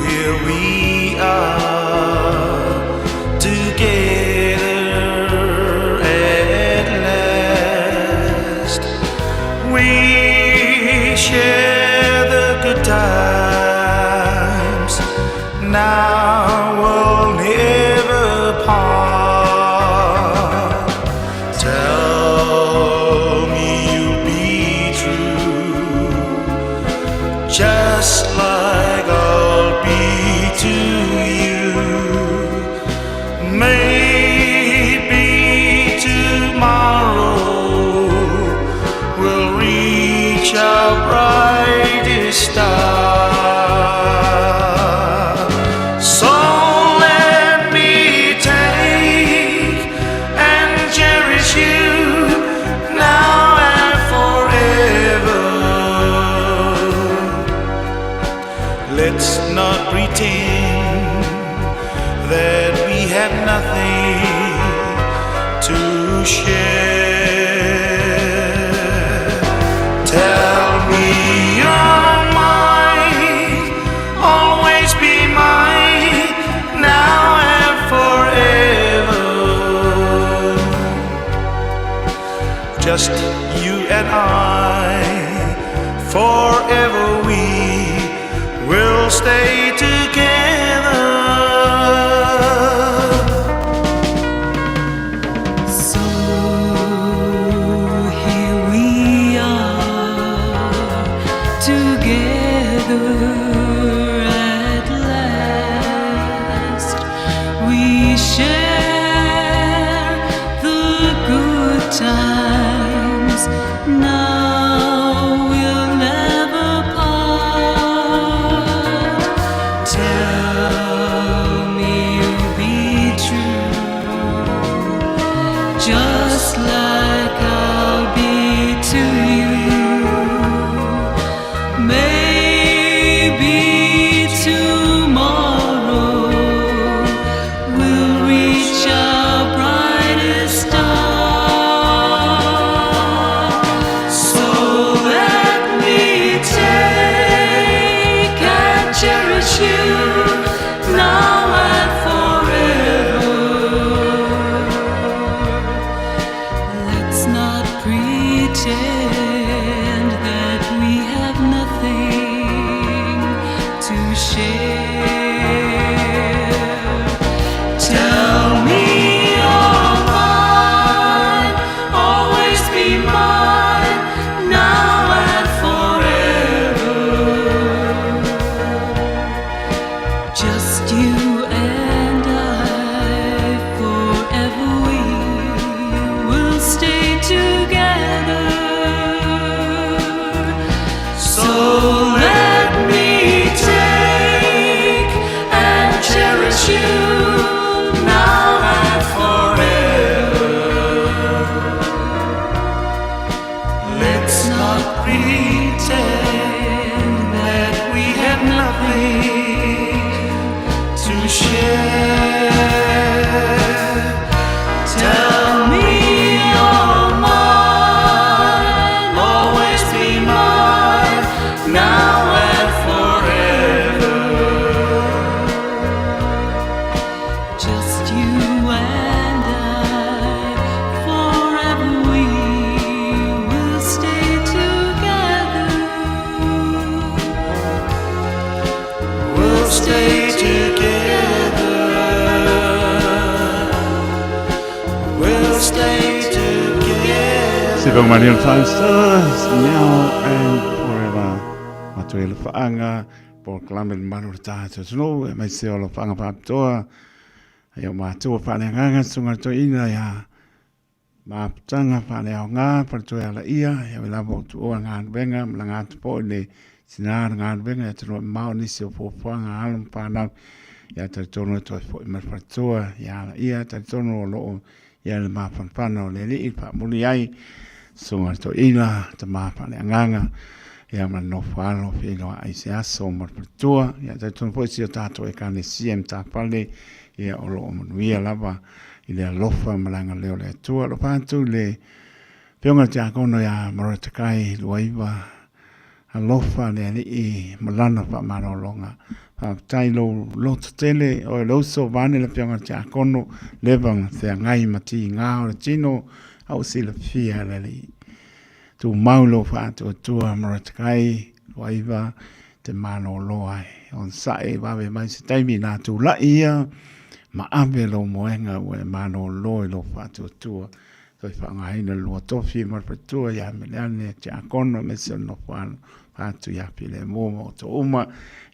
here we are together at last. We share the good times. Now we'll never part. Tell me you'll be true, just like I'll be to you. Maybe tomorrow we'll reach our brightest star. So let me take and cherish you now and forever. Let's not pretend that we have nothing to share. Tell me you're mine, always be mine, now and forever. Just you and I, forever we will stay together. So here we are together at last. We share the good times. Now we'll never part. Tell pretend that we have nothing to share. Tell me you're mine, always be mine, now and forever. Just you and I, forever we will stay together. So let me take and cherish you now and forever. Let's not pretend that we have nothing to share. Tell me you're mine, always be mine, now and forever. Just you and I, forever we will stay together. We'll stay together. We'll stay together. Sipa Manuel Five Stars, now and forever. Matua i le whaanga, po kalame le malu le tātou tunu, e mai se o lo whaanga whaapitoa, ai o mātua whaale sunga to ina ia maputanga whaale au ngā, whaale ala ia, ia we lava o tu oa ngā wenga, ma ngā tu po i le sinā ngā wenga, ia te roa mao nisi o pōpōanga alo whānau, ia te tono e toi fo i marwhatoa, ia ala ia, te tono o loo, ia le māwhanwhana o le lii, wha muli ai, sunga to ina, te māwhale anganga, ia ma nofo alo whiloa ai se aso marwhatoa, ia te tono po i si o tātou e kane CM tāpale, ia o loo manuia lava, i le alofa malanga leo le atua, lo pātu le pionga te akono ia Maratakai Luaiva, alofa le alii malana wha marolonga. Wha lo loto tele o e loso vane le pionga te akono levanga te angai mati ngā o le tino au si le fia le alii. Tu maulo wha atu atua Maratakai Luaiva te malolo ai. On sae wawe mai se taimi nā tū lai ia, ma ave lo moenga ua e malolo i lo wha atu atua. Toi whangaina lua tofi marpatua ia meleane te akono me se no whano atu ia pile momo o to uma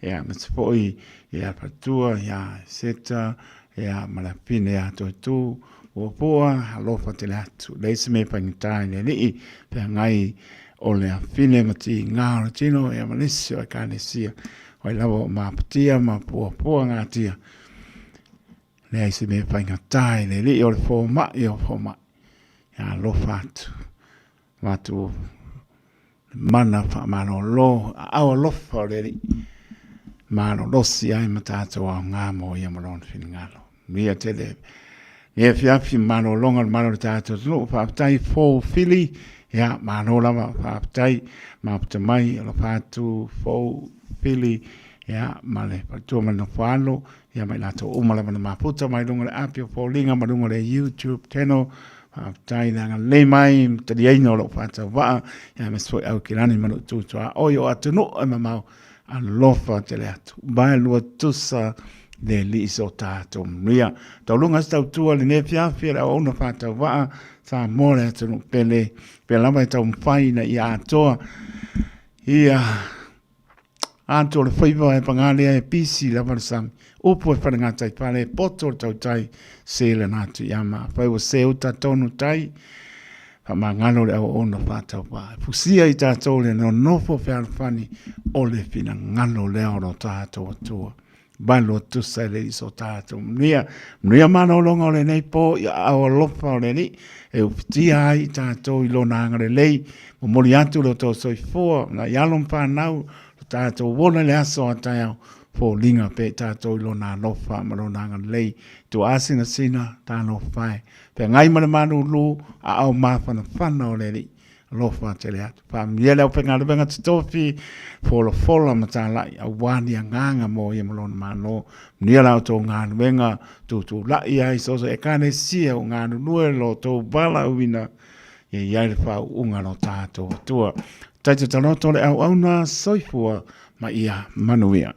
ia me se foi ia patua ia seta ia malapine ia toi tū o poa alofa te le atu leisi me pangitai le lii pe ngai o le afine mati ngā o le tino ia malisi o e kanesia o i lava o mapatia ma pua pua ngā tia le ai se me pangitai le lii o le fōmai o fōmai ia alofa atu matu mana wha malolo au alofa o le lii malolosi ai ma tātou au ngā mō ia malona whingalo Mia tele Nia fiafi malolonga le malo le tātou tunu whaaptai fō whili ia malo lava whaaptai maputa mai o la whātu fō whili ia male patua mai no whālo ia mai lātou uma lava na maputa mai lunga le api o pōlinga ma lunga le YouTube channel whaaptai le anga le mai tali aina o lau whātau waa ia me soi au ki lani manu tūtua oi o atunu e mamau alofa tele atu vai lua tusa le li so tātou manuia. Taulunga se tautua le ne fiafia le auauna whātau waa sa mō le atunu pele pe lava e tau mwhai na ia atoa ia atoa le whaiva e pangalea e pisi lava le sami upu e whare ngā tai pale poto le tautai se le nātu ia ma whai o se uta tonu tai whamangalo le auauna whātau waa. Fusia i tātou le nonofo whealofani o le whinangalo lea o lo tātou atua. Valo tusa le iso tātou manuia. Manuia manolonga o lenei pō i au alofa o le ni. E upitia ai tātou i lona anga le lei. Momoli atu lo tō soifua. Nā i alo mwhanau lo tātou wona le aso a tai au. Fō linga pe tātou i lona alofa ma lona anga le lei. Tu asina sina tāno whai. Pe ngai mana manu lu a au māwhana whana o le ni. Alofa tele atu. Whaamia le au whenga lewenga te tofi, fola fola ma tālai, au wāni a ngānga mō ia malona māno. Mnia lau tō ngā nuenga, tū tū lai ai, soso e kāne sia o ngā nunue lo tō wala uina. Ia i ai le faauuga a lo tatou Atua. Taito taloto le auauna soifua ma ia manuia.